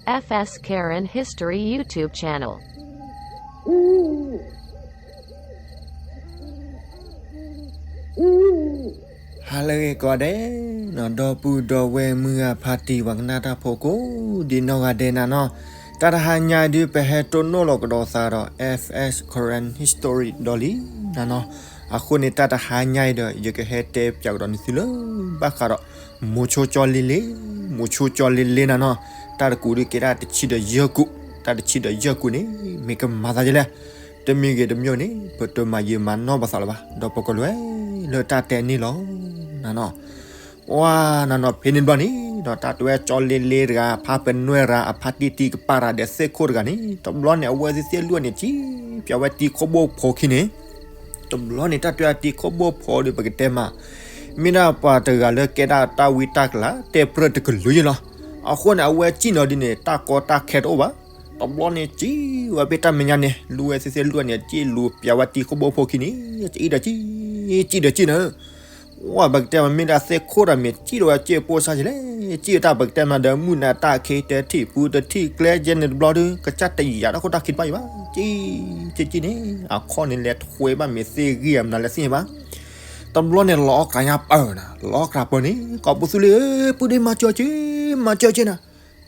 F S Karen History YouTube channel. ဟါလၢအဂ့ၤကိးဂၤဒဲး, ဒီပုၢ်ဒီဝဲၢ်မုၢ်ဂၤဖါတံၢ်ပှၤကနၣ်တၢ်ဖိကိးဒံးနီၢ်ဂၤဒဲးနၤနီၤ, တၢ်တဟါညါအံၤဒုး ပဟဲတိၢ်နီၣ်လီၤကဒီးသးဒီး F S Karen History ဒီးလံနၤနီၤ, အဃိန့ၣ် တၢ်တဟါညါအံၤဒီး ယကဟဲတဲပၠးကဒီးန့ၢ်သုလၢ ဘၣ်ဃးဒီး မိၤဆိကၠီလ့လ့, မိၤဆိကၠီလ့လ့နၤနီၤ, တၢ်တကူးဒုးကဲဒၣ်တဆံဒီးယဲၢ်ကူး, တၢ်တဆံဒီးယဲၢ်ကူးန့ၣ် မ့ၢ်ကမၤသးဒ်လဲၣ်, တမ့ၢ်ဂ့ၤတမ့ၢ်န့ၣ် ပတမၤယံာ်မၤနီၢ်ပသးလၢၤဘၣ်, ဒီးပကလဲၤလၢတၢ်တဲန့ၣ်လီၤ နၤနီၤ. ပှၤနၤနီၤ ဖဲန့ၣ်တဘျီန့ၣ် ဒီးတၢ်တဲဝဲကၠီလ့လ့တဂၤ ဖါပနွဲၢ်တဂၤ အဖါတံၢ်တံၢ်ကပၢ်တဂၤဒီးသ့ၣ်ခိၣ်တဂၤန့ၣ် တဘျီန့ၣ် အဝဲသ့ၣ်သ့ၣ်လွံၢ်န့ၣ် စံၣ်ပၠးဝဲတံၤခိၣ်ဘိၣ်ဖိခံန့ၣ် တဘျီန့ၣ် တၢ်တဲဝဲတံၤခိၣ်ဘိၣ်ဖိဒီး ပကတဲမး မ့ၢ်ဒၣ်ပှၤတဂၤလၢကဲဒၣ်တၢ်ဝံတၢ်ကလၤ တဲပြၢၢ်တကလုာ်ယဲလီၤ. အဃိန့ၣ် အဝဲစံၣ်နီၤဒ်န့ၣ် တၢ်ကီတၢ်ခဲတအိၣ်ဘၣ်. တဘျီန့ၣ် စံၣ်ဝဲဖဲတၢ်မဲာ်ညါန့ၣ် လူဝဲသ့ၣ်သ့ၣ်လွံၢ်န့ၣ် စံၣ်လူၤပၠးဝဲတံၤခိၣ်ဘိၣ်ဖိခံန့ၣ် စံၣ်ဒီးစံၣ်, စံၣ်ဒီးစံၣ်နၤ. ပှၤပကတဲမး မ့ၢ်ဒၣ်သ့ၣ်ခိၣ်ဒီး မ့ၢ်စံၣ်ဒီးဝဲစ့ပိၢ်စါကလဲၣ်, စံၣ်ဝဲတၢ်ပကတဲမးဒီး မုၢ်နၤတၢ်ခံ တထံၣ်ပူၤတထံၣ်ကျဲယဲန့ၣ်တဘျီဒီး ကစၢ်တယာ်တၢ်ခိၣ်တၢ်ခံတဘၣ်အံၤဘၣ်. စံၣ်, စံၣ်စံၣ်န့ၣ် အခီၣ်န့ၣ်လဲၤထွဲဘၣ် မ့ၢ်သ့ၣ်ဂံၢ်အမနုၤလဲၣ်သ့ၣ်ညါဘၣ်. တဘျီန့ၣ် လီၤအီၣ်ကြၤညါပၢၢ်နၤ, လီၤအီၣ်ကြၤပၢၢ်န့ၣ် ကိးပသူလံ, ပုၢ်ဒ့မၤစၢၤက့ၤ, မၤစၢၤက့ၤနၤ.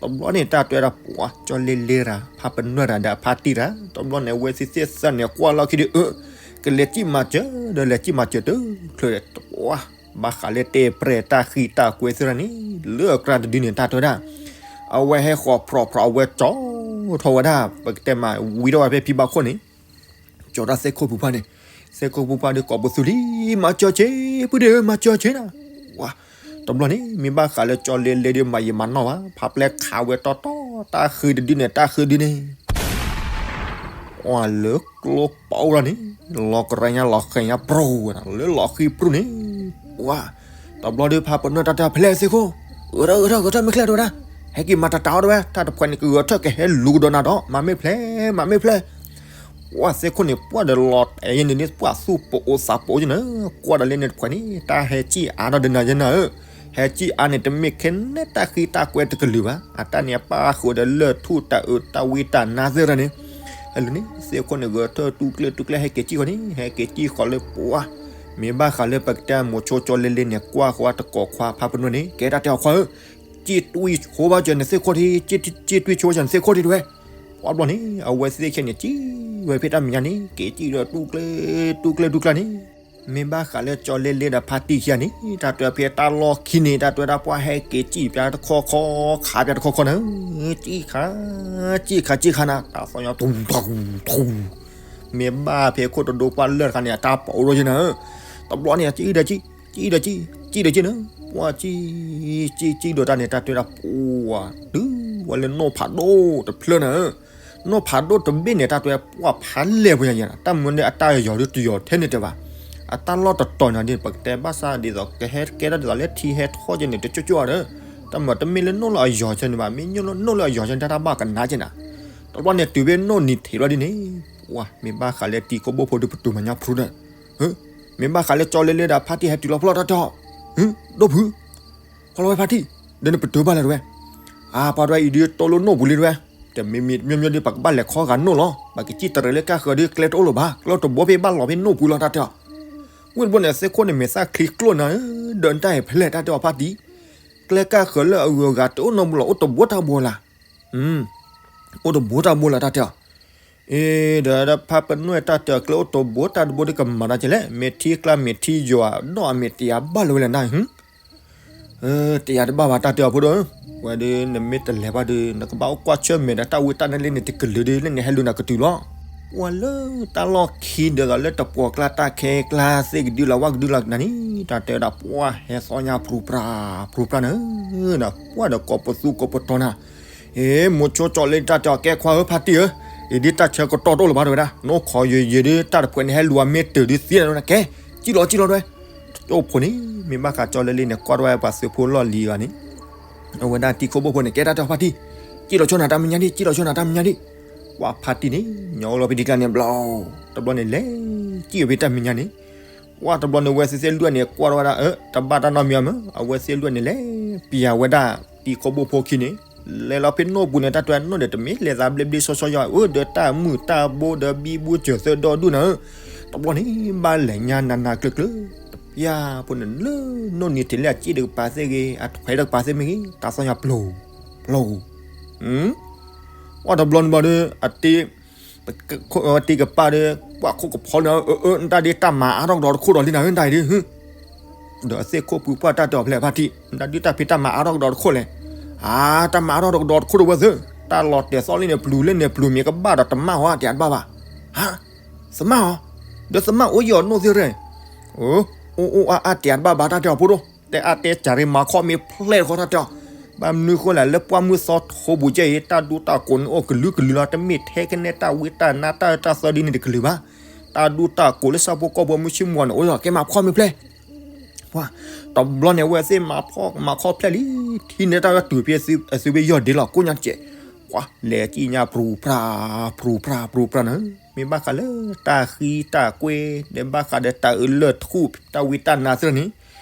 တဘျီန့ၣ် တၢ်တဲဝဲဒၣ် ပှၤကၠီလ့လ့တဂၤ ဖါပနွဲၢ်တဂၤဒီးအဖါတံၢ်တဂၤ တဘျီန့ၣ် အဝဲသ့ၣ်သ့ၣ်သၢန့ၣ် ကွၢ်လီၢ်ခံဒီး အၢ ကလဲၤစံၣ်မၤစၢၤ ဒီးလဲၤစံၣ်မၤစၢၤတချုးဒီး ပှၤ ဘၣ်ဃးလၢတဲပြဲၢ်တၢ်ဃံတၢ်ကွဲသ့ၣ်တဖၣ်န့ၣ် လၢအကြၢးတဒုန့ၣ် တၢ်တဲဝဲဒၣ် အဝဲဟဲဃီၤဖြီဖြီ အဝဲကၠီထီၣ်ဝဲဒၣ် ပကတဲမး ဝံထီၣ်ဝဲဖဲဖံဘၣ်ခိၣ်န့ၣ် ကၠီတၢ်သ့ၣ်ခိၣ်ပူၤဖါန့ၣ်, သ့ၣ်ခိၣ်ပူၤဖါဒီး ကိးပသူလံ, မၤစၢၤက့ၤ ပုၢ်ဒ့ဧၢ မၤစၢၤက့ၤနၤ. ဝါ, တဘျီန့ၣ် မ့ၢ်ဘၣ်ဃးလၢကၠီလ့လ့ဒီး မၤယံာ်မၤနီၢ်ဘၣ်, ဖးပျဲခးဝဲတီတီ တၢ်ဃံတဒုန့ၣ် တၢ်ဃံဒုန့ၣ် ဝါ လၢကျိပီၣ်လီၤန့ၣ် လီၤကရၢညါ လီၤဃဲၤညါပြူၢ်ဝဲ လၢလီၤဃံပြူၢ်န့ၣ် ဝါ, တဘျီဒီး ဖါပနွဲၢ်တၢ်တဲ ဖဲလဲၣ်သ့ၣ်ခိၣ်, ဂဲၤထၢၣ် ဂဲၤထၢၣ် ဂဲၤထၢၣ်မ့ၢ်ချ့တဲဝဲဒၣ်, ဟဲက့ၤမၤတၢ်တၢ်အီၣ်တဲဝဲ, တၢ်တဖှဲးန့ၣ် ကဂဲၤထၢၣ်ကဟဲလူၤကဒီးနၤဒီး မၤမ့ၢ်ဖျဲး မၤမ့ၢ်ဖျဲး ဝါ သ့ၣ်ခိၣ်န့ၣ် ပှၢ်ဒီးလီၤတဲာ်ယဲန့ၣ် ပှၢ်သူၣ်ပအိၣ်သးပအိၣ်ယဲနၤ, ကွၢ်ဒီးလၢန့ၣ်တဖှဲးန့ၣ် တၢ်ဟဲစံၣ်အါထီၣ်ဒီးနၤယဲနၤဧၢ, ဟဲစံၣ်အါန့ၣ် တမ့ၢ်ခဲန့ၣ်တၢ်ဃံတၢ်ကွဲတကလုာ်ဘၣ်, အတၢ်န့ၣ် အပၣ်ဃုာ်ဒီးလၢၢ်ထူၣ်တၢ်အုးတၢ်ဝံတၢ်နါသ့ၣ်တဖၣ်န့ၣ်, အလၢန့ၣ် သ့ၣ်ခိၣ်န့ၣ် ဂဲၤထၢၣ်တူၢ်ကျဲတူၢ်ကျဲ ဟဲက့ၤစံၣ်ဃီန့ၣ် ဟဲက့ၤစံၣ်ဃီလၢပှၢ်, မ့ၢ်ဘၣ်ဃးလၢပကတဲမိၤဆိကၠီလ့လ့န့ၣ် ကွၢ်ဃီတကိးခွါဖါပနွဲၢ်န့ၣ် ကဲတၢ်တဲအီၤခွါဧၢ စံၣ်တွံၢ်ဆိဘၣ်စၢၤနသ့ၣ်ခိၣ်ထံ, စံၣ်တွံၢ်ဆိဘၣ်စၢၤနသ့ၣ်ခိၣ်ထံတဲဝဲ, ပှၢ်ဘျီန့ၣ် အဝဲသ့ၣ်ခဲန့ၣ် စံၣ်ဝဲဖဲတၢ်မဲာ်ညါန့ၣ် က့ၤစံၣ်ဒီးတူၢ်ကျဲ တူၢ်ကျဲတူၢ်ကျဲန့ၣ်, မ့ၢ်ဘၣ်ဃးလၢကၠီလ့လ့ဒီးဖါတံၢ်ခံဂၤန့ၣ် တၢ်တဲဖဲတၢ်လီၢ်ခံန့ၣ် တၢ်တဲဝဲဒၣ်ပှၢ်ဟဲက့ၤစံၣ်ပၠးတခီခီ ခးပၠးတခီခီန့ၣ်, စံၣ်ခး စံၣ်ခး စံၣ်ခးနၤ တၢ်သီၣ်ညီ ထူ ထူ ထူ မ့ၢ်ဘၣ်ဖဲခိၣ်တဒိပှၢ်လၢာ်တခါန့ၣ် အတၢ်ပီးအိၣ်ဒီးယဲနၤဧၢ, တဘျီန့ၣ် စံၣ်ဒီးစံၣ် စံၣ်ဒီးစံၣ် စံၣ်ဒီးစံၣ်န့ၣ်, ပှၢ်စံၣ် စံၣ် စံၣ်ဒီးတၢ်န့ၣ် တၢ်တဲဝဲဒၣ်ပှၢ် တုၤဝဲလၢနီၢ်ဖးဒိၣ်တဖျၢၣ်နၤဧၢ, နီၢ်ဖးဒိၣ်တဘ့ၣ်န့ၣ် တၢ်တဲဝဲပှၢ်ဖးလဲၢ်ပှဲၤညါယဲနၤ, တၢ်မုၢ်န့ၣ်အတၢ်ယီၤဒုးတယီၤထဲန့ၣ်တဲဘၣ်, အတၢ်လီၢ်တတီၤညါဒ်န့ၣ် ပကတဲဘၣ်ဆၣ်ဒ်သိး ကဟဲကဲထီၣ်ဒ်သိးလၢထံဟဲထီၣ်ကဲန့ၣ် တကၠိၢ်ကၠိၢ်ဒီး, တၢ်မၤတမ့ၢ်လၢနီၢ်လၢအယီၤကဲန့ၣ်ဘၣ်, မ့ၢ်နီၢ်လၢအယီၤကဲန့ၣ် တၢ်ဘၣ်ကနၣ်ကဲနၤ, တဘျီန့ၣ်တုၤဖဲနီၢ်နံၤထံးဘျီဒ်န့ၣ်, ပှၢ် မ့ၢ်ဘၣ်ဃးလၢတံၤခိၣ်ဘိၣ်ဖိဒီးပတုာ်မၤညါဖရူဒီး မ့ၢ်ဘၣ်ဃးလၢကၠီလ့လ့ဒီးဖါတံၢ်ဟဲတုၤလီၤဖျီၣ်တၢ်တဲအီၤ, ဒိၣ်ဖုး, ကွၢ်လီၤဝဲဖါတံၢ်, ဒီးနပတုာ်ဘၣ်လဲၣ်တဲဝဲ, အါ ပှၤတဲဝဲအံၤဒုးတိၢ်လိာ်နိၣ်ပူၤလံတဲဝဲ, တမ့ၢ်မ့ၢ်တမံၤမံၤဒီး ပကဘၣ်လဲၤခီဂာ်နိၣ်လီၤ, ပကစံၣ်တရံးလၢကၢ်ဃၢၤဒီးကျဲတအိၣ်လၢၤဘၣ်, ကျဲတဘိဖဲဘၣ်လီၤဖဲနိၣ်ပူၤလီၤတၢ်တဲအီၤ, ဝံၣ်တဘိန့ၣ် သ့ၣ်ခိၣ်န့ၣ် မ့ၢ်သၣ်ချံကျိၣ်နၤဧၢ, ဒီးနတၢ်ဟဲဖဲလဲၣ်တၢ်တဲအီၤဖါတံၢ်, ကျဲကၢ်ဃၢၤလၢအဂုၤအဂၤတအိၣ်နီတဘိလီၤ, အိၣ်တဘိတၢ်ဘိလၢ် အိၣ်တဘိတၢ်ဘိလၢ်တၢ်တဲအီၤ, အ့ ဒီးဖါပနွဲၢ်တၢ်တဲအီၤ ကျဲအိၣ်တဘိတၢ်တဘိဒီးကမၤတၢ်ကလဲၣ်, မ့ၢ်ထံကျါမ့ၢ်ထံယွၤဒီးအမ့ၢ်တယၤဘၣ်လၢၤဝဲလဲၣ်နၤ, တယၤတဘၣ်ဘၣ်တၢ်တဲအီၤဖိဒိၣ်ဧၢ, ဝဲဒီးနမ့ၢ်တလဲၤဘၣ်ဒီး နကဘၣ်အိၣ်ကွၢ်ဆၢၣ်မဲာ်ဒီးတၢ်ဝံတၢ်နါလၢန့ၣ်တကလုာ်ဒီး လၢန့ၣ်ဟဲလူၤနၤကတုၤလီၤ, ပှၢ်လၢတၢ်လီၢ်ခံဒီးလၢတပှီၤကျါတၢ်ခဲကျါသ့ၣ်ကဒုလၢ်ဝၣ်ကဒုလၢ်နၤန့ၣ် တၢ်တဲဝဲဒၣ်ပှၢ်ဟဲသီညါဖြူပြါ ဖြူပြါနၤဧၢ, ပှၢ်ဒီးကိးပသူကိးပတီၤနၤ အ့ မိၤဆိကၠီလ့တၢ်တဲအီၤ ကဲခွါဧၢဖါတံၢ်ဧၢ, အံၤဒ်တၢ်ဆၢကတီၢ်တအိၣ်လၢၤဘၣ်တဲဝဲဒၣ်, နိၣ်ခိးယံာ်ယံာ်ဒီး တၢ်တဖှဲးန့ၣ်ဟဲလူၤအမ့ၢ်တုၤဒုးသံနၤကဲ, စံၣ်လီၤစံၣ်လီၤတဲဝဲ, တကၠိၢ်ဖိန့ၣ် မ့ၢ်ဘၣ်ဃးကၠီလ့လ့န့ၣ် ကွၢ်ထီၣ်ဝဲပှၤသုးဖိလီၢ်လံၤဂၤန့ၣ်, အဝဲဒၣ်တံၤခိၣ်ဘိၣ်ဖိန့ၣ် ကဲတၢ်တဲအီၤဖါတံၢ်, စံၣ်လီၤဆိနၤတၢ်မဲာ်ညါဒံး စံၣ်လီၤဆိနၤတၢ်မဲာ်ညါဒံး, ပှၢ်ဖါတံၢ်န့ၣ် ညီအိၣ်လီၤဖဲဒံကျါန့ၣ်ဘျီ, တဘျီန့ၣ်လဲၤ, စံၣ်ဝဲဖဲတၢ်မဲာ်ညါန့ၣ် ပှၢ်တဘျီန့ၣ် အဝဲသ့ၣ်သ့ၣ်လွံၢ်န့ၣ် ကွၢ်ထီၣ်ဝဲဒၣ် အၢ တဘၣ်တၢ်နီတမံၤမ့ၢ် အဝဲသ့ၣ်လွံၢ်န့ၣ်လဲၤပျးဝဲဒၣ်တံၤခိၣ်ဘိၣ်ဖိခံန့ၣ်, လဲၤလီၤဖဲနိၣ်ပူၤန့ၣ် တၢ်တဲအနီၢ်ဒီး တမ့ၢ်လဲၤသးဘျ့ဘျ့ဆှီဆှီယီၤ အၢ ဒီးတၢ်မုၢ်တၢ်ဘိဒီးဘံဘူစၢၤသၢဒီဒူၣ်နၤဧၢ, တဘျီန့ၣ် ဘၣ်လဲၤညါနးနးကျၢၤကျၢၤ, တပျၢ်ဖိန့ၣ်လၢ နိၣ်နံၤထံးလၢအစ့ၣ်တကပၤသ့ၣ်ဂ့ၤ အထွဲတကပၤသ့ၣ်မ့ၢ်ဂ့ၤ တၢ်သီၣ်ညါပျိၤပျိၤ, အတဘျီန့ၣ်ဘၣ်ဒီး အတ့ အတ့ကပၤဒီး ပှၤခိၣ်ကဖီန့ၣ် အၢ အၢ နတၢ်ဒ်တၢ်မၤအါထီၣ်ကဒီးတခိၣ်ဒီးလံနၤဧၢ နတၢ်အံၤဒ် ဒီးအသ့ၣ်ခိၣ်ပူၤပှၢ်တၢ်တဲအီၤဖဲလဲၣ်ဖါတံၢ် နတၢ်ဒ်တၢ်ဖံးတၢ်မၤအါထီၣ်ကဒီးတခိၣ်လဲၣ်, အါ တၢ်မၤအါထီၣ်ကဒီးတခိၣ်ဒီးဝဲသ့ၣ် တၢ်လီၤတဲာ်သီၣ်လံန့ၣ် ပျူၤလၢန့ၣ် ပျူၤမ့ၢ်ကဘၣ်ဒီးတမၣ်ဟီ အတဲအါတဘၣ်ဘၣ်, ဟါ သမၣ်ဟီ, ဒီးသမၣ်အိၣ်ယီၤနိၣ်သ့ၣ်ရဲၣ်, အိၣ်အိၣ်အါအါတဲအါတဘၣ်ဘၣ် တၢ်တဲအီၤဖိဒိၣ် တဲအါတဲစၢ်ရ့ မၤခီမ့ၢ်ဖျဲၣ်တခီ တၢ်တဲအီၤ, ဘၣ်မနုၤဃိလဲၣ် လၢပှၢ်မုၢ်သီထိပူၤကဲအံၤ တၢ်ဒူတၢ်ကိးန့ၣ်အိၣ်ကလုာ်ကလုာ်လီၤ တမ့ၢ်ထဲကနဲတၢ်ဝံတၢ်နါတၢ်အၢတၢ်သီဒ်န့ၣ်တကလုာ်ဘၣ်, တၢ်ဒူတၢ်ကိးလၢဆၣ်ဖိကီၢ်ဖိမုၢ်ဆ့ၣ်မုၢ်ဂီၤန့ၣ် အိၣ်လီၤ ကဲမၤခီမ့ၢ်ဖျဲၣ် ပှၤ တဘျီန့ၣ် အဝဲသ့ၣ်မၤဖီၣ်မၤခီဖျဲၣ်လံ, ထံၣ်န့ၢ်တၢ်ဝဲတုၤဖဲအသုဘ့ၣ်ယီၢ်ဒ့လီၤ ကိးညါတကဲး, ပှၤလဲၤကံၣ်ညါပြူၤပြၤ ပြူၤပြၤ ပြူၤပြၤန့ၣ်, မ့ၢ်ဘၣ်ဃးလၢတၢ်ဃံတၢ်ကွဲ ဒီးဘၣ်ဃးဒီးတၢ်အၢလၢၢ်ထူၣ် တၢ်ဝံတၢ်နါသ့ၣ်န့ၣ်,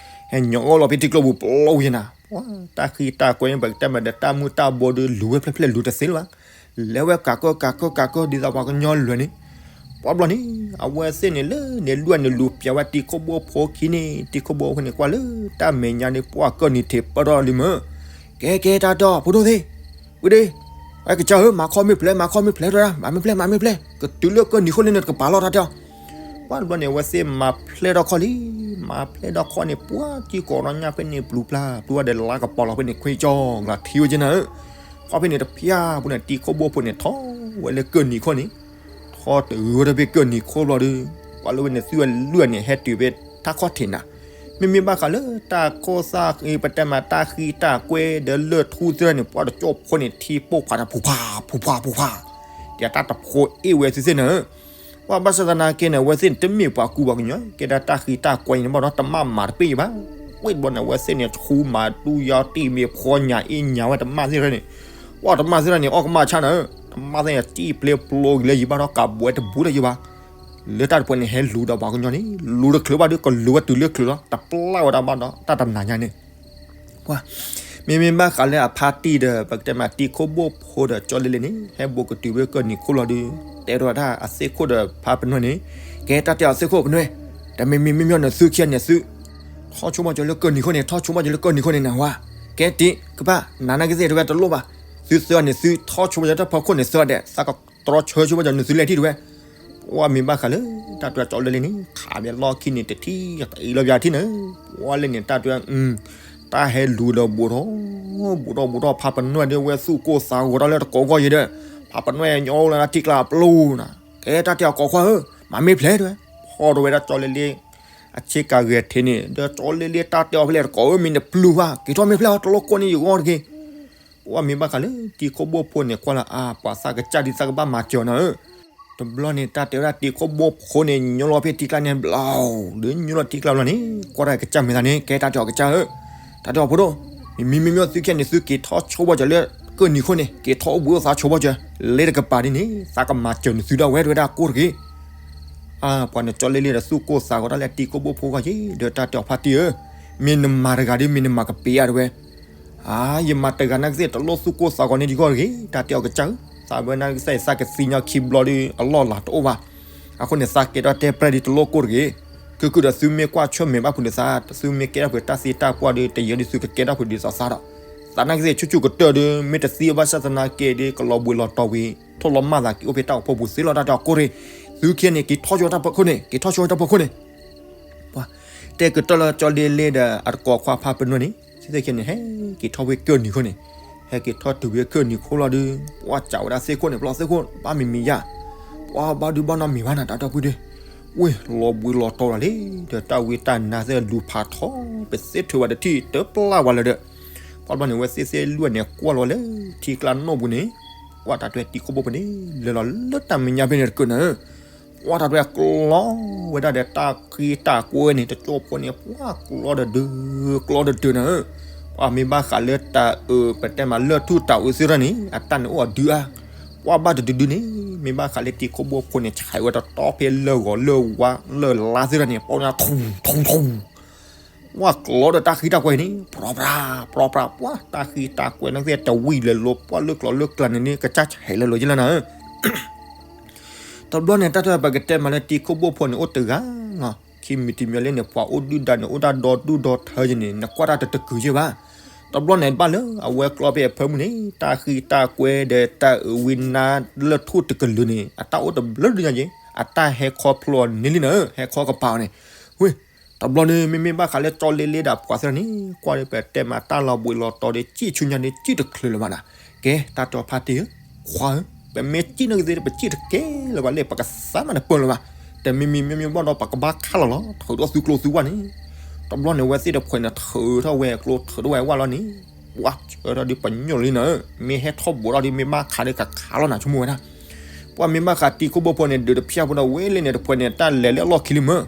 ဟဲညီအီၣ်လီၤဖဲထံကျိပူၤပျီဝံၤနၤ, ပှၤတၢ်ဃံတၢ်ကွဲန့ၣ် ပကတဲမးဒီးတၢ်မုၢ်တၢ်ဘိဒီးလူၤဝဲဖျဲၣ်ဖျဲၣ်လူၤတသ့လၢၤဘၣ်, လဲၤဝဲကးကၢကးကၢကးကၢ ဒ်သိးပှၤကညီလွဲၢ်န့ၣ် ပှၤဘျီန့ၣ် အဝဲသ့ၣ်န့ၣ်လၢန့ၣ်လွဲၢ်န့ၣ်လူၤပျးဝဲတံၤခိၣ်ဘိဖိခံန့ၣ် တံၤခိၣ်ဘိဖိန့ၣ် ကွၢ်လၢတၢ်မဲာ်ညါန့ၣ် ပှၤကၢၢ်နံၤထံးပၢၢ်ထီၣ်လံမ့ၢ်, ကဲကဲတၢ်တဲအီၤ ဖိဒိၣ်သ့ၣ်, ဝံၤဒ့, ဝဲကစၢ်ဧၢ မၤခီမ့ၢ်ဖျဲၣ် မၤခီမ့ၢ်ဖျဲၣ်တၢ် မၤမ့ၢ်ဖျဲၣ် မၤမ့ၢ်ဖျဲၣ် ကတုၤလၢကၢၢ်နံၤခိၣ်လၢန့ၣ်တကပၤလီၤ တၢ်တဲအီၤ, ပှၤဘျီန့ၣ် အဝဲသ့ၣ်မၤဖျဲၣ်ထီၣ်ခီလံ, မၤဖျဲၣ်ထီၣ်ခီန့ၣ် ပှၤကံၢ်ကိးနီၢ်ညၣ်ဖဲန့ၣ် ပျူၤပျၢ် ပျူၤဝဲဒီးလါကပီၤလီၤဖဲန့ၣ် ခွ့ကၠီကလၤထံဝဲကဲနၤဧၢ, ခီဖဲန့ၣ်တဖျၢၣ်ဖိန့ၣ် တံၤခိၣ်ဘိဖိန့ၣ် ထီၣ်ဝဲလၢကၢၢ်နံၤခိၣ်န့ၣ်, ထီၣ်တုၤဝဲဒၣ်ဖဲကၢၢ်နံၤခိၣ်ဘျီဒီး ပှၤလၢဝဲန့ၣ်သုဝဲလွဲၢ်န့ၣ် ဟဲတုၤဖဲထးခီၣ်ထံးနၤ, မ့မ့ၢ်ဘၣ်ဃးလၢတၢ်ခိၣ်သၣ်ဃံ ပတဲမးတၢ်ဃံတၢ်ကွဲဒီးလၢၢ်ထူၣ်သ့ၣ်န့ၣ် ပှၤတကၠိဖိန့ၣ် ထံပိာ်ခွါတၢ်ဖူးဖး ဖူးဖး ဖူးဖး, ဒီးတၢ်တဖိအ့ၣ်ဝဲသုသ့ၣ်နၤဧၢ ပှၤဘၣ်ဆၣ်သနာ်က့န့ၣ် အဝဲသ့ၣ်န့ၣ် တမ့ၢ်ပှၤကူပှၤကညီ ကဲဒၣ်တၢ်ဃံတၢ်ကွဲန့ၣ်ဘၣ်ဒီး တမၣ်မၤတပ့ၢ်ယဘၣ်, ဝဲဘျီန့ၣ် အဝဲသ့ၣ်န့ၣ် ဆူမၤတူၢ်ယီၤတံၢ်မ့ၢ်ဖှီညၣ်အ့ၣ်ညၣ်ဝဲတမၣ်သ့ၣ်န့ၣ်, ပှၤတမၣ်သ့ၣ်န့ၣ် အီၣ်ကမၣ်ဆၣ်နၤဧၢ, တမၣ်သ့ၣ်န့ၣ် တံၢ်ပျဲပျိက့ၤလၢယံၤဘၣ်ဒီး ကးဘှဲတဘူးတယံၤဘၣ်, လၢတၢ်တဖၣ်န့ၣ် ဟဲလူၤဒီးပှၤကညီန့ၣ် လူၤတချုးဘၣ်ဒီး ကလူၤဝဲတုၤလၢချုးလီၤ တပျၢ်ဝဲဒၣ်ဘၣ်ဒီး တၢ်တနၤညါန့ၣ် ပှၤ မ့မ့ၢ်ဘၣ်ဃးလၢအဖါတံၢ်ဒီး ပကတဲမးတံၤခိၣ်ဘိဖိဒီးကၠီလ့လ့န့ၣ် ဟဲဘူးကတုၤဝဲကၢၢ်နံၤခိၣ်လီၤဒီး တဲထီၣ်ဝဲဒၣ်အသ့ၣ်ခိၣ်ဒီးဖါပနွဲၣ်န့ၣ်, ကဲတၢ်တဲအီၤသ့ၣ်ခိၣ်ပနွဲၣ်, တမ့မ့ၢ်မ့ၢ်မ့ၢ်နသုခံဂၤန့ၣ်သု ထီၣ်ဆိဘၣ်ကၠီၤလၢကၢၢ်နံၤခိၣ်န့ၣ် ထီၣ်ဆိဘၣ်ကၠီၤလၢကၢၢ်နံၤခိၣ်န့ၣ်နဝၤ, ကဲတံၤကပၢ် နၤနာ်က့သ့ၣ်တဝဲတလိၣ်ဘၣ်, သုသၢဂၤန့ၣ်သုထီၣ်ဆိဘၣ်ကၠီၤတၢ်ဖီခိၣ်န့ၣ်သၢဂၤဒဲး သးကတြီဆၢဆိဘၣ်ကၠီၤနသုလဲၣ်ထံၣ်တဝဲ ပှၤမ့ၢ်ဘၣ်ဃးလၢ တၢ်တြီကၠီၤလ့လ့န့ၣ် ခးဘၣ်လီၢ်ခံန့ၣ်တထံၣ် တအံၤလီၤဘၣ်ထံၣ်နၤ, ပှၤလၢန့ၣ်တၢ်တြီ တၢ်ဟဲလူၤဒီးဘူးထီၣ် ဘူးထီၣ်ဘူးထီၣ် ဖါပနွဲၣ်ဒီးဝဲသူၣ်ကိၢ်သးဂီၤတၢ်လၢတကိးဂီၢ်ယံၤဒီး ဖါပနွဲၣ်ညီလၢထံကျါအပျိၢ်နၤ, ကဲတၢ်တဲအီၤကိးခွါဧၢ, မၤမ့ၢ်ဖျဲၣ်တဝဲ, ဖီၣ်ထီၣ်ဝဲဒၣ်ကၠီၤလ့လ့ အဆ့ကၤဂဲၤထံးန့ၣ် ဒီးကၠီၤလ့လ့တၢ်တဲအီၤဖဲလဲၣ်တကိးဧၢ မ့ၢ်နပျုၢ်ဘၣ် က့ၤထီၣ်မ့ၢ်ဖျဲၣ်အီၤတလိၣ်ကိးန့ၣ်ယဂီၢ်တဂ့ၤ ပှၤမ့ၢ်ဘၣ်ဃးလၢတံၤခိၣ်ဘိဖိန့ၣ် ကွၢ်လၢအါ ပှၤသးကစၢ်ဒ်သးကဘၣ်မၤစၢၤနၤဧၢ, တဘျီန့ၣ် တၢ်တဲဝဲဒၣ်တံၤခိၣ်ဘိဖိန့ၣ် ညီလီၤဖဲထံကျါန့ၣ်ဘျီ, ဒီးညီလီၤထံကျါဘျီန့ၣ် ကွၢ်တၢ်ကစၢ်မဲာ်သးန့ၣ် ကဲတၢ်တဲအီၤကစၢ်ဧၢ, တၢ်တဲအီၤဖိဒိၣ်, မ့မ့ၢ်မ့ၢ်မ့ၢ်သုခံဂၤန့ၣ် သုက့ၤထီၣ်ဆိဘၣ်ကၠီၤလၢကၢၢ်နံၤခိၣ်န့ၣ် က့ၤထီၣ်အိၣ်ဘှံးအိၣ်သါဆိဘၣ်ကၠီၤ, လၢတကပၤဒ်န့ၣ် သးကမၤစၢၤနသုဒၣ်ဝဲတဝဲဒၣ်ကိၢ်တဂ့ၤ အါ ပှၤန့ၣ်ကၠီၤလ့လ့ဒီးသူၣ်ကိၢ်သးဂီၤတၢ်လၢတံၤခိၣ်ဘိဖိဂီၢ်ယံၤ ဒီးတၢ်တဲအီၤဖါတံၢ်ဧၢ, မ့ၢ်နမၤတဂၤဒီး မ့ၢ်နမၤကပ့ၤဧါတဝဲ, အါ ယမၤတဂၤနာ်ကသ့ၣ်တလိၣ်သူၣ်ကိၢ်သးဂီၤန့ၣ်ယဂီၢ်တဂ့ၤ, တၢ်တဲအီၤကစၢ်ဧၢ, သးဝဲနာ်ကသ့ၣ်သးကသံညီခံဘျီဒီး အလီၢ်လၤတအိၣ်ဘၣ်, အဃိန့ၣ် သးကဲထီၣ်တဲပြဲၢ်ဒီးတလိၣ်ကိၢ်တဂ့ၤ, ခုၣ်ခုၣ်ဒီးသုမ့ၢ်ကွၢ်ဆၢၣ်မဲာ်ဘၣ်ဖုးဒီးသး သုမ့ၢ်ကဲထီၣ်ဖုးတၢ်သံတၢ်ပှၢ်ဒီး တယံာ်ဒီးသုကကဲထီၣ်ဖုးဒ်သိးသးဒီး, သးနာ်ကသ့ၣ်ဆူၣ်ဆူၣ်ကတၢၢ်ဒီး မ့ၢ်တသံဘၣ်ဆၣ်သနာ်က့ဒီး ကလီၤဘှံးလီၤတီၤဝံၤ ထိၣ်လီၤမၢ်သးက့ၤအိၣ်ဖဲတၢ်အိၣ်ဖှိၣ်ပူၤသ့လီၤ တၢ်တဲအီၤကိၢ်တဂ့ၤ, သုခံဂၤန့ၣ် က့ၤထီၣ်ဆိတၢ်ဖီခိၣ်န့ၣ် က့ၤထီၣ်ဆိတၢ်ဖီခိၣ်န့ၣ် ပှၤတဲကတၢၢ်လၢကၠီၤလ့လ့ဒီးအတကိးခွါဖါပနွဲၣ်န့ၣ် သ့ၣ်သ့ၣ်ခံဂၤန့ၣ် ဟဲက့ၤထီၣ်ဝဲကၢၢ်နံၤခိၣ်န့ၣ်, ဟဲက့ၤထီၣ်တုၤဝဲကၢၢ်နံၤခိၣ်လီၤဒီး ပှၤစံးဝဲဒၣ်သ့ၣ်ခိၣ်န့ၣ် ပျီသ့ၣ်ခိၣ် ဘၣ်မံၤမံၤယါ, ပှၤဘၣ်ဒုဘၣ်နီၢ်မံၤဘၣ်နၤ တၢ်တဲအီၤဖုဒုး, ဝ့ၢ်လီၤဘှံးလီၤတီၤလီၤလံ, ဒီးတၢ်ဝံတၢ်နါသ့ၣ်လူၤဖးထီ ပသ့ၣ်ထုးဝဲတထံၣ် တပျၢ်ဝဲလၢၤဒီး, ပှၤဘျီန့ၣ် ဝဲသ့ၣ်သ့ၣ်လွံၢ်န့ၣ် ကွၢ်လီၤဝဲလၢထံကျါနီၣ်ပူၤန့ၣ်, ကွၢ်တၢ်တြီတံၤခိၣ်ဘိဖိန့ၣ် လဲၤလီၤလၢတၢ်မဲာ်ညါဖဲန့ၣ်တကၢၢ်နၤဧၢ ပှၤတၢ်တြီကျီဝဲဒၣ်ဒီးတၢ်ဃံတၢ်ကွဲန့ၣ် တကၠိဖိန့ၣ် ပှၤကျီတဒု ကျီတဒုနၤဧၢ, ပှၤမ့ၢ်ဘၣ်ဃးလၢတၢ်အၢ ပတဲမးလၢၢ်ထူၣ်တၢ်အၢသ့ၣ်တဖၣ်န့ၣ် အတၢ်န့ၣ်အိၣ်အဒုအါ, ပှၤဘၣ်တဒုဒုန့ၣ် မ့ၢ်ဘၣ်ဃးလၢတံၤခိၣ်ဘိဖိန့ၣ် ဆဲးဝဲတတီဖဲလၢၢ်ဂီၤလၢၢ်ဝါလၢၢ်လါသ့ၣ်တဖၣ်န့ၣ် ပီၣ်ညါထူထူထူ ပှၤ ပှၢ်ကျီဒီးတၢ်ဃံတၢ်ကွဲန့ၣ် ပြီပြး ပြီပြး ပှၢ်တၢ်ဃံတၢ်ကွဲန့ၣ်သ့ၣ်တဝံၣ်လၢာ်လိၤ ပှၢ်လၢကျီလၢကျါန့ၣ်န့ၣ် ကစၢ်ဆဲးလၢာ်လိၤယဲလၢနၤဧၢ. တဘျီန့ၣ် တၢ်တၢ်ပကတဲမးလၢတံၤခိၣ်ဘိၣ်ဖိန့ၣ် အိၣ်တဂၤလီၤ. ခံမံၤတမံၤလၢန့ၣ် ပှၤအိၣ်ဒုၣ်ဒါန့ၣ် အိၣ်ဒၣ်ဒီဒူၣ်ဒီထၢယဲန့ၣ် နကွၢ်တၢ်တတကုာ်ယဲဘၣ်. တဘျီန့ၣ် ဘၣ်လၢအဝဲကျီဖဲအဖၢမုၢ်န့ၣ် တၢ်ဃံတၢ်ကွဲဒီးတၢ်အုးဝံနါလၢၢ်ထူၣ်တကလုာ်န့ၣ် အတၢ်အိၣ်တဘျုးဒုညါက့ၤ အတၢ်ဟဲခီဖျိအီၤန့ၣ်လံနၤဧၢ, ဟဲခီကပၤအီၤန့ၣ်. ဝ့ၢ် တဘျီန့ၣ် မ့မ့ၢ်ဘၣ်ဃးလၢကၠီလ့လ့ဒီးအပှၤသ့ၣ်န့ၣ် ကွၢ်ဒီးပတဲမးတၢ်လီၤဘှံးလီၤတီၤဒီး စံၣ်ဆူညါန့ၣ် စံၣ်တချုးလၢၤဘၣ်နၤ. ကဲ တၢ်တဲအီၤဖါတံၢ်ဧၢ, ခွါဧၢ, ပမ့ၢ်စံၣ်န့ၢ်ကသ့ ပစံၣ်တကဲလၢၤဘၣ်လဲၣ်, ပကသးမးတပၢၢ်လၢၤဘၣ်. တမံၤမံၤမ့မ့ၢ်ဘၣ်ဒီး ပကဘၣ်ခးလီၤလီၤ, ထုးထီၣ်သုကျိၤသုဝၣ်န့ၣ်. တဘျီန့ၣ် အဝဲသ့ၣ်တဖှဲးန့ၣ် ထုးထီၣ်ဝဲအကျိၤ ထုးထီၣ်ဝဲအဝၣ်လီၤန့ၣ်, ပှၢ်ဆၢထီၣ်ဒုးပညိၣ်လံနၤဧၢ, မ့ၢ်ဟဲထီၣ်ဘူးထီၣ်ဒုး မ့ၢ်ဘၣ်ခးဒီးကခးလီၤနၤ ဆိကမိၣ်ဝဲဒၣ်. ပှၢ်မ့ၢ်ဘၣ်ဃးတံၤခိၣ်ဘိၣ်ဖိန့ၣ် ဒုးတဖျၢၣ်ဖိဒီး ဝဲလဲၣ်န့ၣ် တဖှဲးန့ၣ် တၢ်လဲၤလၢအလီၢ်ခံလံမၢ်.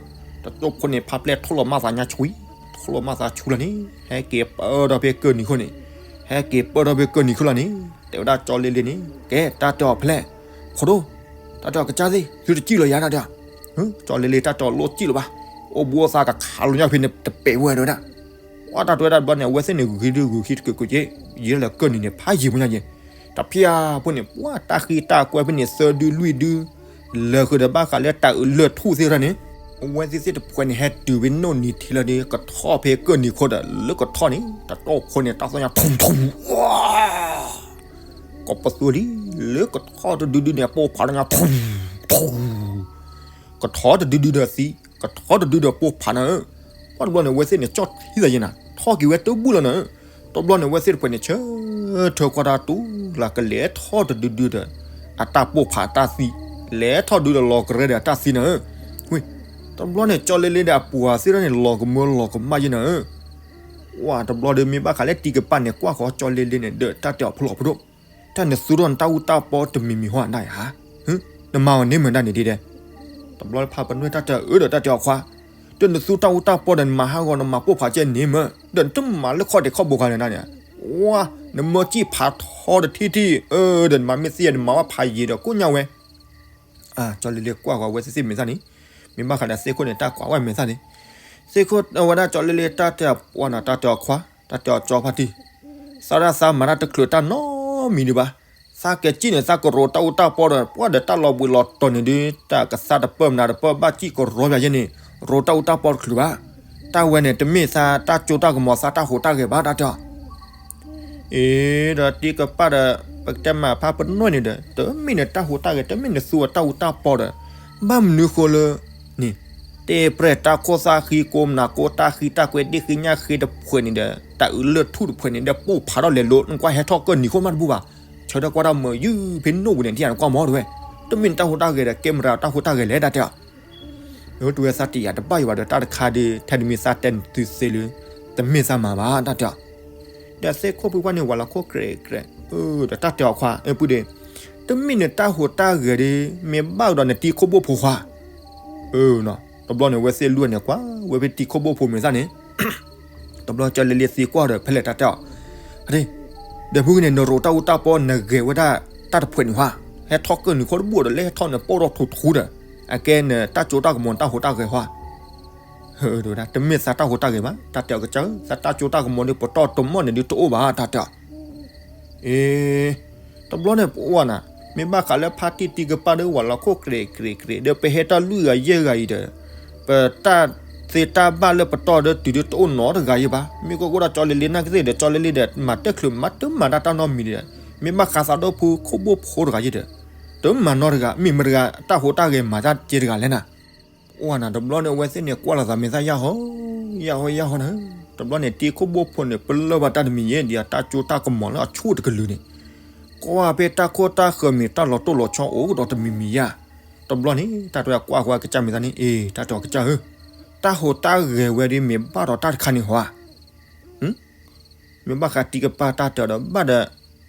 တကၠိဖိန့ၣ် ဖါပျဲၢ်ထီၣ်လီၤမၢ်သးညါဆွံ, ထီၣ်လီၤမၢ်သးဆူလီၤန့ၣ်, ဟဲက့ၤပၢၢ်ထီၣ်ဖဲကၢၢ်နံၤခိၣ်န့ၣ်, ဟဲက့ၤပၢၢ်ထီၣ်ဖဲကၢၢ်နံၤခိၣ်လီၤန့ၣ်, တဲဝဲဒၣ်ကၠီလ့လ့န့ၣ်, ကဲ တၢ်တဲအီၤဖဲလဲၣ်, ခိၣ်ဒိၣ်, တၢ်တဲအီၤကစၢ်သ့ၣ် သုတစံၣ်လီၤယၤ တၢ်တဲအီၤ. ကၠီလ့လ့ တၢ်တဲအီၤလိၣ်စံၣ်လီၤဘၣ်, အိၣ်ဘူးအိၣ်သးကခးလီၤညါဖဲန့ၣ် တပဲာ်ဝဲတဲဝဲဒၣ်. ပှၢ်တၢ်တဲဝဲဒၣ်တဘျီန့ၣ် အဝဲသ့ၣ်န့ၣ် ဂုာ်ခံဒုဂုာ်ခံတက့ၤက့ၤက့ၤ, ယံာ်လၢကၢၢ်နံၤန့ၣ် ဖးယံာ်ဖိညါက့ၤ. တဖျၢၣ်ဖိန့ၣ် ပှၢ်တၢ်ဃံတၢ်ကွဲဖဲန့ၣ် သၢဒုလွံၢ်ဒု, လၢာ်ဃုာ်ဒီးဘၣ်ဃးလၢတၢ်အုးလၢၢ်ထူၣ်သ့ၣ်တဖၣ်န့ၣ်, အဝဲသ့ၣ်သ့ၣ်တဖှဲးန့ၣ် ဟဲတုၤဖဲနိၣ်နံၤထံလီၤဒီး ကထီၣ်ဖဲကၢၢ်နံၤခိၣ်ဒီး လၢကထီၣ်န့ၣ် တကၠိဖိန့ၣ် တၢ်သီၣ်ညါ ထူၣ်ထူၣ် ကပသူလံ, လၢကထီၣ်တဒုဒုန့ၣ် အပိၢ်ဖးလီၤညါ ထူၣ်ထူၣ်, ကထီၣ်တဒုဒုဒီးသံ, ကထီၣ်တဒုဒီးပိၢ်ဖးနၤဧၢ. ပှၢ်တဘျီန့ၣ် အဝဲသ့ၣ်န့ၣ် ကၠီၣ်ထံသးယဲနၤ, ထီၣ်က့ၤဝဲတဘူၣ်လီၤနၤဧၢ. တဘျီန့ၣ် အဝဲသ့ၣ်တဖှဲးန့ၣ် ဆၢထၢၣ်ကွၢ်တၢ်တူၢ်လၢ် ကလဲၤထီၣ်တဒုဒုဒီး အတၢ်ပိၢ်ဖးတၢ်သံ, လဲၤထီၣ်ဒုဒီးလီၤကရဲဒီးအတၢ်သံနၤဧၢ. ဝ့ၢ် တဘျီန့ၣ် ကၠီလ့လ့ဒီးအပှၤသ့ၣ်တဖၣ်န့ၣ် လီၤကမၢလီၤကမၣ်ယဲနၤဧၢ. ဝ့ၢ် တဘျီဒီး မ့ၢ်ဘၣ်ဃးလၢတံၤကပၤန့ၣ် ကွၢ်ဃီၤကၠီလ့လ့န့ၣ် ဒီးတၢ်တဲအီၤဖျိလီၤဖိဒိၣ်, တၢ်နသူထီၣ်နတၢ်အူတၢ်ပီတမံၤမံၤဟီဒၣ်ဧါ, နမၤအီၤန့ၢ်မ့ၢ်ဒၣ်န့ၣ်ဒ်လဲၣ်. တဘျီဖါပနီၣ်တၢ်တဲအီၤ အၢ ဒီးတၢ်တဲအီၤခွါ, ဒီးနသူတၢ်အူတၢ်ပီဒီး နမၤဟးဂီၤ နမၤပိၢ်ဖးကဲန့ၣ်မ့ၢ်, ဒီးနတမၤလၢခီၣ်ဒဲးခီၣ်ဘိခါန့ၣ်ဒၣ်န့ၣ်, ဝ့ၢ် နမၢစံၣ်ဖးထီတထံၣ်ထံၣ်, အၢ ဒီးနမၤမ့ၢ်သ့ၣ် နမၤဝဲဖးယံၤဒီးကိၣ်ညါဝဲ. ကၠီလ့လ့ကွၢ်ဃီၤဝဲသ့ၣ်သ့ၣ်မဲာ်သၣ်န့ၣ်, မ့ၢ်ဘၣ်ဃးဒီးသ့ၣ်ခိၣ်န့ၣ် တၢ်ကွၢ်ဝဲမဲာ်သၣ်န့ၣ်, သ့ၣ်ခိၣ်ဝဲဒၣ်ကၠီလ့လ့ တၢ်တဲအီၤပှၢ်နၤ တၢ်တဲအီၤခွါ, တၢ်တဲအီၤကၠီဖါတံၢ်, သးဒၣ်သးမၤတၢ်တချုးတၢ်နီတမံၤဒံးဘၣ်. သးကဲစံၣ်န့ၣ် သးကရိးတၢ်အူတၢ်ပီဒီး ပှၢ်ဒီးတၢ်လီၤဘှံးလီၤတီၤန့ၣ်ဒုး တၢ်ကသးတပၢၢ်မနုၤတပၢၢ်ဘၣ် စံၣ်ကရိးယၤယဲန့ၣ်, ရိးတၢ်အူတၢ်ပီတချုးဘၣ်. တၢ်ဝဲန့ၣ် တမ့ၢ်သးတၢ်စိတၢ်ကမီၤ သးတၢ်ဟူးတၢ်ဂဲၤဘၣ် တၢ်တဲအီၤ အ့ ဒီးတံၤကပၤဒီး ပကတဲမးဖါပနီၣ်န့ၣ်ဒီး တမ့ၢ်နတၢ်ဟူးတၢ်ဂဲၤ တမ့ၢ်နသူအတၢ်အူတၢ်ပီဒီး ဘၣ်မနုၤဃိလၢ န့ၣ် တဲပြဲၢ်တၢ်ခိၣ်သၣ်ဃံကိးမနၤကိး တၢ်ဃံတၢ်ကွဲဒ့ၣ်ဃ့ညၣ်ဃ့တဖှဲးန့ၣ်ဒီး တၢ်အုးလၢၢ်ထူၣ်တဖှဲးန့ၣ်ဒီး ပိၢ်ဖးထီၣ်လဲၤလိၤ နကွၢ်ဟဲထီၣ်ကၢၢ်နံၤခိၣ်မးတဘူၣ်ဘၣ်. ဆၢထၢၣ်ကွၢ်တၢ်မုာ်ယုၢ်ဖဲနိၣ်ပူၤန့ၣ် ဒ်ယၤနကွၢ်မီၤတဝဲ, တမ့ၢ်နတၢ်ဟူးတၢ်ဂဲၤဒီး ကဲမနုၤတၢ်ဟူးတၢ်ဂဲၤလဲၣ် တၢ်တဲအီၤ အၢ တဝဲသးတယာ်တဘၣ်ယံၤဘၣ်ဒီး တၢ်တခါဒီး ထဲတမံၤသးတဲနသုသ့လၢ တမ့ၢ်သးမၤဘၣ် တၢ်တဲအီၤ. ဒီးသ့ၣ်ခိၣ်ဖုပှၢ်န့ၣ် ဝၤလီၤခိၣ်ကြဲးကြဲး, အၢ ဒီးတၢ်တဲအီၤခွါ အပုၢ်ဒီး တမ့ၢ်နတၢ်ဟူးတၢ်ဂဲၤဒီး မ့ၢ်ဘၣ်ဒီးနတံၤခိၣ်ဘိၣ်ဖိခွါ အၢ တဘျီန့ၣ် အဝဲသ့ၣ်လွံၢ်န့ၣ် ကွၢ်ဝဲဖဲတံၤခိၣ်ဘိၣ်ဖိမဲာ်သၣ်န့ၣ် တဘျီကၠီလ့လ့သံကွၢ်ဒီး ဖဲလဲၣ်တၢ်တဲအီၤ, ဒီးဖုန့ၣ် နရိးတၢ်အူတၢ်ပီ နဂဲၤဝဲဒၣ်တၢ်တဖှဲးန့ၣ်ခွါ, ဟဲထီၣ်ကၢၢ်နံၤခိၣ်တဘူၣ်ဒီး လၢဟဲထီၣ်န့ၣ်ပိၢ်ထီၣ်ထူထူဒီး အကဲနတၢ်စိတၢ်ကမီၤ နတၢ်ဟူးတၢ်ဂဲၤခွါ တမ့ၢ်သးတၢ်ဟူးတၢ်ဂဲၤဘၣ် တၢ်တဲအီၤကစၢ်ဧၢ, သးတၢ်စိတၢ်ကမီၤဒီး ပတီၢ်တမီၢ်န့ၣ်ဒုးတအိၣ်ဘၣ် တၢ်တဲအီၤ. အ့ တဘျီန့ၣ်ပအိၣ်နၤ, မ့ၢ်ဘၣ်ဃးလၢဖါတံၢ်တံၤကပၤဒီး ဝၤလီၤခိၣ်ကြဲးကြဲးကြဲးဒီး ပဟဲတၢ်လွံၢ်ဂၤယဲၢ်ဂၤအံၤဒီး ပတၢ်သ့တၢ်ဘၣ်လၢပတီၢ်ဒီးတုၤဒုးတအိၣ်နီတဂၤယဲၢ်ဘၣ်. မ့ၢ်ကအိၣ်ဒၣ်ကၠီလ့လ့နာ်က့သ့ၣ်ဒီး ကၠီလ့လ့ဒီး မၤတချုးမၤတမၤတၢ်တၢ်နီတမံၤဒီး မ့ၢ်ဘၣ်ဃးသးဒီဖိခိၣ်ဘိၣ်ဖိတဂၤယဲၢ်ဒီး တမၤနီတဂၤ မ့ၢ်မတဂၤ တၢ်ဟူးတၢ်ဂဲၤမၤတၢ်ကဲတဂၤလဲၣ်နၤ အိၣ်နၤ တဘျီန့ၣ် အဝဲသ့ၣ်န့ၣ် ကွၢ်လီၤသးမဲာ်သၣ်ယၢ်ဟီ ယၢ်ဟီ ယၢ်ဟီနၤ, တဘျီန့ၣ် တံၤခိၣ်ဘိၣ်ဖိန့ၣ် ပလၢၢ်ဘၣ်တၢ်တမံၤယဲၢ် ဒ်အတၢ်စိတၢ်ကမီၤလၢအဆူၣ်တကလုာ်န့ၣ်, ကွၢ်ဖဲတၢ်ခိၣ်တၢ်ဃၢၤမ့ၢ်တၢ်လီၤတိၢ်လီၤဆီအိၣ်ဒီးတမံၤမံၤယၢ်, တဘျီန့ၣ် တၢ်တဝဲကွၢ်ဃီကစၢ်မဲာ်သၣ်န့ၣ် အ့ တၢ်တဲအီၤကစၢ်ဧၢ, တၢ်ဟူးတၢ်ဂဲၤဝဲဒီးမ့ၢ်ဘၣ်ဒီးတၢ်တခါန့ၣ်ဟီဧါ မ့ၢ်ဘၣ်ဃးတံၤကပၤတၢ်တဲအီၤဒီး ဘၣ်ဒီး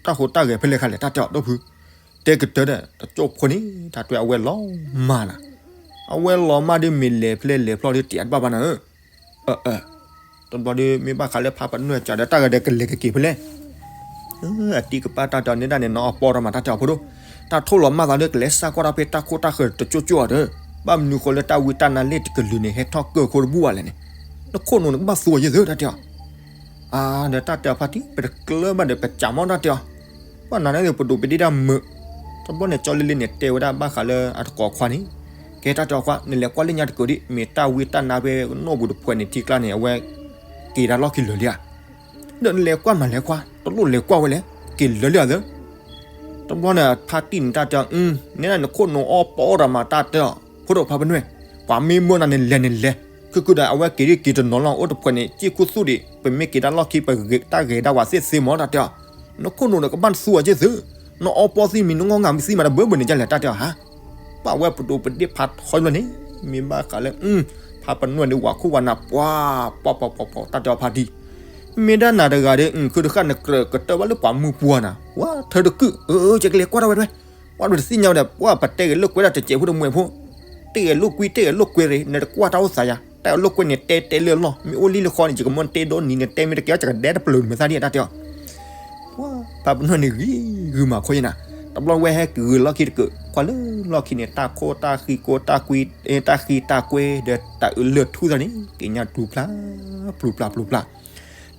တၢ်ဟူးတၢ်ဂဲၤဖဲလဲၣ်ခါလဲၣ် တၢ်တဲအီၤဒီးဖု, တဲကတၢၢ်ဒီး တကၠိဖိန့ၣ် တၢ်တဲအဝဲလီၤမၢ်နၤ, အဝဲလီၤမၢ်ဒီးမ့ၢ်လဲၤဖဲလဲၣ်လဲၤဖျီဒီးတယာ်တဘၣ်ဘၣ်နၤဧၢ, အၢ တဘျီဒီး မ့ၢ်ဘၣ်ဃးလၢဖါပနီၢ်ကဒီး တၢ်ဂၤဒီးကလဲၤကက့ၤဖဲလဲၣ် အတံၤကပၤတၢ်တဲအီၤန့ၣ်ဒၣ်န့ၣ် နီၢ်အပီထီၣ်မး တၢ်တဲအီၤဖိဒိၣ်, တၢ်ထိၣ်လီၤမၢ်သးဒီး ကလဲၤစၢ်ကွၢ်တၢ်ဖဲတၢ်ခိၣ်တၢ်ဃၢၤတကၠိကၠိအီၤဒီး, ဘၣ်မနုၤဃိလၢတၢ်ဝံတၢ်နါလ့ၣ်တကလုာ်န့ၣ် ဟဲထီၣ်ကၢၢ်ခိၣ်တဘူၣ်ဘၣ်လဲၣ်န့ၣ်, နခိၣ်နူာ်နကဘၣ်သူအီၤယဲၢ်သု တၢ်တဲအီၤ. အါ ဒီးတၢ်တဲအီၤဖါတံၢ် ပတကျၢဘၣ်ဒီး ပကးမီၢ် တၢ်တဲအီၤ. ပှၤနၤန့ၣ်ပဒိးပဒ့ၣ်တၢ်မုာ်. တဘျီန့ၣ် ကၠီလ့လ့န့ၣ် တဲဝဲဒၣ်ဘၣ်ဃးလၢအတကိးခွါန့ၣ်, ကဲ တၢ်တဲအီၤခွါ နလဲၤကွၢ်လၢညါတကးဒံး, မ့ၢ်တၢ်ဝံတၢ်နါဖဲနီၢ်ပူၤတဖှဲးန့ၣ် ထံကျါန့ၣ် အဝဲက့ၤတၢ်လီၢ်ခံလၢာ်လံဧါ. ဒီးနလဲၤကွၢ်မးလဲၤကွၢ်, တလိၣ်လဲၤကွၢ်ဝဲလဲၣ်, က့ၤလၢာ်လံဧါသၢ. တဘျီန့ၣ် ဖါတံၢ်န့ၣ် တၢ်တဲအီၤ, နဲဒၣ်နခိၣ်နူာ်အီၣ်ပီအီၣ်တၢ်မး တၢ်တဲအီၤ, ဖိဒိၣ်ဖါပနွဲၣ်, ပှၤမ့ၢ်မၢနၤန့ၣ် လဲၤန့ၣ်လဲၤ, ခုခုဒီးအဝဲက့ၤဒ်က့ၤတနီၤလီၤ အိၣ်တဖှဲးန့ၣ် စံၣ်ခူသူၣ်ဒံး, ပမ့ၢ်က့ၤတၢ်လီၢ်ခံ ပဂ့ၤတၢ်ဂဲၤဒၣ်ဝဲသ့ၣ်သ့မး တၢ်တဲအီၤ. နခိၣ်နူာ်ဒီးကဘၣ်သူအီၤက့ၢ်သု, နအီၣ်ပီသံမံၤ နငီၢ်ငါမံၤသံမး တဘၢဘၢန့ၣ် ကလဲၤ တၢ်တဲအီၤဟါ. ပှၤဝဲပဒိးပဒ့ၣ်ဖးထီဘျီန့ၣ်, မ့ၢ်ဘၣ်ဃးလၢ ဖါပနွဲၣ်ဒီး ဝၤခိၣ်ဝၤနၢ် ပှၤ ပှၤ ပှၤ ပှၤ တၢ်တဲအီၤဖါတံၢ်, မ့ၢ်ဒၣ်နၤတဂၤဒီး ခုတဃၣ်နကြၢးကတၢၢ်ဘၣ်လၢပှၤမုၢ်ပှၢ်နၤ, ဝဲထၢတကုၢ်, အၢ ယကလဲၤကွၢ်တၢ်ဝဲတဝဲ, ပှၤဒိးတသ့ၣ်ညါဝဲဒီး ပှၤပတဲဂ့ၤလိာ်ကွဲဒၣ်တစဲးဖိတမှဲးဖိ, တဲဂ့ၤလိာ်ကွံ တဲဂ့ၤလိာ်ကွဲရ့ၣ် နတကွၢ်တၢ်အိၣ်သးယၤ, တၢ်လိာ်ကွဲန့ၣ် တဲတဲလၢအလီၢ်, မ့ၢ်အိၣ်လံလၢဃီန့ၣ် ယကမၢတဲဒိနံၤ နတဲမ့ၢ်တကဲ ယကဒဲတပျၢၤနမဲာ်သၣ်ဒံး တၢ်တဲအီၤ. ပှၤ ဖါပနွဲၣ်န့ၣ်ဂ့ၤဂုာ်မးခီယဲနၤ, တဘျီဝဲဟဲက့ၤဂုာ်လီၢ်ခံတကုာ်, ကွၢ်လၢလီၢ်ခံန့ၣ် တၢ်ခိၣ်တၢ်ဃံကိတၢ်ကွံ, တၢ်ဃံတၢ်ကွဲဒီးတၢ်အုးလၢၢ်ထူၣ်သၣ်န့ၣ် က့ၤညါပျူၤပျၢ် ပျူၤပျၢ် ပျူၤပျၢ်.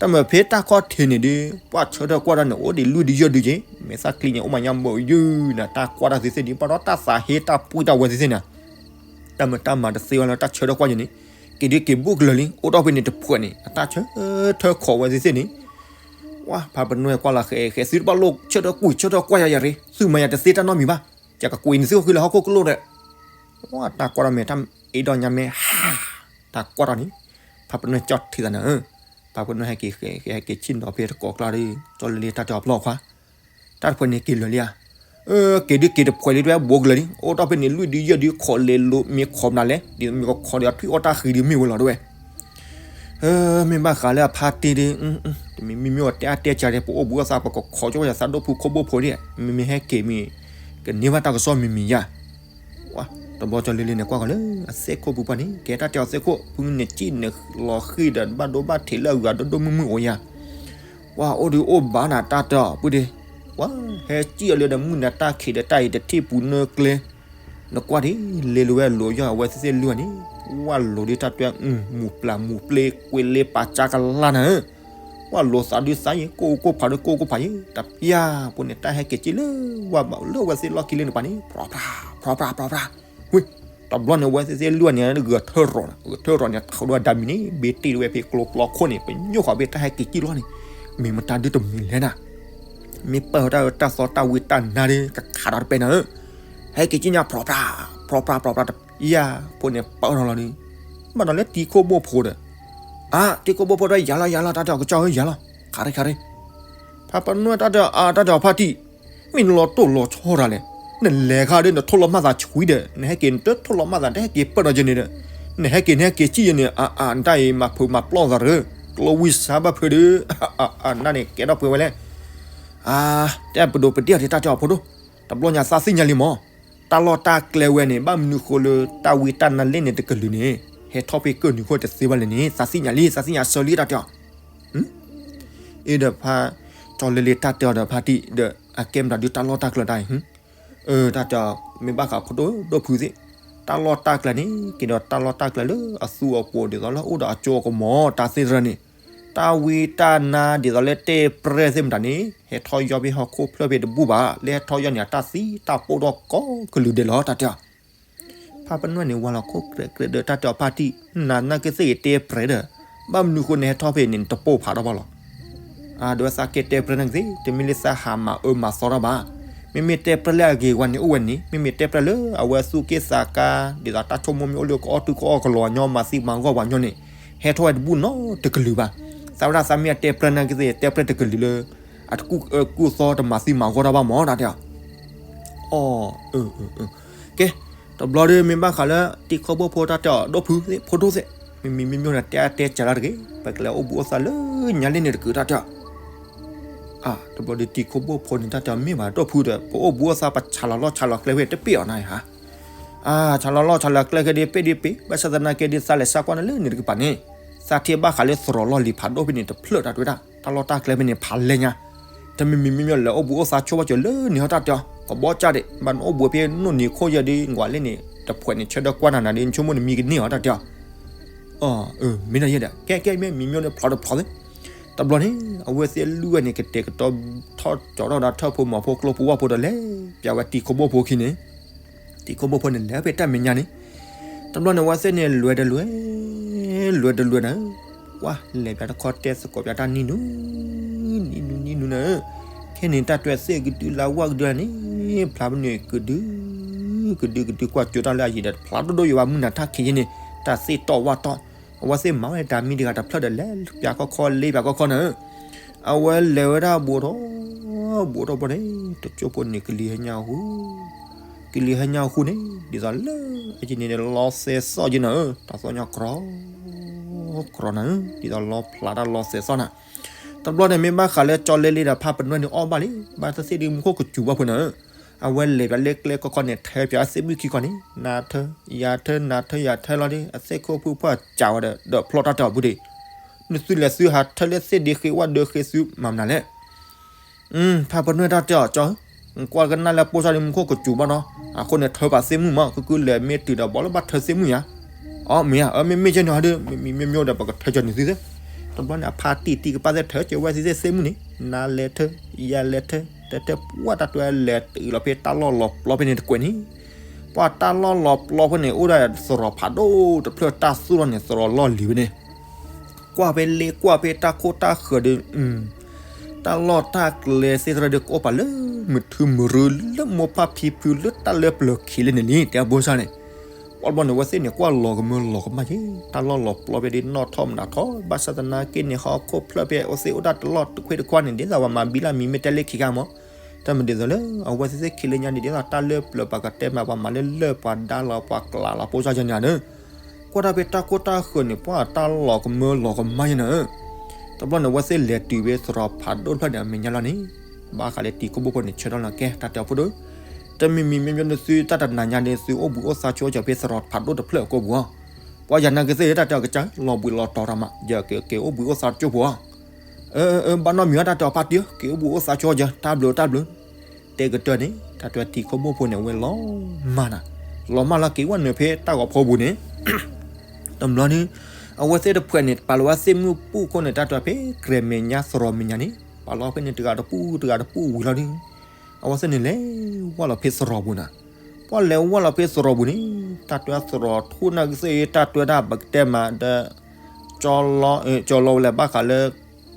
တၢ်မၤဖဲတၢ်ခီၣ်ထံးန့ၣ်ဒီး ပှၤဆၢထၢၣ်ကွၢ်တၢ်န့ၣ် အိၣ်ဒံးလွံၢ်ဒံးယဲၢ်ဒံးက့ၤ, မဲာ်သၣ်ချံန့ၣ် အိၣ်မးညါမုာ်ယုၢ်နၤ, တၢ်ကွၢ်တၢ်သ့သ့ၣ်န့ၣ် ဘၣ်ဒီးတၢ်သးဟ့တၢ်ပှံၢ်တၢ်ဝဲသ့သ့ၣ်န့ၣ်, တၢ်မၤတၢ်မၤတသ့ဝဲလၢတၢ်ဆၢထၢၣ်ကွၢ်ယဲန့ၣ်, က့ၤဒုးက့ၤဘူးကလၢာ်လံ အိၣ်ဒီးဖဲန့ၣ်တဖှဲးန့ၣ် အတၢ်ဆၢထၢၣ်ခိးဝဲသ့သ့ၣ်န့ၣ်, ပှၤ ဖါပနွဲၣ်ကွၢ်လီၤဃဲဃဲ သုတဘၣ်လိၣ်ဆၢထၢၣ်ကွံာ်ဆၢထၢၣ်ကွၢ်ယၤယၤရ့ၣ်, သုမၤယၤတသ့တၢ်နီတမံၤဘၣ်, ယကကွံာ်နသုဃီဃီလၢဟီၣ်ခိၣ်ကလိၣ်ဒီး, ပှၤ တၢ်ကွၢ်ထီၣ်မဲာ် တၢ်အ့ၣ်ဒီးညါမဲာ်ဟါ, တၢ်ကွၢ်ထီၣ်န့ၣ်, ဖါပနွဲၣ်ကၠီၣ်ထံသးနၤဧၢ, ဖါပနွဲၣ်ဟဲက့ၤဃဲ ဟဲက့ၤဆ့ၣ်နီၤဖဲတကိးကျါဒီး ကၠီလ့လ့တၢ်တဲအီၤဖျီၣ်ခွါ, တၢ်တဖှဲးန့ၣ်က့ၤလၢာ်လံဧါ, အၢ က့ၤဒုးက့ၤတဖှဲးလံတဝဲ ဘူးကလၢာ်လံ အိၣ်ဒီးဖဲန့ၣ်လွံၢ်ဒံးယဲၢ်ဒံး ခိးလဲၤလိာ်မ့ၢ်ခိးမနုၤလဲၣ် ဒ်သိးမ့ၢ်ကခိးဒီးထွံၣ်အီၣ်တၢ်ဃံဒုးမ့ၢ်ဝဲလီၤတဝဲ မ့ၢ်ဘၣ်ဃးလၢအဖါတံၢ်ဒီး, တမ့ၢ်မ့မ့ၢ်အီၤတဲအါတဲစှၤဒီး ပအိၣ်ဘူးအသး ပကခိးကၠီယသးဒိၣ်ဖုခိၣ်ဘိၣ်ဖိဒၣ်, မ့မ့ၢ်ဟဲက့ၤမ့ၢ် ကန့ၢ်ဘၣ်တၢ်ကစီၣ်မံၤမံၤယါ, တဘျီကၠီလ့လ့န့ၣ် ကွၢ်ကီၤလၢအသ့ၣ်ခိၣ်ပူၤပှၢ်န့ၣ် ကဲတၢ်တဲအီၤသ့ၣ်ခိၣ် ဖုန့ၣ်စံၣ်န့ၣ်လီၤဃံၤဒီး ဘၣ်ဒိဘၣ်ထံးလၢအဂၤဒိၣ်ဒိၣ်မုၢ်မုၢ်အိၣ်ယါ ပှၤအိၣ်ဒုးအိၣ်ဘၣ်နၤတၢ်တဲအီၤ ပုၢ်ဒ့, ပှၤဟဲစံၣ်အီၤလၢဒီးမုၢ်နၤတၢ်ခံးဒီးတၢ်အံၤတထံၣ်ပူၤနၢကျဲ, နကွၢ်ဒ်လဲၤလိာ်ဝဲလိာ်ယီၢ်အဝဲသ့ၣ်သ့ၣ်လွံၢ်န့ၣ်, ဝၣ်လိာ်ဒ်တၢ်တဲ မူၤပျၢ်မူၤပျ့ကွံာ်လ့ပာ်ကၢ်ကလါနၤဧၢ, ဝၣ်လိာ်သးဒုးသးယံၤ ကိၢ်ကိၢ်ဖးဒုးကိၢ်ကိၢ်ဖးယံၤ တပျၢ်ဖိန့ၣ် တၢ်ဟဲက့ၤစံၣ်လၢဝၣ်ဘၣ်လၢအဝဲသ့ၣ်လီၢ်ခံလၢန့ၣ်ပှၤန့ၣ် ဖြီဖြဖြဖြဖြ, ဝံၤ, တဘျီန့ၣ် အဝဲသ့ၣ်သ့ၣ်လွံၢ်န့ၣ် ဂဲၤထၢၣ်ရီၤန့ၣ် ဂဲၤထၢၣ်ရီၤန့ၣ် ထီၣ်ဒိၣ်ဒၣ်မံၤန့ၣ် ဘ့တ့ၢ်ဝဲဖဲကျိကျီခိၣ်န့ၣ် ပညိၣ်ဃီၤဖဲတၢ်ဟဲက့ၤစံၣ်လီၤန့ၣ်, မ့ၢ်မတၤဒုတမံၤလဲၣ်နၤ, မ့ၢ်ပၢၢ်တၢ်အၢတၢ်သီတၢ်ဝံတၢ်နါဒီး ကခးဒီးတပဲနၤဧၢ, ဟဲက့ၤစံၣ်ညါ ဖြီဖြဖြဖြဖြ တပျၢ်ဖိန့ၣ် ပၢၢ်ထီၣ်လီၤဒီး, ဘၣ်ဒီးလၢတံၤခိၣ်ဘိၣ်ဖိဒီး, အါ တံၤခိၣ်ဘိၣ်ဖိဒီး ယၤလီၤယၤလီၤ တၢ်တဲအီၤကစၢ်ဧၢ ယၤလီၤ ခးရ့ခးရ့, ဖါပနွဲၣ်တၢ်တဲအီၤ အါ တၢ်တဲအီၤဖါတံၢ်, မ့ၢ်နလီၤတိၢ်လီၤဆီတၢ်လဲၣ်, နလဲၤခါဒီး နထိၣ်လီၤမၢ်သးဆှံဒီး နဟဲက့ၤနတထိၣ်လီၤမၢ်သး နဟဲက့ၤပၢၢ်ထီၣ်က့ၤန့ၣ်ဒီး, နဟဲက့ၤနဟဲက့ၤစံၣ်ယဲန့ၣ် အါ အါ နတၢ်အံၤမၤဖုးမၤပျီၢ်သးတဂ့ၤ, ကျိဝံစါဘၣ်ဖုးဒီး, အါ အါ နတၢ်န့ၣ်ကဲထီၣ်ပှဲၤဝဲလဲၣ်, အါ တၢ်ပဒိးပဒ့ၣ်အီၤတၢ်တဲအီၤဖိဒိၣ်, တဘျီညါသးသ့ၣ်ညါလံမး တၢ်လီၢ်တၢ်ကျဲဝဲန့ၣ် ဘၣ်မနုၤဃိလၢတၢ်ဝံတၢ်နါလဲၣ်န့ၣ်တကလုာ်န့ၣ် ဟဲထီၣ်ဖဲကၢၢ်နုာ်ခိၣ်တသ့ဘၣ်လဲၣ်န့ၣ် သးသ့ၣ်ညါလံ သးသ့ၣ်ညါဆၢလံတၢ်တဲအီၤ, အ့ဒီးဖါ, ကၠီလ့လ့တၢ်တဲအီၤဒီးဖါတံၢ်ဒီး အကဲမတၤဒုတၢ်လီၢ်တၢ်ကျဲတၢ်အံၤ, တၢ်တဲအီၤ မ့ၢ်ဘၣ်ဃးဖိဒိၣ်ဒိၣ်ဖုသ့ၣ်, တၢ်လီၢ်တၢ်ကျဲန့ၣ် က့ၤဒီးတၢ်လီၢ်တၢ်ကျဲလၢအသူအပှိၤဒ်သိးလၢအိၣ်ဒီးအကၠိအကမီၤတၢ်သ့ၣ်တဖၣ်န့ၣ်, တၢ်ဝံတၢ်နါဒ်သိးလၢတဲပြဲၢ်သ့ၣ်မတၤန့ၣ် ဟဲထီၣ်ယီၢ်ဖဲဟီၣ်ခိၣ်ဖျၢၣ်ဖဲတဘူၣ်ဘၣ် လၢဟဲထီၣ်ယီၢ်န့ၣ် အတၢ်သံတၢ်ပိၢ်ထီၣ်ကိးကလုာ်ဒဲးလီၤ တၢ်တဲအီၤ, ဖါပနွဲၣ်န့ၣ် ဝၤလီၤခိၣ်ကြဲးကြဲးဒီးတၢ်တဲအီၤဖါတံၢ်, နၤနာ်က့သ့ၣ်ဂ့ၤတဲပြဲၢ်ဒီး, ဘၣ်မနုၤဃိနဟဲထီၣ်ဖဲန့ၣ် နတပိၢ်ဖးထီၣ်ဘၣ်လီၤ အါ ဒ်ဝဲသးကဲတဲပြဲၢ်နာ်က့သ့ၣ် တမ့ၢ်လၢသးဟးမၤအၢမၤသီထီၣ်ဘၣ်, မ့မ့ၢ်တဲပြဲၢ်လၢအဂ့ၤဝဲန့ၣ်အိၣ်ဝဲန့ၣ် မ့မ့ၢ်တဲပြဲၢ်လၢအဝဲသူၣ်က့ၣ်သးကါ ဒ်သိးတၢ်ဆိကမိၣ်မ့ၢ်အိၣ်လၢကအီၣ်တူၢ်ကအီၣ်ကလီၤညီ မၤသံမၤဂီၢ်ပှၤညီန့ၣ်, ဟဲထီၣ်ဝဲတဘူၣ်နီတကလုာ်ဘၣ်, သးဝဲဒၣ်သးမ့ၢ်အတဲပြဲၢ်နာ်က့သ့ၣ် တဲပြဲၢ်တကလုာ်လၢ အတကူၣ်အၢကူၣ်သီတမၤသံမၤဂီၢ်တၢ်ဘၣ်မး တၢ်တဲအီၤ အီ ကဲ, တဘျီဒီးမ့ၢ်ဘၣ်ဃးလၢ တံၤခိၣ်ဘိၣ်ဖိတၢ်တဲအီၤ ဒိၣ်ဖုသ့ၣ် ဖိဒိၣ်သ့ၣ် မ့မ့ၢ်မ့မ့ၢ်န့ၣ် တဲအါတဲစှၤလၢတဂ့ၤ ပကလဲၤအိၣ်ဘူးအိၣ်သးလၢညါလၢန့ၣ်တကုာ် တၢ်တဲအီၤ, အါ တဘျီဒီးတံၤခိၣ်ဘိၣ်ဖိန့ၣ် တၢ်တဲအီၤမ့ၢ်ဘၣ် ဒိၣ်ဖုဒီး ပအိၣ်ဘူးအိၣ်သး ပဆးလီၤလီၢ်ဆးလီၤကျဲဝဲတပ့ၢ်အီၤနၤဧါ, အါ ဆးလီၤလီၢ်ဆးလီၤကျဲကဲဒ်ပ့ၢ်ဒ်ပ့ၢ် ဘၣ်ဆၣ်သနာ်က့ဒ်သးလဲၤစးကွၢ်န့ၣ်လၢန့ၣ်တကပၤန့ၣ်, သးထံၣ်ဘၣ်ဃးလၢသရိာ်လီၢ်လံၤဖးဒိၣ်ဖဲန့ၣ်တဖျၢၣ် တၢ်တဲဝဲဒၣ် တၢ်လီၢ်တၢ်ကျဲဖဲန့ၣ်ဖးလဲၢ်ညါ တမ့ၢ်မံၤမံၤမံၤလဲၤအိၣ်ဘူးအိၣ်သးဆိဘၣ်စၢၤလၢန့ၣ်ဟီ တၢ်တဲအီၤ ကဘီကၢ်ဒံး ဘၣ်နအိၣ်ဘူးဖဲနိၣ်နံၤခိၣ်ယဲၢ်ဒ် ကွၢ်လၢန့ၣ် တဖှဲးန့ၣ် ဆၢထၢၣ်ကွၢ်နၤနၤဒ် နဆိကမိၣ်နမံကန့ၢ်အီၤ တၢ်တဲအီၤ, အၢ မ့ၢ်နီၤယဲဒီး ကဲကဲမ့ၢ်မံၤမ့ၢ်န့ၣ်ဖျီတဖျီသ့. တဘျီန့ၣ် အဝဲသ့ၣ်လွံၢ်ဂၤန့ၣ် ကတဲာ်ကတီၤထီၣ်ကၠီထီၣ်ဒီးထၢၣ်ဖိမီၤဖိကျိဖိဝၣ်ဖိဒီး လဲၤပၠးဝဲတံၤခိၣ်ဘိၣ်ဖိခံန့ၣ်, တံၤခိၣ်ဘိၣ်ဖိန့ၣ် လဲၤဖဲတၢ်မဲာ်ညါန့ၣ်, တဘျီန့ၣ် အဝဲသ့ၣ်န့ၣ် လဲၤတလဲၤ လဲၤတလဲၤနၤ, ကွၢ်လဲၤပၠးတခီတဲသကိးပၠးတၢ်နံၤနူ နံၤနူ နံၤနူနၤ, ခဲန့ၣ်တၢ်တွဲသ့ၣ်ကဒုလၢဝၣ်ကဒုန့ၣ် ဖျါပနွံကဒု ကဒုကဒုကွၢ်ကၠိတၢ်လၢအယံၤဒီး ဖျါဒိၣ်ဒိၣ်ယိာ်ဘၣ်မုၢ်နၤထၣ်ခံယဲန့ၣ် တၢ်သ့ၣ်တီၢ်ဝၣ်တီၢ်, အဝဲသ့ၣ်မၤဝဲတၢ်မံတဂၤတဖျၢၣ်ဒီး လဲၤပၠးခီခီ လဲၤပၠးခီခီနၤ, အဝဲလဲၤဝဲဒၣ်ဘူးထီၣ် ဘူးထီၣ်ဘီန့ၣ် တကၠိဖိန့ၣ် ကလံၤဟဲညါဟူ ကလံၤဟဲညါဟူန့ၣ် ဒ်သိးလၢအယံၤန့ၣ် လီၤစဲးစီၣ်ယဲနၤ, တၢ်သီၣ်ညါကြီ ကြီနၤ, ဒ်သိးလီၤဖျါတၢ်လီၤစဲးစီၣ်နၤ, တဘျီန့ၣ် မ့ၢ်ဘၣ်ဃးလၢကၠီလဲလ့ဒီး ဖါပနွဲၣ်န့ၣ်အီၣ်ဘၣ်လံ, ဘၣ်သ့ၣ်သ့ၣ်ဒီးမူခိၣ်ကစူၤဘၣ်ဖိနၤ, အဝဲလဲၤပၠးလၢကျဲခီခီန့ၣ် ထၢပၠးသ့ၣ်မုၣ်ခံခီန့ၣ် နၤထၢ ယၤထၢ နၤထၢ ယၤထၢလီၤဒီး အသ့ၣ်ခိၣ်ဖုဖၣ်စးဝဲဒီး ဒီးဖျီၣ်တၢ်တဲအီၤပူၤဒီး, နသုလဲၤသုဟးထၢလၢသ့ၣ်ဒ့ဃ့ဝၣ်ဒ့ဃ့သုမၤမနုၤလဲၣ် ဖါပနွဲၣ်တၢ်တဲအီၤ ကၠီဧၢ, နကွၢ်ကနၣ်လၢပိၢ်စၢ်ဒီးမူခိၣ်ကစူၤဘၣ်နီၤ, အဃိန့ၣ် ထၢပာ်သ့ၣ်မုၣ်မး, ကုကုလဲၤမ့ၢ်တုၤဒီး ဘၣ်လၢဘၣ်ထၢသ့ၣ်မုၣ်ယါ, အီ မ့ၢ်ဧါ, အၢ မ့မ့ၢ်ကဲန့ၣ်ဟီဒီး မ့မ့ၢ်မ့ၢ်မ့ၢ်ဒီး ပကထၢကၠီနုၤသုသ့, တဘျီန့ၣ် အဖါတံၢ်တံၢ်ကပၣ်သ့ၣ်ထၢကၠီဝဲသ့ၣ်သ့ၣ်သ့ၣ်မုၣ်န့ၣ် နၤလဲၤထၢ ယၤလဲၤထၢ တထၢ ပှၢ်တၢ်တွဲလဲၤတုၤလီၤဖဲတၢ်လီၢ်လီၤပျီဖဲန့ၣ်တကွဲးန့ၣ်, ပှၢ်တၢ်လီၢ်လီၤပျီဖဲန့ၣ် အိၣ်ဒၣ်သရိာ်ဖးဒိၣ်တဖျၢၣ် တၢ်သူၣ်ထီၣ်န့ၣ် သရိာ်လီၢ်လံၤဝဲန့ၣ် ကွၢ်ဖဲလ့ကွၢ်ဖဲတၢ်ခိၣ်တၢ်ဃၢၤဒီး, တၢ်လီၢ်တၢ်ကျဲသ့ၣ်တဖၣ်ဒီး ကအိၣ်ပာ်လၢမုၢ်ထူမုၢ်ရူ လၢမိၢ်ပၢ်ဖံဖုလၢတၢ်လၢပျၢၤခံးလၢန့ၣ်လံ တဲအဘိစၢ်န့ၣ်, ပှၢ်တဘျီန့ၣ် အဝဲသ့ၣ်န့ၣ် ကွၢ်လီၤကမၢလီၤကမၣ်က့ၤ တၢ်လီၢ်လီၤပျီဖဲဒ်နီၣ်ထီၣ်မနုၤထီၣ် ဘၣ်ဆၣ်သနာ်က့န့ၣ် ဟီၣ်ခိၣ်ဖျၢၣ်ဖဲ အဝဲသ့ၣ်အိၣ်တၢ်တလီၢ်တခွ့တခွါန့ၣ် ဒ်သိးပှၤမၤဘံလၢမံၤမ့ၢ်တဲလၢခံခါမး, တၢ်မၤဒ်သိးလၢ အဝဲသ့ၣ်သ့ၣ်ခံးလၢညါန့ၣ် ဒ်သိးတၢ်လၢပျၢၤပှၤကတဲမး ပှၤမၤလၢလၢၢ်ပှၤဒါလီၤပှၤကျးလီၤပိၢ်စၢ်ယဲန့ၣ်ဧါ ကွၢ်တၢ်ဖဲတၢ်ခိၣ်တၢ်ဃၢၤန့ၣ် ပှၢ်တၢ်လီၤကမၢလီၤကမၣ်ယဲန့ၣ်ဧါ, တဘျီန့ၣ် အဝဲသ့ၣ်လဲၤတုၤဖဲသရိာ်ဖးဒိၣ်တဖျၢၣ်န့ၣ် အမဲာ်ညါလီၤန့ၣ်, ဘၣ်ဃးလၢတံၤခိၣ်ဘိၣ်ဖိန့ၣ် ဆၢထၢၣ်လီၤကဲ တၢ်တဲအီၤဖိဒိၣ်, တမံၤမံၤမ့မ့ၢ်သုတၢ်တနၤညါန့ၣ် သုအိၣ်ဘှံးအိၣ်သါဆိကၠီဖဲသရိာ်ဖးဒိၣ်တဖျၢၣ်အကိာ်ပူၤဧါ, ပှၢ်ယၤနာ်က့သ့ၣ် တၢ်တဲအီၤကစၢ် လီၤဘှံးလီၤတီၤတၢ်မး ယကက့ၤအိၣ်ဘှံးအိၣ်သါတကၠိဖိဧါ အၢ အၢ ဘၣ်နီတမံၤ တၢ်တဲအီၤဖါတံၢ်ဧၢ က့ၤအိၣ်ဘှံးအိၣ်သါဆိကၠီ တၢ်ဘျုးတၢ်ဘျုး, တဲကတၢၢ်န့ၣ် တၢ်တဲတံၤခိၣ်ဘိၣ်ဖိန့ၣ် အဝဲလီၤမၢ်နၤ, လီၤမၢ်လီၤက့ၤဝဲနုာ်ဖဲတၢ်ဂီၤဖီပူၤန့ၣ်, တဘျီန့ၣ် အဝဲသ့ၣ်တဖုန့ၣ် ပာ်လီၤဝဲသ့ၣ်မုၢ်ပူၣ်ခိၣ်န့ၣ် တၢ်တဲဖဲကြဲးမဲာ်ညါသရိာ်မဲာ်ညါန့ၣ် ပာ်လီၤဖဲန့ၣ် တဂၤတပူၣ်တဂၤတပူၣ်ဝံၤလီၤဒီး အဝဲသ့ၣ်န့ၣ်လဲၤဝဲလီၤဖဲသရိာ်ပူၤနၤ, ပှၢ်လဲၤဝဲလီၤဖဲသရိာ်ပူၤန့ၣ် တၢ်တဲသရိာ်ထူၣ်နာ်က့သ့ၣ် တၢ်တဲဒၣ်ပကတဲမးဒီး ကၠီလီၤ ကၠီလီၤဝဲလဲၤဘၣ်ဃးလၢ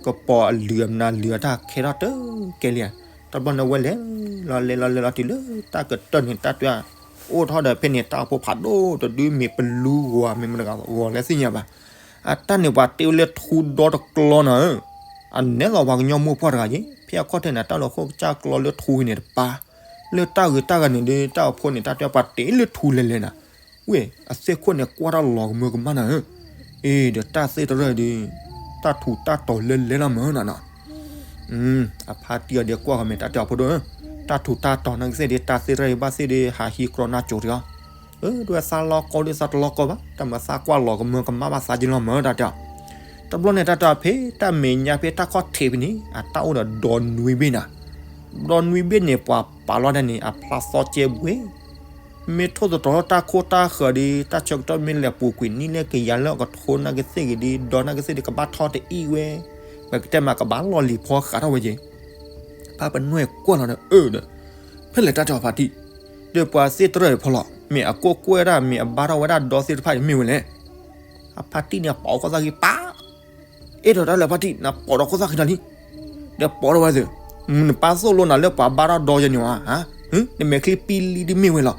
ကပီၤအလုၢ်အမနုၤလုၢ်အတၢ်ခဲထီၣ်တကဲလံဧါ, တဘျီန့ၣ်ဝဲလဲၤလီၤလဲၤလီၤလဲၤလီၤတုၤလၢတၢ်ကတၢၢ်န့ၣ် တၢ်တဲ အိၣ်ထီၣ်ဒီးဖဲန့ၣ် တၢ်အိၣ်ဖှိၣ်ဖးဒိၣ်တဒု မ့ၢ်ပလူဂီၤ မ့ၢ်မတၤဂီၤလဲၣ်သ့ၣ်ညါဘၣ်, အတၢ်န့ၣ်ပှၤတ့ဝဲလၢထူဒီတကျီနၤဧၢ, အနဲသိးပှၤကညီမိၢ်ပှၢ်တဂၤက့ၤ ဖဲအခီၣ်ထံးန့ၣ် တၢ်လီၢ်ခိၣ်ကစၢ်ကျီလၢထူဂ့ၤန့ၣ်တပၢ်, လၢတၢ်ဂ့ၤတၢ်ဂၤန့ၣ်ဒီး တၢ်အိၣ်ဖှိၣ်န့ၣ် တၢ်တဲပှၤတ့လၢထူလဲၤလဲၤနၤ, ဝဲ အသ့ၣ်ခိၣ်န့ၣ် ကွၢ်တၢ်လီၤကမၢကမၣ်နၤဧၢ, အ့ ဒီးတၢ်သ့ၣ်တရၢၣ်ဒီး တၢ်ထူးတၢ်တီၤလၢလဲၤလီၤမၢ်နၤနီၤ အဖါတံၢ်အီၤဒီးကွၢ်ဃီၤမ့ၢ်တၢ်တဲအီၤဖိဒိၣ်, တၢ်ထူးတၢ်တီၤနာ်က့သ့ၣ်ဒီး တၢ်သ့ၣ်တရၢၣ်ဘၣ်သ့ၣ်ဒီး ဟးဟံးကြီနါကိၤတဂ့ၤ, အၢ ဒ်ဝဲသးလီၤကီဒ်သးတလီၤကီဘၣ် တၢ်မၤသးကွၢ်လီၤကမၢကမၣ်ဘၣ်သးက့ၤလီၤမၢ်တၢ်တဲအီၤ, တဘျီန့ၣ်တၢ်တဲအီၤဖဲ တၢ်မဲာ်ညါဖဲတၢ်ခီၣ်ထံးဖဲန့ၣ် အတၢ်အိၣ်ဒီးဒီနွံဘ့ၣ်နၤ, ဒီနွံဘ့ၣ်န့ၣ် ပှၤပာ်လီၤဒၣ်န့ၣ် အဖျါသီကဲဘှ့ၣ် မ့ၢ်ထိၣ်သတြီၤတၢ်ခိၣ်တၢ်ဃၢၤဒီး တၢ်ဆၢကတီၢ်မ့ၢ်လဲၤပူၤကွံာ်နံၣ်လၢကယၤလၢအကထိနာ်က့သ့ၣ်ဂ့ၤဒီး ဒီနာ်က့သ့ၣ်ဒီး ကဘၣ်ထီၣ်တအံၣ်ဝဲ, ပကတဲမးကဘၣ်လီၢ်လံၤဖီဃးထီၣ်ဝဲက့ၤ, ဖါပနွဲၢ်ကွၢ်လီၤဒီးအၢဒီး, ဖဲလဲၣ်တၢ်တဲအီၤဖါတံၢ်, ဒီးပှၤသ့ၣ်တရၢၣ်အံၤဖီလီၤ မ့ၢ်အကိၢ်ကွဲၢ်ဒၣ် မ့ၢ်အဘါထီၣ်ဝဲဒၣ်ဒီသ့ၣ်တဖၣ်အံၤမ့ၢ်ဝဲလဲၣ် အဖါတံၢ်န့ၣ် အပိာ်ခိၣ်သၣ်ခံပာ်, အဲၣ်ဒိးတၢ်လၢဖါတံၢ် နပိာ်ဒီးခိၣ်သၣ်ခံဒီးလံ, ဒီးပိာ်ထီၣ်ဝဲသု, နပာ်သိၣ်လိနၤလၢပှၤဘါထီၣ်ဒီယဲန့ၣ်ဧါ, နမဲာ်ချံပံလံတမ့ၢ်ဝဲလီၤ,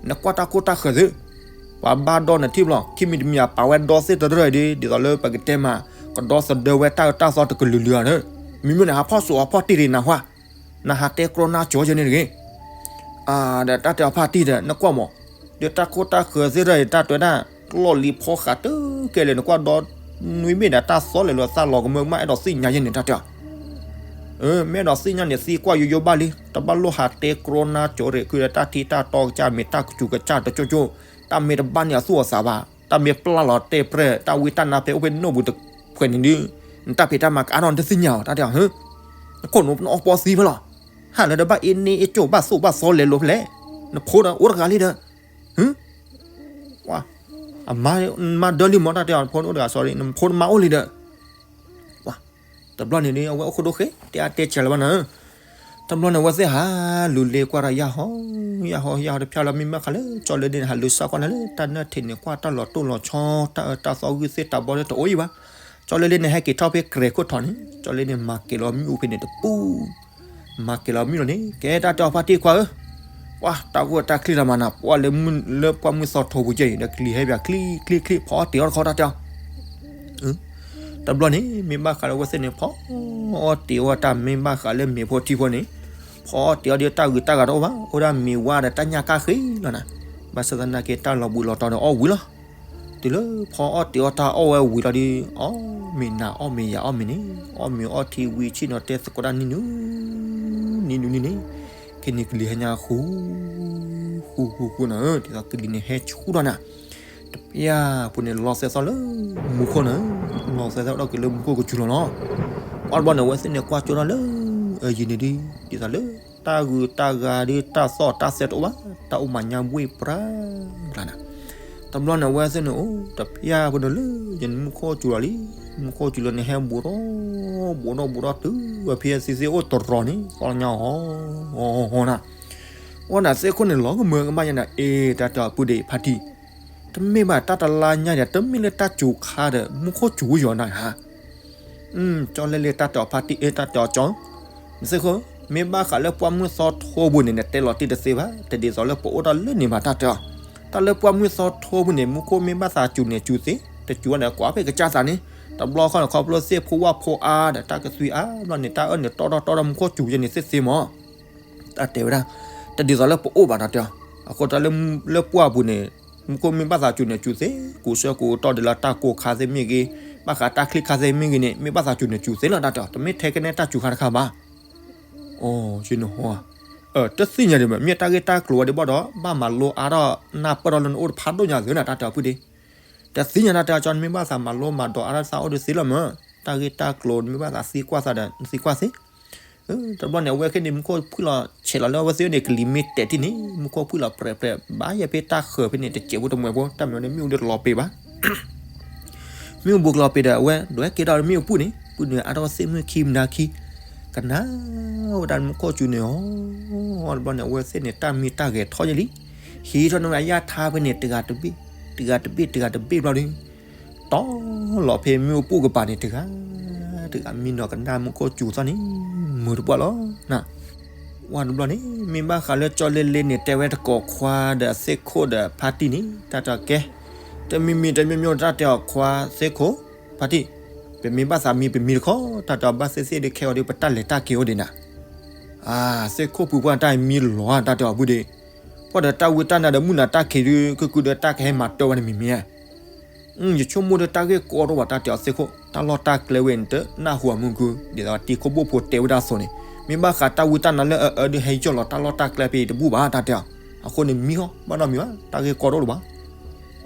နကွၢ်တၢ်ခိၣ်တၢ်ဃၢၤသု, ပှၤဘါဒီနထံၣ်ဘျီ ခံမံၤတမံၤအပာ်ဝဲဒီသ့ၣ်တရၢၣ်အံၤဒီး ဒ်သိးလၢပကတဲမး ကဒီသဒၢဝဲတၢ်အၢတၢ်သီတကလုာ်လုာ်ဧါ, မ့မ့ၢ်န့ၣ် ဟးဖီၣ်စိးဟးဖီၣ်တ့ၢ်ရ့ၣ်နၢ်ဟူဧါ, နဟးတဲကြီနါကၠီယဲန့ၣ်တဂ့ၤ ဒီးတၢ်တဲအီၤဖါတံၢ်ဒီး နကွၢ်မး, ဒီးတၢ်ခိၣ်တၢ်ဃၢၤသ့ၣ်တဖၣ်အံၤ တၢ်တဲဝဲဒၣ် လီၢ်လံၤဖီဃးတကဲလၢာ် နကွၢ်ဒီနွံဘ့ၣ်ဒီး တၢ်သီလဲၤလိာ်သးလီၤကမၢကမၣ် အဲၣ်ဒိးသ့ၣ်ညါယဲန့ၣ် တၢ်တဲအီၤ, မ့ၢ်အဲၣ်ဒိးသ့ၣ်ညါန့ၣ် သံကွၢ်ယိယိဘၣ်လံ, တဘၣ်လိၣ်ဟးတဲကြီနါကၠီရ့ၣ် ခုဒီးတၢ်ထံတၢ်တီကစၢ် မ့ၢ်တၢ်ကစူၤကစၢ်တကၠိကၠိ, တၢ်မ့ၢ်တဘၣ်န့ၢ်အသူၣ်အသးဘၣ်, တၢ်မ့ၢ်ပျၢ်လီၤတဲာ်ပြဲၢ် တၢ်ဝံတၢ်နါဖဲအိၣ်ဖဲနိၣ်ပူၤတဖှဲးန့ၣ်ဒီး နတၢ်ဖံးတၢ်မၤကအါထီၣ် နတသ့ၣ်ညါအီၤ တၢ်တဲအီၤ, နခိၣ်နူာ်ပနအီပီသံဖဲလီၤ, ဟးလၢဒီးဘၣ်အ့န့ၢ်အ့ကၠိၣ် ဘၣ်သိၣ်ဘၣ်သီလဲၤလိာ်ဖဲလဲၣ်, နဖိဒီးအိၣ်တဂၤလံဒီး ဝါ, အမါ မါဒၢလံမၢ် တၢ်တဲအီၤ ဖိတအိၣ်တဂၤ sorry နဖိတမါအိၣ်လံဒီး ပှၤ တဘျီန့ၣ်ဒီး အဝဲအိၣ်ခိၣ်ဒိၣ်ဃ့ တဲအါတဲစှၤလၢၤဘၣ်နၤ. တဘျီန့ၣ် အဝဲသ့ၣ်ဟးလူၤလ့ၤကွၢ်ဒီးယၢ်ဟီ ယၢ်ဟီ ယၢ်ဟီတဖျၢၣ်လီၤ မ့ၢ်ဘၣ်ဃးလၢ ကၠီလၢလ့န့ၣ် ဟးလူၤစၢ်ကွၢ်နၤလၢ တၢ်နၢၣ်ထံးန့ၣ် ကွၢ်တၢ်လီၤတိၢ်လီၤဆီ တၢ်အၢတၢ်သီဂုၢ်သ့ၣ်တၢ်ဘီလၢတအိၣ်အံၤဘၣ်. ကၠီလၢလ့န့ၣ်ဟဲက့ၤထီၣ်ဖဲကြဲးခိၣ်ထီၣ်န့ၣ် ကၠီလၢလ့န့ၣ် မၤက့ၤလီၤမ့ၣ်အူဖဲန့ၣ်တပူၤ မၤက့ၤလီၤမ့ၣ်လီၤန့ၣ် ကဲတၢ်တဲအီၤဖါတံၢ်ခွါဧၢ, ပှၤတၢ်ဂိၢ်တၢ်ချံတၢ်မၤနၤ ပှၤလၢ လၢပှၢ်မုၢ်သီထိပူၤယဲအံၤ ဒီးကလံၤဟဲပၠးချံချံချံ ဖီအီၣ်တ့ၢ်အီၣ်တခီတၢ်တဲအီၤ တဘျီန့ၣ် မ့ၢ်ဘၣ်ဃးလၢအဝဲသ့ၣ်န့ၣ် ဖီအီၣ်တ့ၢ်အီၣ်တၢ် မ့ၢ်ဘၣ်ဃးလၢမ့ၤဖိထံဖိန့ၣ် ဖီအီၣ်တ့ၢ်အီၣ်ဒီးတၢ်ဂုၤတၢ်ဂၤတအိၣ်ဘၣ် အိၣ်ဒၣ်မ့ၤဝါဒီးတၢ်ညၣ်ကၣ်ဃ့လီၤနၤ. ဘၣ်ဆၣ်သနာ်က့တၢ်လီၤဘှံးလီၤတီၤဒီးအီၣ်ဝံၤလီၤ. တုၤလၢဖီအီၣ်တ့ၢ်အီၣ်တၢ်အီၣ်ဝဲဝံၤလီၤဒီး အီၣ်မ့ၤနၤအီၣ်မ့ၤယၤအီၣ်မ့ၤန့ၣ် အီၣ်မ့ၤအီထံဝံၤဆ့ၣ်နီၤတဲသကိးတၢ်နံၣ်နူ နံၣ်နူနံၣ်န့ၣ် ခဲန့ၣ်ကလံၤဟဲညါဃူ ဃူဃူဃူနၤဧၢ ဒ်သိးကလံၤန့ၣ်ဟဲဆူၣ်ထီၣ်နၤ တပျၢ်ပူၤန့ၣ်လီၤသဲသီလၢမူခိၣ်နၤဧၢ, လီၤသဲသီဒီးက့ၤလၢမူခိၣ်ကစူၤလီၤလီၤ. ပှၤတဘျီန့ၣ် အဝဲသ့ၣ်န့ၣ်ကွၢ်ကၠိထီၣ်လၢ အယံၤန့ၣ်ဒ် ဒ်သိးလၢ တၢ်ဂုၤတၢ်ဂၤဒီးတၢ်သီၣ်တၢ်သဲတအိၣ်ဘၣ်, တၢ်အိၣ်မၤညါဘှ့ၣ်ပြၢ်ပြၢ်နၤ. တဘျီန့ၣ် အဝဲသ့ၣ်န့ၣ်အိၣ်တပျၢ်ပူၤန့ၣ်လၢ ယန့ၣ်မူခိၣ်စူၤလီၤလံ, မူခိၣ်စူၤလီၤန့ၣ်ဟဲဘူးထီၣ် ဘူးထီၣ်ဘူးထီၣ်တုၤဝဲဖဲသ့ၣ်သ့ၣ်အိၣ်တရီၤန့ၣ် သီၣ်ညါဟီ ဟီနၤ. အဝဲဒၣ်သ့ၣ်ခိၣ်န့ၣ်လီၤကမၢကမၣ်ယဲနၤ အ့ တၢ်တဲအီၤပုၢ်ဒ့ဖါတံၢ်, တမ့ၢ်ဘၣ်တၢ်တလါညါဒီး တမ့ၢ်လၢတၢ်စူၤခါဒီး မူခိၣ်စူၤယီၤနၤဧါ. ကၠီလဲလ့တၢ်တဲအီၤဖါတံၢ် အ့ တၢ်တဲအီၤကၠီ, နသ့ၣ်ခိၣ် မ့ၢ်ဘၣ်ဃးလၢပှၢ်မုၢ်သီထိပူၤန့ၣ် နတဲလီၤတံၢ်တသ့ဘၣ်, တဒ်သိးလၢပအိၣ်တၢ်လၢန့ၣ်ဘၣ်တၢ်တဲအီၤ. တၢ်လၢပှၢ်မုၢ်သီထိပူၤန့ၣ် မူခိၣ်မ့ၢ်ဘၣ်သးစူၤန့ၣ်စူၤသ့, တစူၤဘၣ်န့ၣ် ကွၢ်ဖဲကစၢ်သးန့ၣ်, တဘျီဃီန့ၣ် ခီဖျိသ့ၣ်ဖိဝၣ်ဖိအါဒီးတၢ်ကသွံအါဘျီန့ၣ် တၢ်အၢၣ်န့ၣ်တီထီၣ်တီထီၣ်မူခိၣ်စူၤယဲန့ၣ်သ့ၣ်သ့မး တၢ်တဲဝဲဒၣ်, တဒ်သိးလၢပအိၣ်ဘၣ်တၢ်တဲအီၤ. အဃိတၢ်လၢ လၢပှၢ်ပူၤန့ၣ် မူခိၣ်မ့ၢ်ဘၣ်သးစူၤန့ၣ်စူၤသ့, ကူဆှၢကူတီၢ်ဒ်လၢတၢ်ကိၢ်ခါသ့ၣ်မ့ၢ်ဂ့ၤ, ဘၣ်ဃးတၢ်ချံခါသ့ၣ်မ့ၢ်ဂ့ၤန့ၣ် မ့ၢ်ဘၣ်သးစူၤန့ၣ်စူၤသ့လီၤတၢ်တဲအီၤ, တမ့ၢ်ထဲကနဲတၢ်စူၤခါတခါဘၣ်. အိ ယနဟီဧါ, တသ့ၣ်ညါဒံးဘၣ်, မ့ၢ်တၢ်ဂ့ၢ်တၢ်ကျိၤဝဲဒၣ်ဘၣ်ဒီး ဘၣ်မၤလိအါထီၣ်နၢ်ပၢၢ်ထီၣ်လၢနအိၣ်တဖးဒိၣ်ညါသ့နၤ တၢ်တဲအီၤပုၢ်ဒ့ တသ့ၣ်ညါတၢ်တဲအီၤကၠီ နမ့ၢ်ဘၣ်သးမၤလိမၤဒိးအါထီၣ်သးအိၣ်ဒ်သ့လီၤမး, တၢ်ဂ့ၢ်တၢ်ကျိၤနမ့ၢ်ဘၣ်သးသံကွၢ်သးဒီး နသံကွၢ်သ့. တဘျီန့ၣ် အဝဲခဲန့ၣ် မူခိၣ်ဖှံၣ်လီၤဆဲးလီၤလၢအဝဲသ့ၣ်န့ၣ် ကလံၤမ့ၢ်တဲာ်တံၢ်န့ၣ် မူခိၣ်ဖှံၣ်လီၤပြဲးပြဲး ဘၣ်ယဲၢ်ဖဲတၢ်ဃၢၤဖဲန့ၣ် တစဲးဖိတမှဲးဖိ တၢ်မၤန့ၣ်မ့ၣ်အူဒ်တလီၤပ့ၤဘၣ် မ့ၣ်အူဘူးကလီၤပ့ၤဒီး အဝဲဒွဲၣ်က့ၤဒီးမ့ၣ်အူပူၤန့ၣ် ပုၢ်န့ၣ်အါထီၣ်သ့ၣ်မုၣ်ခံမနၤခံ, ကနၣ်ဝဲဒၣ်မူခိၣ်စူၤန့ၣ်အီၤ, တဘျီန့ၣ် အဝဲသ့ၣ်န့ၣ် တၢ်မံတၢ်ဂဲၤထီၣ်ယဲလံ, ဟံးထီၣ်န့ၢ်ဝဲဒၣ်ယၣ်ထါဖဲန့ၣ် တဂၤတဘ့ၣ်, တဂၤတဘ့ၣ် တဂၤတဘ့ၣ်ဘျီဒီး တီၢ်လီၤဖဲမ့ၣ်အူပူၤကပၤန့ၣ် တဂၤ တဂၤမံနီၤကနၣ်မူခိၣ်စူၤသီၣ်န့ၣ် မုာ်တပှၢ်လီၤနၤ. ဝဲတဘျီန့ၣ် မ့ၢ်ဘၣ်ဃးလၢကၠီလဲလ့န့ၣ် တဲဝဲတကိးခွါဒီးသ့ၣ်ခိၣ်ဒီးဖါတံၢ်န့ၣ် တၢ်တဲအီၤကဲ, တမံၤမံၤတမံၤမံၤ တၢ်တဲအီၤခွါသ့ၣ်ခိၣ်, ဖါတံၢ်, ပမ့ၢ်ဘၣ်သးမံပမံတခီ တၢ်တဲအီၤဘၣ်သ့ၣ်သ့ၣ်ဒီးခဲအံၤဒီး ပတၢ်လဲၤတၢ်က့ၤအိၣ်ဒံးနၤ. အါ သ့ၣ်ခိၣ်ပူၤပှၢ်တၢ်မံလီၤဧါ တၢ်တဲအီၤပုၢ်ဒ့, ပှၤဒီးတၢ်ဝံတၢ်နါဒီးမုၢ်နၤတၢ်ခံးဒုး ကုၢ်ကုၢ်ဒီးတၢ်ကဟဲမၤတၢၢ်ဝဲန့ၣ်မ့မ့ၢ်ဧါ ယဆိကမိၣ်ဒီးတၢ်ဂ့ၢ်ကီတအိၣ်ဘၣ် တၢ်တဲအီၤသ့ၣ်ခိၣ် တၢ်လီၢ်တၢ်ကျဲဝဲန့ၣ် တနၢ်ဟူအမုၢ်ကုၢ် ဒ်သိးတံၤခိၣ်ဘိၣ်ဖိတဲဝဲဒၣ်အသိးန့ၣ် မ့ၢ်ဘၣ်ဃးတၢ်ဝံတၢ်နါလၢအအၢဒုးဟဲယီၢ်လီၤတၢ်လီၢ်တၢ်ကျဲဖဲအံၤတဘူၣ်ဘၣ် တၢ်တဲအီၤ. အဃိန့ၣ်မံဟီ ဘၣ်နီတမံၤဘၣ် တၢ်ဂ့ၢ်ကီတအိၣ်လၢၤဘၣ်.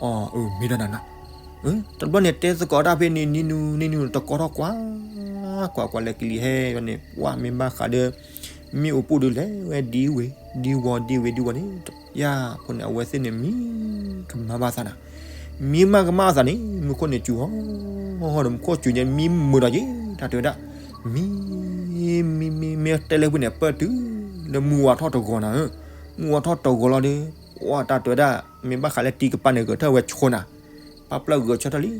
အၢ မ့ၢ်ဒၣ်နၤနၤ တဘျီန့ၣ်တဲသကိးတၢ်ဖဲန့ၣ် နံၤနူၤနံၤနူၤတကိးထီၣ်ကွၢ် ကွၢ်ကွၢ်လၢကလံၤဟဲန့ၣ် ပှၢ်မ့ၢ်ဘၣ်ဃးဒီး မ့ၣ်အူပူၤဒုးလဲၤဝဲဒ်ဝဲ ဒ်ဝဲဒ်ဝဲန့ၣ် ယၤဖိန့ၣ် အဝဲသ့ၣ်န့ၣ် မံကမၣ်ဘၣ်သးနၤ, မံမးကမၣ်သးန့ၣ် မူခိၣ်န့ၣ်စူၤဟီ ဒီးမူခိၣ်စူၤန့ၣ် မံမုာ်ဒီးယဲ တၢ်တဲဝဲဒၣ် မံ မံ မံ မ့ၢ်တဲလၢဖုန့ၣ် ပၢၢ်တုၤလၢမုၢ်ဝါထီၣ်တဂီၤနၤဧၢ, မုၢ်ဝါထီၣ်တဂီၤလီၤဒီး ပှၢ်တၢ်တဲဝဲဒၣ် မ့ၢ်ဘၣ်ဃးလၢတံၤကပၤန့ၣ် ဂဲၤထၢၣ်ဝဲဆိနၤ, ပၢ်ပျၢ်ဂဲၤဆၢထၢၣ်လံ,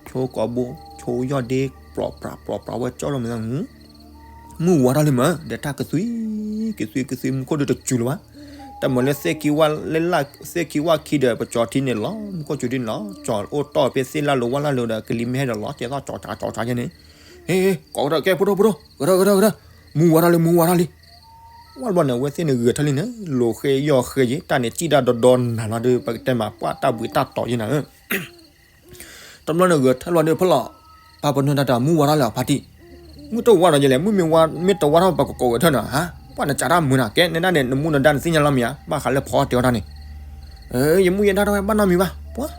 ဆိကိးဘိ ဆိယီၢ်ဒ့ ပြီးပြးပြီးပြးဝဲကၠီလီၤမး မုၢ်ဝါထီၣ်လံမး ဒီးတၢ်ကသွံ ကသွံ ကသွံ မူခိၣ်ဒုးတစူၤလၢၤဘၣ်, တၢ်မၤလၢသ့ၣ်ခံဝၣ်လၢ သ့ၣ်ခံဝၣ်ခံဒီး ပကၠီၤထံန့ၣ်လီၤ မူခိၣ်စူၤထံန့ၣ်လီၤ ကၠီၤအိၣ်တီၢ်ဖဲသ့ၣ်လၢ်လိၤဝၣ်လၢ်လိၤဒီး ကလံၤမ့ၢ်ဟဲဒီးလီၤ ကဲသီၣ်ကၠီၤကၠီၤကၠီၤကၠီၤယဲန့ၣ်, ဟ့ ကိးကဒီးကဲဖိဒိၣ်ဖိဒိၣ် ကဒီးကဒီးကဒီး, မုၢ်ဝါထီၣ်လံ မုၢ်ဝါထီၣ်လံ ဝဲတဘျီန့ၣ် အဝဲသ့ၣ်န့ၣ်ဂဲၤထၢၣ်လံန့ၣ် လိာ်ဃဲယီၢ်ဃဲယဲ တၢ်န့ၣ်စံၣ်ဒၣ်ဒီဒီနၤလီၤဒီး ပကတဲမး ပှၢ်တၢ်ဘှံးတၢ်တီၤယဲနၤဧၢ တဘျီန့ၣ်ဂဲၤထၢၣ်လီၤဒီးဖဲလီၤ, ပၢ်ပနီၢ်တၢ်တဲ မုၢ်ဝါထီၣ်လံဖါတံၢ်, မုၢ်တဝါထီၣ်ယဲလဲၣ် မုၢ်မ့ၢ်ဝါ မ့ၢ်တဝါထီၣ်ပကကိးဂဲၤထၢၣ်နၤ ဟါ ပှၢ်နစးတၢ်မုာ်နၤ ကဲနဲဒၣ်န့ၣ် နမူနဒါနသ့ၣ်ညါလီၤမ့ၢ်ဧါ ဘၣ်ဃးလၢဖီအီၣ်တဲာ်အီၣ်တၢ်န့ၣ် ယမူယဒါထီၣ်ဝဲဘၣ်နီတမံၤဘၣ် ပှၢ်,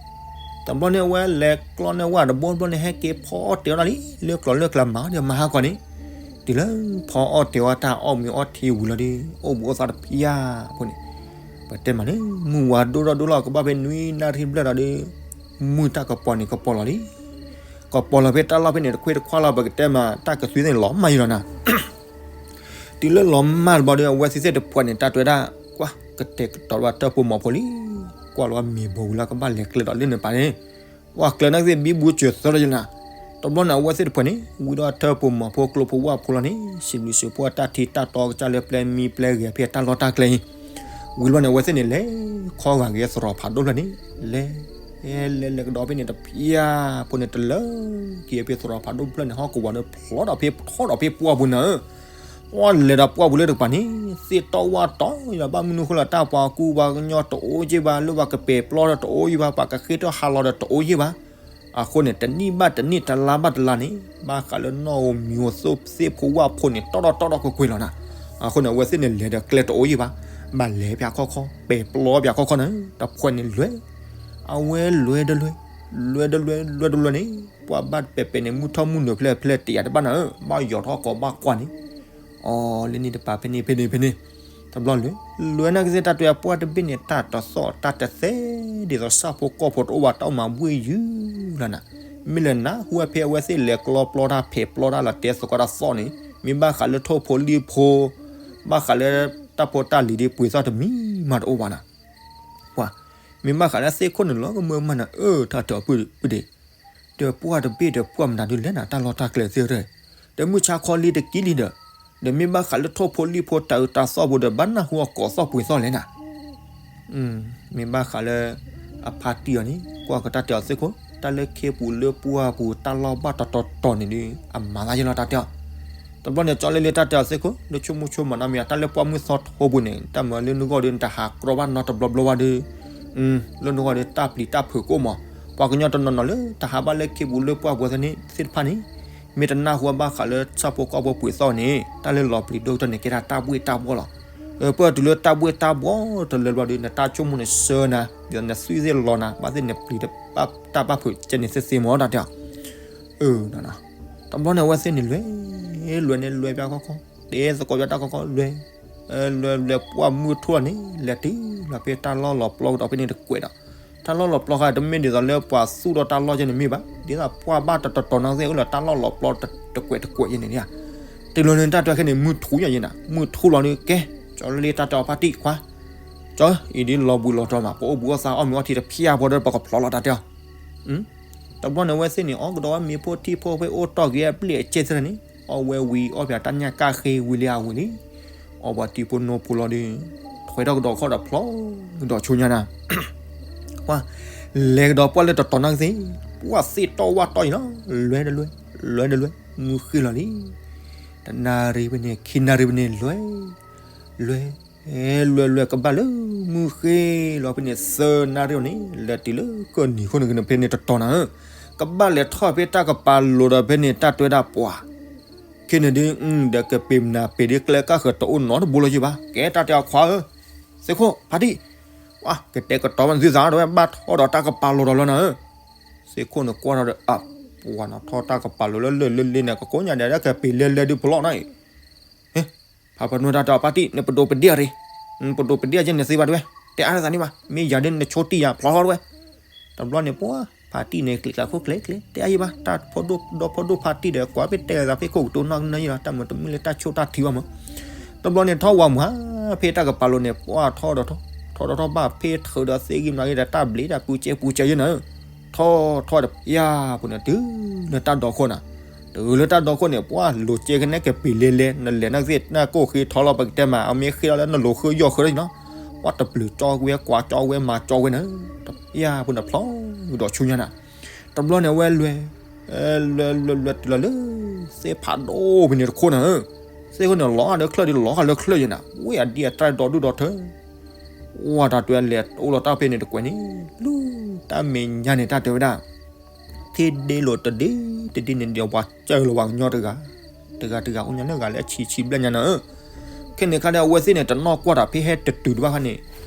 တဘျီန့ၣ်အဝဲလဲၤကျီန့ၢ်ဝၣ်တဘိတဘျီန့ၣ် ဟဲက့ၤဖီအီၣ်တဲာ်အီၣ်တၢ်လံ လၢကျိၤလၢကျဲမၤဒီးမၤဟါကီၢ်န့ၣ်, တုၤလၢဖီအီၣ်တဲာ်အီၣ်တၢ်အီၣ်မ့ၤအီထံဝံၤလီၤဒီး အိၣ်ဘူးအိၣ်သးတဖျၢၣ်ဖိန့ၣ်, ပတဲမးန့ၣ် မုၢ်ဝါဒိၣ်ထီၣ်ဒိၣ်လီၤ ကဘၣ်ဖဲနွံနၣ်ရံၣ်ဘျဲၣ်လီၤဒီး မုၢ်တၢ်ကပီၤန့ၣ်ကပီၤလီၤလံ. ကပီၤလီၤဖဲတၢ်လီၢ်ဖဲန့ၣ်တခွ့တခွါလီၤ ပကတဲမး တၢ်ကသွံသ့ၣ်န့ၣ်လီၤမၢ်ယံၤလီၤနၤ. တုၤလၢလီၤမၢ်တဘျီဒီး အဝဲသ့ၣ်သ့ၣ်တဖှဲးန့ၣ် တၢ်တဲဝဲဒၣ် ကွၢ်ကတဲာ်ကတီၤဝဲတၢၢ်ဖိမီၤဖိလံ. ကွၢ်လီၤမ့ၤဘိဝံၤလၢကဘၣ်လဲၤကျဲဒီးလၢန့ၣ်ပၢ်န့ၣ် ပှၤကျဲနာ်က့သ့ၣ်ဘံဘူစၢၤသၢလီၤယံၤနၤ. တဘျီန့ၣ် အဝဲသ့ၣ်တဖှဲးန့ၣ် ဝံၤဒီးတၢၢ်ဖိမီၤဖိကျိဖိဝၣ်ဖိလီၤန့ၣ် စံးဘျုးစံးဖှိၣ်တၢ်ထံတၢ်တီကစၢ်လၢပျဲမံပျဲဂဲၤဖဲတၢ်လီၢ်တၢ်ကျဲအံၤ. ဝံၤတဘျီန့ၣ် အဝဲသ့ၣ်န့ၣ် လဲၤခီဂာ်က့ၤသရိာ်ဖးဒိၣ်ဖျၢၣ်န့ၣ် လဲၤ လဲၤလဲၤကဒီးဖဲန့ၣ်တဖျၢၣ်ဖိန့ၣ် တလၢက့ၤဖဲသရိာ်ဖးဒိၣ်ဖျၢၣ်န့ၣ် ဟီၣ်ကဝီၤဒီးဖျီဒီးဖဲထီဒီးဖဲပှၢ်ပူၤနၤဧၢ. ပှၢ်လဲၤဒီးပှၢ်ပူၤလၢတကပၤန့ၣ် သ့ၣ်တီဝၣ်တီယံၤလီၤ. ဘၣ်မနုၤဃိလၢတၢ်ပှၤကူပှၤကညီတအိၣ်ယံၤဘၣ်, လၢပှၤကပဲာ်ပျီဒီးတအိၣ်ယံၤဘၣ်, ပှၤကဃ့ထီၣ်ဟးလီၤဒီးတအိၣ်ယံၤဘၣ်. အဃိန့ၣ် တနံၣ်ဘၣ်တနံၣ် တလါဘၣ်တလါန့ၣ် ဘၣ်ဃးလၢနီၣ်ဧိၤမံၤဧိၤ သ့ၣ်ဖိဝၣ်ဖိန့ၣ် တီၣ်ထီၣ်တီၣ်ထီၣ်ကွ့ၢ်ကွ့ၢ်လီၤနၤ. အဃိန့ၣ် အဝဲသ့ၣ်န့ၣ်လဲၤဒီးကျဲတအိၣ်ယံၤဘၣ်, ဘၣ်လဲၤပၠးခီခီ ပဲာ်ပျီပၠးခီခီန့ၣ် တဖှဲးန့ၣ်လွဲ, အဝဲလွဲတလွဲ, လွဲတလွဲ လွဲတလွဲန့ၣ် ပှၤဘၣ်ပဲာ်ပဲာ်န့ၣ် မုၢ်ထီၣ်မုၢ်နုာ်ဖျဲၣ်ဖျဲၣ်တယာ်တဘၣ်နၤဧၢ, ဘၣ်ယီၤထီၣ်ကီးဘၣ်ကွၢ်န့ၣ် အီၤလၢန့ၣ်တပၤဖဲန့ၣ်ဖဲန့ၣ်ဖဲန့ၣ်, တဘျီလွဲ, လွဲနာ်က့သ့ၣ်တၢ်တဲအပှၢ်တဘ့ၣ်န့ၣ် တၢ်တသီၣ်တၢ်တသဲ ဒ်သိးဆၣ်ဖိကီၢ်ဖိတအိၣ်ဘၣ် တၢ်အိၣ်မးဘှ့ၣ်ယုၢ်လီၤနၤ. မ့ၢ်လၢနၢ်ဟူဝဲဖဲအဝဲသ့ၣ်လဲၤကျီပျီတၢ်ဖဲးပျီတၢ်လီၤတဲသကိးတၢ်သီၣ်န့ၣ် မ့ၢ်ဘၣ်ဃးလၢထိၣ်ဖိလံၣ်ဖိ, ဘၣ်ဃးလၢတၢ်ဖိတၢ်လံၤဒ်ပှ့ၤသီၣ်တမံၤမးတအိၣ်ဘၣ်နၤ. ပှၤ, မ့ၢ်ဘၣ်ဃးလၢသ့ၣ်ခိၣ်န့ၣ်လီၤကမၢမးနၤ အၢ တၢ်တဲအီၤပုၢ်ဒ့ၣ် ဒီးပှၢ်တဘ့ၣ်ဒီးပှၢ်မတၤဒုးလဲၣ်နၤ တၢ်လီၢ်တၢ်ကျဲသ့ၣ်ဧၢ, ဒီးမုၢ်ဆါခီလံတကံလံဒီး, ဒီးမ့ၢ်ဘၣ်ဃးလၢထိၣ်ဖိလံၣ်ဖိတၢ်အုးတၢ်သီၣ်ပူၤဒီး ဘၣ်နၢ်ဟူအီၤကိးသီၣ်ပှ့ၤသီၣ်လဲၣ်နၤ. မ့ၢ်ဘၣ်ဃးလၢ အဖါတံၢ်အီၤန့ၣ် ကွၢ်ကတၢ်တဲအီၤသ့ၣ်ခိၣ် တၢ်လၢခ့ပူၤလၢပှၢ်ပူၤ တၢ်လီၢ်ဘၣ်တတီၤတီၤန့ၣ်ဒီး အမၤသးယဲလီၤတၢ်တဲအီၤ. တဘျီန့ၣ် ကၠီလ့လ့တၢ်တဲအီၤသ့ၣ်ခိၣ် လၢဆိကမိၣ်ဆိကမးနီတမံၤ တၢ်လၢပှၢ်မုၢ်သီထိပူၤန့ၣ် တၢ်မၤလၢနဂီၢ်ဒီး နတဟးကြီဘၣ်နီတဘျီဘျီဘၣ်ဒီး လၢနဂီၢ်ဒီးတၢ်ပျံၤတၢ်ဖုးကိးမး, ပှၤကညီတနီၤနီၤလၢတဟးဘၣ်လၢခ့ပူၤလၢပှၢ်ပူၤသ့ၣ်တဖၣ်န့ၣ် မ့ၢ်တနၢ်ဟူဘၣ်ဃးလၢဆၣ်ဖိကီၢ်ဖိပှ့ၤသီၣ်န့ၣ် တၢ်လၢလီၤပျံၤဒိၣ်ကတၢၢ်န့ၣ် ကဲဒၣ်တၢ်ဘှ့ၣ်တၢ်ဘှီၣ်လီၤ. ပှၢ်တုၤလၢတၢ်ဘှ့ၣ်တၢ်ဘှီၣ်တလၢဘျီဒီး နတၢ်ဆိကမိၣ်န့ၣ်စၢနၤ ဒီးနသွံၣ်သ့ၣ်လီၤနၤ ဘၣ်သ့ၣ်နပျံၤတၢ်ဘၣ်ဖုးကဲန့ၣ်သ့သ့မးတၢ်တဲအီၤ. တဘျီန့ၣ်အဝဲသ့ၣ်န့ၣ်လွဲ, လွဲန့ၣ်လွဲပၠးခီခီ, တဲသကိးပၠးတၢ်ခီခီလွဲ, လွဲလွဲပှၢ်မုၢ်ထူၣ်လီၤန့ၣ် လဲၤတုၤလီၤဖဲတၢ်လီၢ်လီၤပျီကဒီးဖဲန့ၣ်တကွဲးဒီး, တၢ်လီၢ်လီၤပျီဃါတမ့ၢ်ဒ်သိးလၢပှၤသူၣ်ထီၣ်တၢ်လီၢ်ကဲန့ၣ်မ့ၢ်ဘၣ်, ဒ်သိးပှၢ်ဘၣ်တတီၤတီၤနီၢ်ကသ့ၣ်အိၣ်လၢတၢ်လီၢ်လီၤပျီတကွဲးတကွဲးယဲန့ၣ်ဧါ. တုၤလီၤန့ၣ်တၢ်တဲခဲန့ၣ် မုၢ်ထူၣ်ညါယဲနၤ, မုၢ်ထူၣ်လီၤန့ၣ်ကဲ, ကၠီလ့လ့တၢ်တဲအီၤဖါတံၢ်ခွါ, ကၠီအံၤဒ်လီၤဘှံးလီၤတီၤမး ပအိၣ်ဘှံးအီၣ်သးအီၣ်မ့ၤအီထံတဖၠၣ်ဖိဒီးပကဖျီလီၤတၢ်တဲအီၤ. တဘျီန့ၣ်အဝဲသ့ၣ်န့ၣ် အီၣ်ကဒီးဝဲမ့ၤဖိထံဖိဖဲအိၣ်တီၢ်က့ၤအပျဲၢ်အကျဲသ့ၣ်န့ၣ် အီၣ်ဝဲဝံၤအီၣ်ဖဲတၢ်ညၣ်ကၣ်ဃ့ဝံၤလံအဝံၤလံ, အီၣ်ပှၤတံၤဖိနိဖိလီၤဒီး ထွဲထီၣ်ကဒီးခီၣ်ဒီးဖျီဒီးဆိညါနၤ ပှၢ်လဲၤကဒီးပှၢ်လၢတတီၤနီၢ်ကသ့ၣ်, ပှၢ်သ့ၣ်တီဝၣ်တီယံၤလီၤ, လွဲတလွဲ, လွဲတလွဲ, မုၢ်ဃ့လီၤလံ. တနၣ်ရံၣ်ဖဲန့ၣ် ခံနၣ်ရံၣ်ဖဲန့ၣ် လွဲ, လွဲ, လွဲလွဲကဘၣ်လၢမုၢ်ဃ့လီၤဖဲန့ၣ် သၢနၣ်ရံၣ်အီၤန့ၣ် လဲၤတုၤလၢကၢၢ်နံၤခိၣ်န့ၣ်ဖဲန့ၣ်တတီၤနၤဧၢ, ကဘၣ်လဲၤထီၣ်ဖဲတၢ်ကပၤလိၤဒီးဖဲန့ၣ်တၢ်တဲဝဲဒၣ်ပှၤ ခဲန့ၣ်ဒုး ဒီးကပ့ၤမနၤပ့ၤဒ်ကျဲကၢ်ဃၢၤတအိၣ်နီတဘိလၢၤယဘၣ်, ကဲတၢ်တဲအီၤခွါဧၢ, သ့ၣ်ခိၣ်ဖါတံၢ်, ကတဲာ်ကတီၤဘၣ်နသုသးဒီးဝဲ ဘၣ်ထီၣ်ဒီးတၢ်ကပၤလိၤဒီးလီၤနၤဧၢ. သ့ၣ်ခိၣ်န့ၣ်ကွၢ်ထီၣ်ဒီး အပှၤနီၤထီၣ်တၢ်ကပၤလိၤလၢလၢလ့လ့န့ၣ် ကကိးညါဒဲး ကပ့ၤလဲၤလဲၤဒုးဖျီနၤအံၤ ဖးပနွဲၢ်တၢ်တဲအီၤဖါတံၢ် နပဒိးပဒ့ၣ်ရ့ၣ်, ပဒိးပဒ့ၣ်ကဲန့ၣ်သ့ဘၣ်တဝဲ, တဲအါထီၣ်သးန့ၣ်ဘၣ်, မ့ၢ်ယၤဒ်နဆိတံၢ်ယၤဖျီထီၣ်တဝဲ. တဘျီန့ၣ်ပှၤ ဖါတံၢ်န့ၣ် ကျံးကျါခိၣ်ကျဲကျဲ တဲအါယံၤဘၣ်, တၢ်ဖီဒိၣ်ဒီဖီဒိၣ်ဖါတံၢ်ဒီး ကွၢ်ဖဲတဲလီၤသးဖဲခိၣ်ကတိၤနီၢ်ကနၢယံၤလီၤ, တၢ်မၤတမုာ်လၢတၢ်ဆိၣ်တၢ်ထံဘၣ်မး. တဘျီန့ၣ်ထီၣ်ဝၤမုၢ်ဟါ ဖဲတၢ်ကပၤလိၤန့ၣ် ပှၤထီၣ်ဒီးထီၣ်, ထီၣ်ဒီးထီၣ်ဘၣ်ဖဲထုးဒီးသ့ဂံၢ်မၤဂ့ၤဒီး တၢ်ဘျံးတၢ်ပူၤကဲပူၤကဲယဲနၤ ထီၣ်ထီၣ်ဒီးယၤဖိန့ၣ် တုၤလၢတၢ်ဒီခိၣ်နၤ, တုၤလၢတၢ်ဒီခိၣ်န့ၣ် ပှၤလိၤကဲကနဲကပ့ၤလဲၤလဲၤ နလဲၤနၢ်ကသ့ၣ်နၢ်ကိၢ်ဃ့ထီလီၤ ပကတဲမး အမ့ၢ်ဃ့ထီလၢနလိၤဃုယီၢ်ဃုလီၤနီၤ, ပှၤတပျုာ်ကၠီဝဲ ကွၢ်ကၠီဝဲ မၤကၠီဝဲနၤ, ယၤဖိန့ၣ်ဖျီဒီးဆူညါနၤ. တဘျီန့ၣ်အဝဲလွဲ, လွဲလွဲလွဲတုၤလီၤလၢ သ့ၣ်ဖးဒိၣ်ဖဲန့ၣ်တခိၣ်နၤဧၢ, သ့ၣ်ခိၣ်န့ၣ်လီၤဂာ်လၢချၢၣ်ဒီးလီၤဂာ်လၢချၢၣ်ယဲနၤ, ဝဲအဒံအတၢ်ဒီဒူၣ်ဒီထၢ ဝဲတၢ်တဲလဲၤအိၣ်လီၤတၢ်ဖဲန့ၣ်တကွဲးန့ၣ် လူၤတၢ်မဲာ်ညါန့ၣ် တၢ်တဲဝဲဒၣ် ထံဒ့လိာ်တဒ့တဒ့န့ၣ်ဒီး ပှၤစၢၤလီၤပှၤကညီတဂၤ, တဂၤတဂၤအိၣ်ညါလၢဂၤလၢအဆံးဆံးဘျဲၣ်ညါနၤဧၢ. ခဲန့ၣ်ခါဒီး အဝဲသ့ၣ်န့ၣ် တနီၢ်ကွၢ်တၢ်ဖဲဟဲတတုၤတဘၣ်ခါန့ၣ်,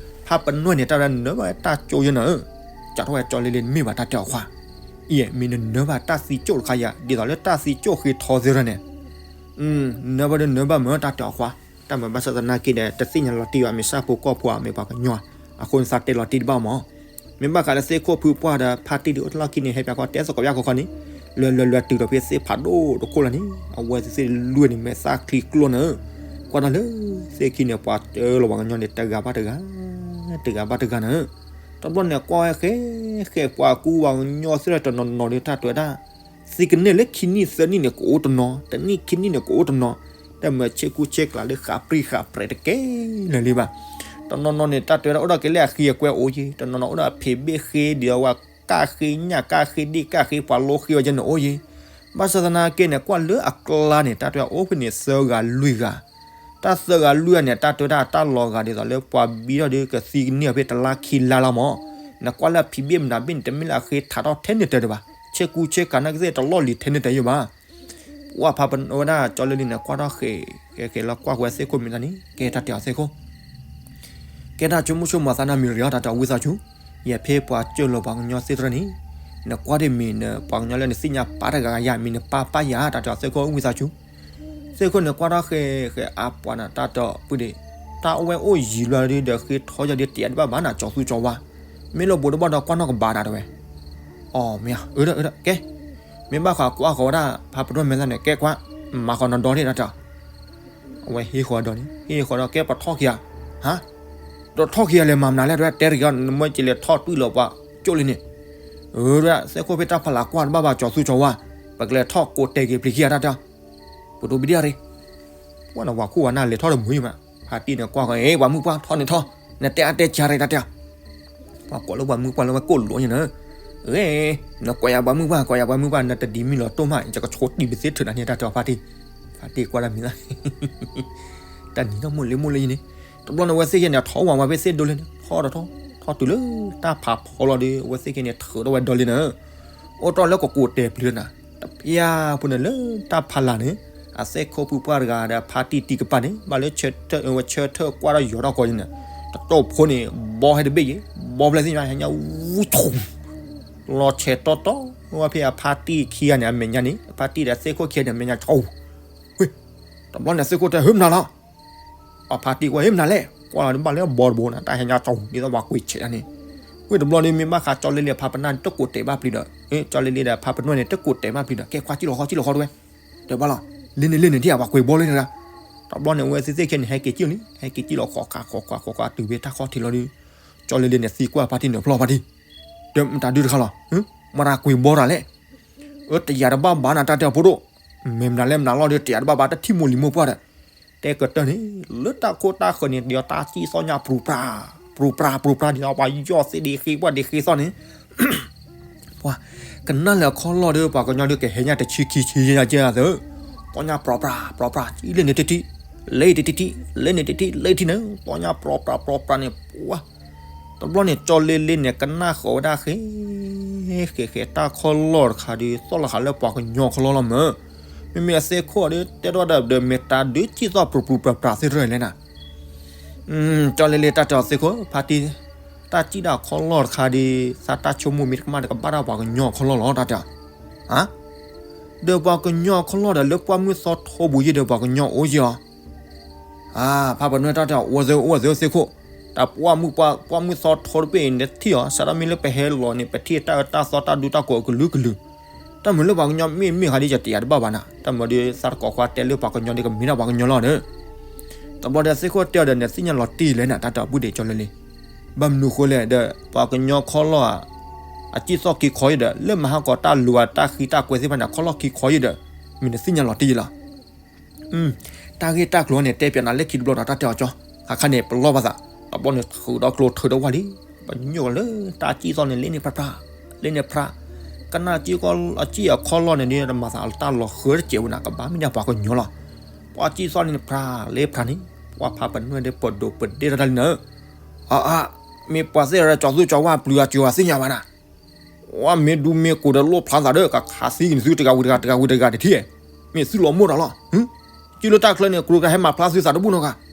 ဖးပနွဲၢ်န့ၣ် တၢ်ဝဲဒၣ်နၢဘၣ်တၢ်ကၠိယဲနၤဧၢ. စးထီၣ်ဝဲကၠီလ့လ့မ့ၢ်ဘၣ်တၢ်တဲအီၤခွါ, အံၤမ့ၢ်နနၢဘၣ်တၢ်သံကၠိၣ်တခါယၤ ဒ်သိးလၢတၢ်သံကၠိၣ်ဃ့ထီသ့ၣ်ထီၣ်န့ၣ် နၢဘၣ်ဒီးနၢဘၣ်မ့ၢ်တၢ်တဲအီၤခွါ, တၢ်မၤဘၣ်ဆၣ်သနာ်က့ဒီး တသ့ၣ်ညါလီၤတံၢ်ဘၣ် မ့ၢ်ဆၣ်ဖိကီၢ်ဖိဧါ မ့ၢ်ပှၤကညီဧါ, အဃိန့ၣ်သးတဲလီၤတံၢ်တဘၣ်မး. မ့ၢ်ဘၣ်ဃးလၢသ့ၣ်ခိၣ်ဖုပှၢ်ဒီးဖါတံၢ်ဒုးအိၣ်တလီၢ်ခံန့ၣ် ဟဲပၠးခီတဲသကိးပၠးခီခီန့ၣ်, လွဲလွဲလွဲတုၤဒီးဖဲသ့ၣ်ဖးဒိၣ်တခိၣ်လီၤန့ၣ် အဝဲသ့ၣ်လွံၢ်န့ၣ် မဲာ်သၣ်ချံကျိနၢ်, ကွၢ်တၢ်လၢ သ့ၣ်ခံန့ၣ် ပှၤတဲလီၤပှၤကညီန့ၣ် တဂၤဘၣ်တဂၤ, တဂၤဘၣ်တဂၤနၢ်. တဘျီန့ၣ်ကွၢ်ဝဲဃဲဃဲပှၤကူပှၤကညီသ့ၣ်တနီၤနီၤဒီးတၢ်တဲဝဲဒၣ် သံကန့ၢ်လၢခံနံၣ်သၢနံၣ်န့ၣ် ကအိၣ်တနီၤ, တနံၣ်ခံနံၣ်န့ၣ် ကအိၣ်တနီၤ, တမ့ၢ်ဆ့ကူဆ့ကျးလၢဃးပြံဃးပြဲးတကဲလၢာ်လံဘၣ်. တနီၤနီၤန့ၣ် တၢ်တဲဝဲဒၣ်အိၣ်ဒီးက့ၤလၢအဃံအကွဲအိၣ်ယ့ၤ, တနီၤနီၤအိၣ်ဒီးအဖံးဘ့ၣ်ဃ့ဒီးဝဲကၣ်ဃ့ညၣ်ကၣ်ဃ့ဒ့ၣ်ကၣ်ဃ့ပှၤလိဃ့ဝဲယဲန့ၣ်အိၣ်ယ့ၤ. ဘၣ်ဆၣ်သနာ်က့န့ၣ် ကွၢ်လၢအကျါန့ၣ် တၢ်တဲဝဲအိၣ်ဖဲန့ၣ်သၢဂၤလွံၢ်ဂၤ တၢ်သၢဂၤလွံၢ်ဂၤန့ၣ် တၢ်တဲဝဲဒၣ်တၢ်လီၤဂာ်ဒ်သိးလၢပှၤဘံထီၣ်ဒီးကသံကန့ၢ်အီၤဖဲတလါခံလါလီၤမး. နကွၢ်လၢအဖံးဘ့ၣ်မနုၤဘ့ၣ်န့ၣ် တမ့ၢ်လၢအဃ့ထးထီၣ်ထဲန့ၣ်တၢၤဒံးဘၣ်, ဆ့ကူဆ့ကၤနာ်က့သ့ၣ်တလီၢ်လံၤထဲန့ၣ်တၢၤယိာ်ဘၣ်. ပှၢ်ဖးပဝဲဒၣ်ကၠီလ့လ့န့ၣ် ကွၢ်ထီၣ်ဃဲဃဲဃဲလီၤကွၢ်ဝဲသ့ၣ်ခိၣ်မံၤတၢ်န့ၣ် ကဲတၢ်တဲအီၤသ့ၣ်ခိၣ် ကဲတၢ်ဆိကမိၣ်ဆိကမးသးနီတမံၤဒီး တၢ်တဲအီၤဝံသးစူၤ, ယဖဲပှၤစၢၢ်လီၤပှၤကညီသ့ၣ်တဖၣ်န့ၣ်, နကွၢ်ဒ်မ့ၢ်နပှၤကညီလၢနသ့ၣ်ညါပၢ်တဂၤဂၤယၤ မ့ၢ်နပၢ်ပၢ်ယၤ တၢ်တဲအီၤသ့ၣ်ခိၣ်ဝံသးစူၤ. သ့ၣ်ခိၣ်န့ၣ်ကွၢ်ထီၣ်ဃဲဃဲအါပှၤန့ၣ် တၢ်တဲအီၤပုၢ်ဒ့ၣ်, တၢ်အိၣ်ဝဲအိၣ်ယံၤလီၤဒီးဃ့ထီၣ်ယီၤဒီးတယၤတဘၣ်ဘၣ်နၤ ကၠီၤသူကၠီၤဝါ, မ့ၢ်လၢဘူးတဘၣ်ဒီးကွၢ်နီၣ်ကဘၣ်နၤတဲဝဲ. အီ မ့ၢ်ဧါ, အၢ ကဲ, မ့ၢ်ဘၣ်ဃးကွၢ်ဃီၤဝဲဒၣ် ဖးပဒိၣ်မဲာ်သၣ်န့ၣ် ကဲကွၢ်, မၤဃီၤနီၢ်ဒီတၢ်တဲအီၤ အဝဲဟ့ၣ်ဃီၤဒီးန့ၣ် ဟ့ၣ်ဃီၤဒီးကဲပထီၣ်ခံဂၤ, ဟါ, ဒီးထီၣ်ခံဂၤလဲၤမၤမနုၤလဲၣ်တဲဝဲ တဲတဂ့ၤ နမ့ၢ်ကလဲၤထီၣ်တွံၢ်လီၤပှၤကၠိလံန့ၣ်, အၢ သ့ၣ်ခိၣ်ဖဲတၢ်ဖးလၢ်ကွၢ်တဘၣ်ဘၣ် ကၠီၤသူကၠီၤဝါ, ပကလဲၤထီၣ်ကိးတဲာ်က့ၤပျံၤခံဂၤတၢ်တဲအီၤ, ပဒိၣ်ဘံဒံၣ်ရ့ ပှၢ်နဝၤခိၣ်ဝဲနၤ လဲၤထီၣ်တမုာ်ယမး, ဖါတံၢ်န့ၣ်ကွၢ်ဃီၤ အ့ ပှၤမုၣ်ပှၢ်ထီၣ်န့ၣ်ထီၣ်, နတဲအါတဲဆါရ့တၢ်တဲအီၤ, ပှၤကိးလၢပှၤမုၣ်ပှၢ်လၢဝဲကိၣ်လိာ်ညါနၢ်, အ့ နကိးယၤပှၤမုၣ်ပှၢ် ကိးယၤပှၤမုၣ်ပှၢ် နတဒ်မံလီၤတိၢ်မး ယကဆိတံၢ်ပသ့ထုးနၤန့ၣ်တၢ်တဲအီၤဖါတံၢ်, ဖါတံၢ်ကွၢ်တၢ်မံၤလၢ တၢ်နံၤထီၣ်မိၢ်လ့မိၢ်လ့ယန့ၣ်, တဘျီန့ၣ်ဝဲသ့ၣ်ယဲန့ၣ် ထီၣ်ဝဲဝဲဖဲသ့ၣ်ဒိလ့န့ၣ် ထီၣ်ဒီးထီၣ် ထီၣ်တုၤလၢတၢ်ဖးဖီလီၤဒီး အဝဲသ့ၣ်က့န့ၣ်ထုးထီၣ်ဝဲဒီလ့နၢ်, အိၣ်တ့ၢ်လၢကကိးတဲာ်ပျံၤနၤ, တပျၢ်ဖိန့ၣ်လၢတၢ်ဖးလၢ်န့ၣ်, အသ့ၣ်ခိၣ်ဖုပှၢ်တဂၤဒီးဖါတံၢ်တံၢ်ကပၤန့ၣ် ဘၣ်လၢဆၢထၢၣ်ဝဲဆၢထၢၣ်ကွၢ်ထီၣ်ယီၤထီၣ်ကီးယန့ၣ်, တတိၢ်ဖိန့ၣ် ဘီဟဲတဘ့ၣ်ယ့ၤ, ဘီဖျဲၣ်သ့ၣ်ညါဟဲညါဝူထူ လီၤဆဲးတီတီ, ဝဲဖဲအဖါတံၢ်ခံဂၤန့ၣ်အမဲာ်ညါန့ၣ် အဖါတံၢ်ဒီးသ့ၣ်ခိၣ်ခံဂၤန့ၣ် အမဲာ်ညါကၠီ, ဝ့ၢ်, တဘျီန့ၣ်သ့ၣ်ခိၣ်တဲ ဟ့ၣ်မနုၤလီၤ, အဖါတံၢ်ကွၢ်ဟ့ၣ်မနုၤလဲၣ်, ကွၢ်လီၤဒ်ဘၣ်လၢဘီတဘိန့ၣ် တၢ်ဟဲညါကၠီ ဒ်သိးပှၤကွံာ်ဆဲးညါန့ၣ်, ဝ့ၢ်တဘျီန့ၣ်မ့ၢ်ဘၣ်ဃးကၠီလ့လ့ဖါပနၢ်န့ၣ် တကိးတဲာ်ဘၣ်ပျံၤဒီး, ကၠီလ့လ့ဒီးဖါပနွဲၣ်န့ၣ် တကိးတဲာ်ဘၣ်ပျံၤဒီး ကဲကွၢ်ကံၣ်လီၤဃီကံၣ်လီၤဃီတဝဲ, တဲဘၣ်လီၤ, လ့န့ၣ်လ့န့ၣ်ဒ်အပှၤကွံာ်ဘီလၢတဂၤ, တဘျီန့ၣ်ဝဲသ့ၣ်သ့ၣ်ခဲန့ၣ် ဟဲက့ၤကံၣ်လီၤ ဟဲက့ၤကံၣ်လီၤဃီခးဃီခးဃီခးတုၤဖဲတၢ်ခီၣ်ထံးလီၤဒီး, ကၠီလ့လ့န့ၣ်သံကွၢ်ဖါတံၢ်န့ၣ်ဖျီဖါတံၢ်, ဒီးမတၤဒုတခါလီၤ, မတၤကွံာ်ဘီတၢ်လဲၣ်, အၢ တယၤတဘၣ်ဘၣ်နၤ တၢ်တဲအီၤဖိဒိၣ်, မ့ၢ်မနုၤလဲၣ်မနုၤလီၤဒီး တယၤတဘၣ်ဘၣ် တထံၣ်မိၢ်လံၤမိၢ်ပှၢ်ဒီး, တဲကတၢၢ်န့ၣ် လၢတၢ်ခိတၢ်ဃၢၤန့ၣ် ဒ်အီၤတၢ်စံၣ်သီၣ်ညါပြူၤပြၤ, ပြူၤပြၤပြူၤပြၤ ဒ်အီၤပှၤယီၢ်သ့ၣ်ဒ့ဃ့ပှၢ်ဒ့ဃ့သီၣ်န့ၣ် ပှၤကနၣ်လၢအခီၣ်လီၢ်ဒီး ပှၤကညီဒုးကဟဲညါတဆံခံဆံညါကဲသၢ, သီၣ်ညါပြူၤပြၤပြူၤပြၤ စံၣ်လၢန့ၣ်တထံၣ်, လၢအံၤတထံၣ်ထံၣ်, လၢန့ၣ်တထံၣ်ထံၣ်, လၢအံၤထံၣ်န့ၣ် သီၣ်ညါပြူၤပြၤပြူၤပြၤန့ၣ် ပှၤ တဘျီန့ၣ် ကၠီလ့လ့န့ၣ် ကနၣ်ဃီၤဝဲဒၣ်ဃဲ ဃဲဃဲတၢ်ခီၣ်လီၢ်တခါဒီး သီၣ်လီၤဃာ်လၢပှၤကညီခီၣ်လီၢ်လီၤမၢ်, မ့မ့ၢ်အသ့ၣ်ခိၣ်ဒီး တဲထီၣ်ဒီး ဒီးမ့ၢ်တၢ်ဒုးစံၣ်သီၣ်ပြူၤပြူၤပြူၤပြၤသ့ၣ်တဖၣ်လဲၣ်နၤ ကၠီလ့လ့တၢ်တဲအီၤသ့ၣ်ခိၣ် ဖါတံၢ်, တၢ်စံၣ်ဒၣ်ခီၣ်လီၢ်တခါဒီး သးတၢ်ဆိကမိၣ်မ့ၢ်တကမၣ်ဒီး ကဘၣ်ဒၣ်ပှၤကညီခီၣ်လီၢ်လီၤ တၢ်တဲအီၤ, ဒီးပှၤကညီခီၣ်လီၢ်ဒီး လၢပှၢ်မုၢ်သီထိပူၤယဲဒီး ပှၤကညီအိၣ်ယဲအီၤ, ဖါပနွဲၣ်တၢ်တဲအီၤ အိၣ်သ့အိၣ်သ့သ့ၣ်ခိၣ်, တၢ်ပှၢ်မုၢ်ပှၢ် ပှၢ်မုၢ်သီထိတဘ့ၣ်အံၤ နထံၣ်အီၤ စးထီၣ်မ့ၢ်လၢပဟဲလီၤန့ၣ် ပထံၣ်တၢ်အၢတၢ်သီတၢ်ဒူတၢ်ကိးအကလုာ်ကလုာ်, တၢ်မုာ်လၢပှၤကညီမ့ၢ်မ့ၢ်ဃာ်ဒီး ယတယာ်တဘၣ်ဘၣ်နၤ, တၢ်မုာ်ဒီးသးတကိးခွါတဲလၢပှၤကညီဒီးကမ့ၢ်ဒၣ်ပှၤကညီလီၤဒီး တဘျီဒီးသ့ၣ်ခိၣ်တဲအီၤဒီး နသ့ၣ်ညါလီၤတံၢ်လဲၣ်နၤ တၢ်တဲအီၤပုၢ်ဒ့းကၠီလ့လ့, ဘၣ်မနုၤဃိလဲၣ်ဒီး ပှၤကညီခီၣ်လီၢ်ဧါ, အစံၣ်သီၣ်ခံခီယဲဒီး လၢမဟါကီးတၢ်လူၤဧါတၢ်ဃံတၢ်ကွဲသ့ၣ်တဖၣ်န့ၣ် ခီၣ်လီၢ်ခံခီယဲဒီး မ့ၢ်နသ့ၣ်ညါလီၤတံၢ်လီၤ တၢ်ဂ့ၢ်တၢ်ကျိၤန့ၣ် တဲပၠးနၤလၢခံတဘျီဒီး တၢ်တဲအီၤကၠီ, ခါခါန့ၣ် ပလီၢ်ဘၣ်သး, တဘျီန့ၣ်ထုးဒီးကျိၤထုးဒီးဝါလံ, ပညိၣ်လၢတၢ်စံၣ်သီၣ်န့ၣ် လ့န့ၣ်ဖြးဖြး, လ့န့ၣ်ဖြး, ကနၣ်စံၣ်ကီၢ်အစံၣ်အခီၣ်လီၢ်န့ၣ်ဒီး တမၤသးတၢ်လီၤဃၢတစဲးဝဲနၤ ကဘၣ်မ့ၢ်ဒၣ်ပှၤကညီလီၤ, ပှၤစံၣ်သီၣ်န့ၣ်ဖြးလ့ဖြးန့ၣ် ပှၤဖးပနွဲၣ်ဒီးပဒိးပဒ့ၣ်ထီၣ်တၢ်လံနၤ, အအါ, မ့ၢ်ပှၤသ့ၣ်တဖၣ်ကၠီၤသူကၠီၤဝါပျုၤအကၠီၤဝါသ့ၣ်ညါဘၣ်နၤ ဝဲမ့ၢ်ဒူမ့ၢ်ကိးဒီးလိၣ်ဖျါသးဒီး ကခးသံကန့ၣ်သုတဂၤဝံၤတဂၤ တဂၤဝံၤတဂၤတထံၣ်, မ့ၢ်သုလီၤမိၢ်တၢ်လီၤ, စံၣ်လၢတၢ်ချၢန့ၣ် ကြိကဟဲမၤဖျါသုသးတဘူၣ်နီတဂၤ,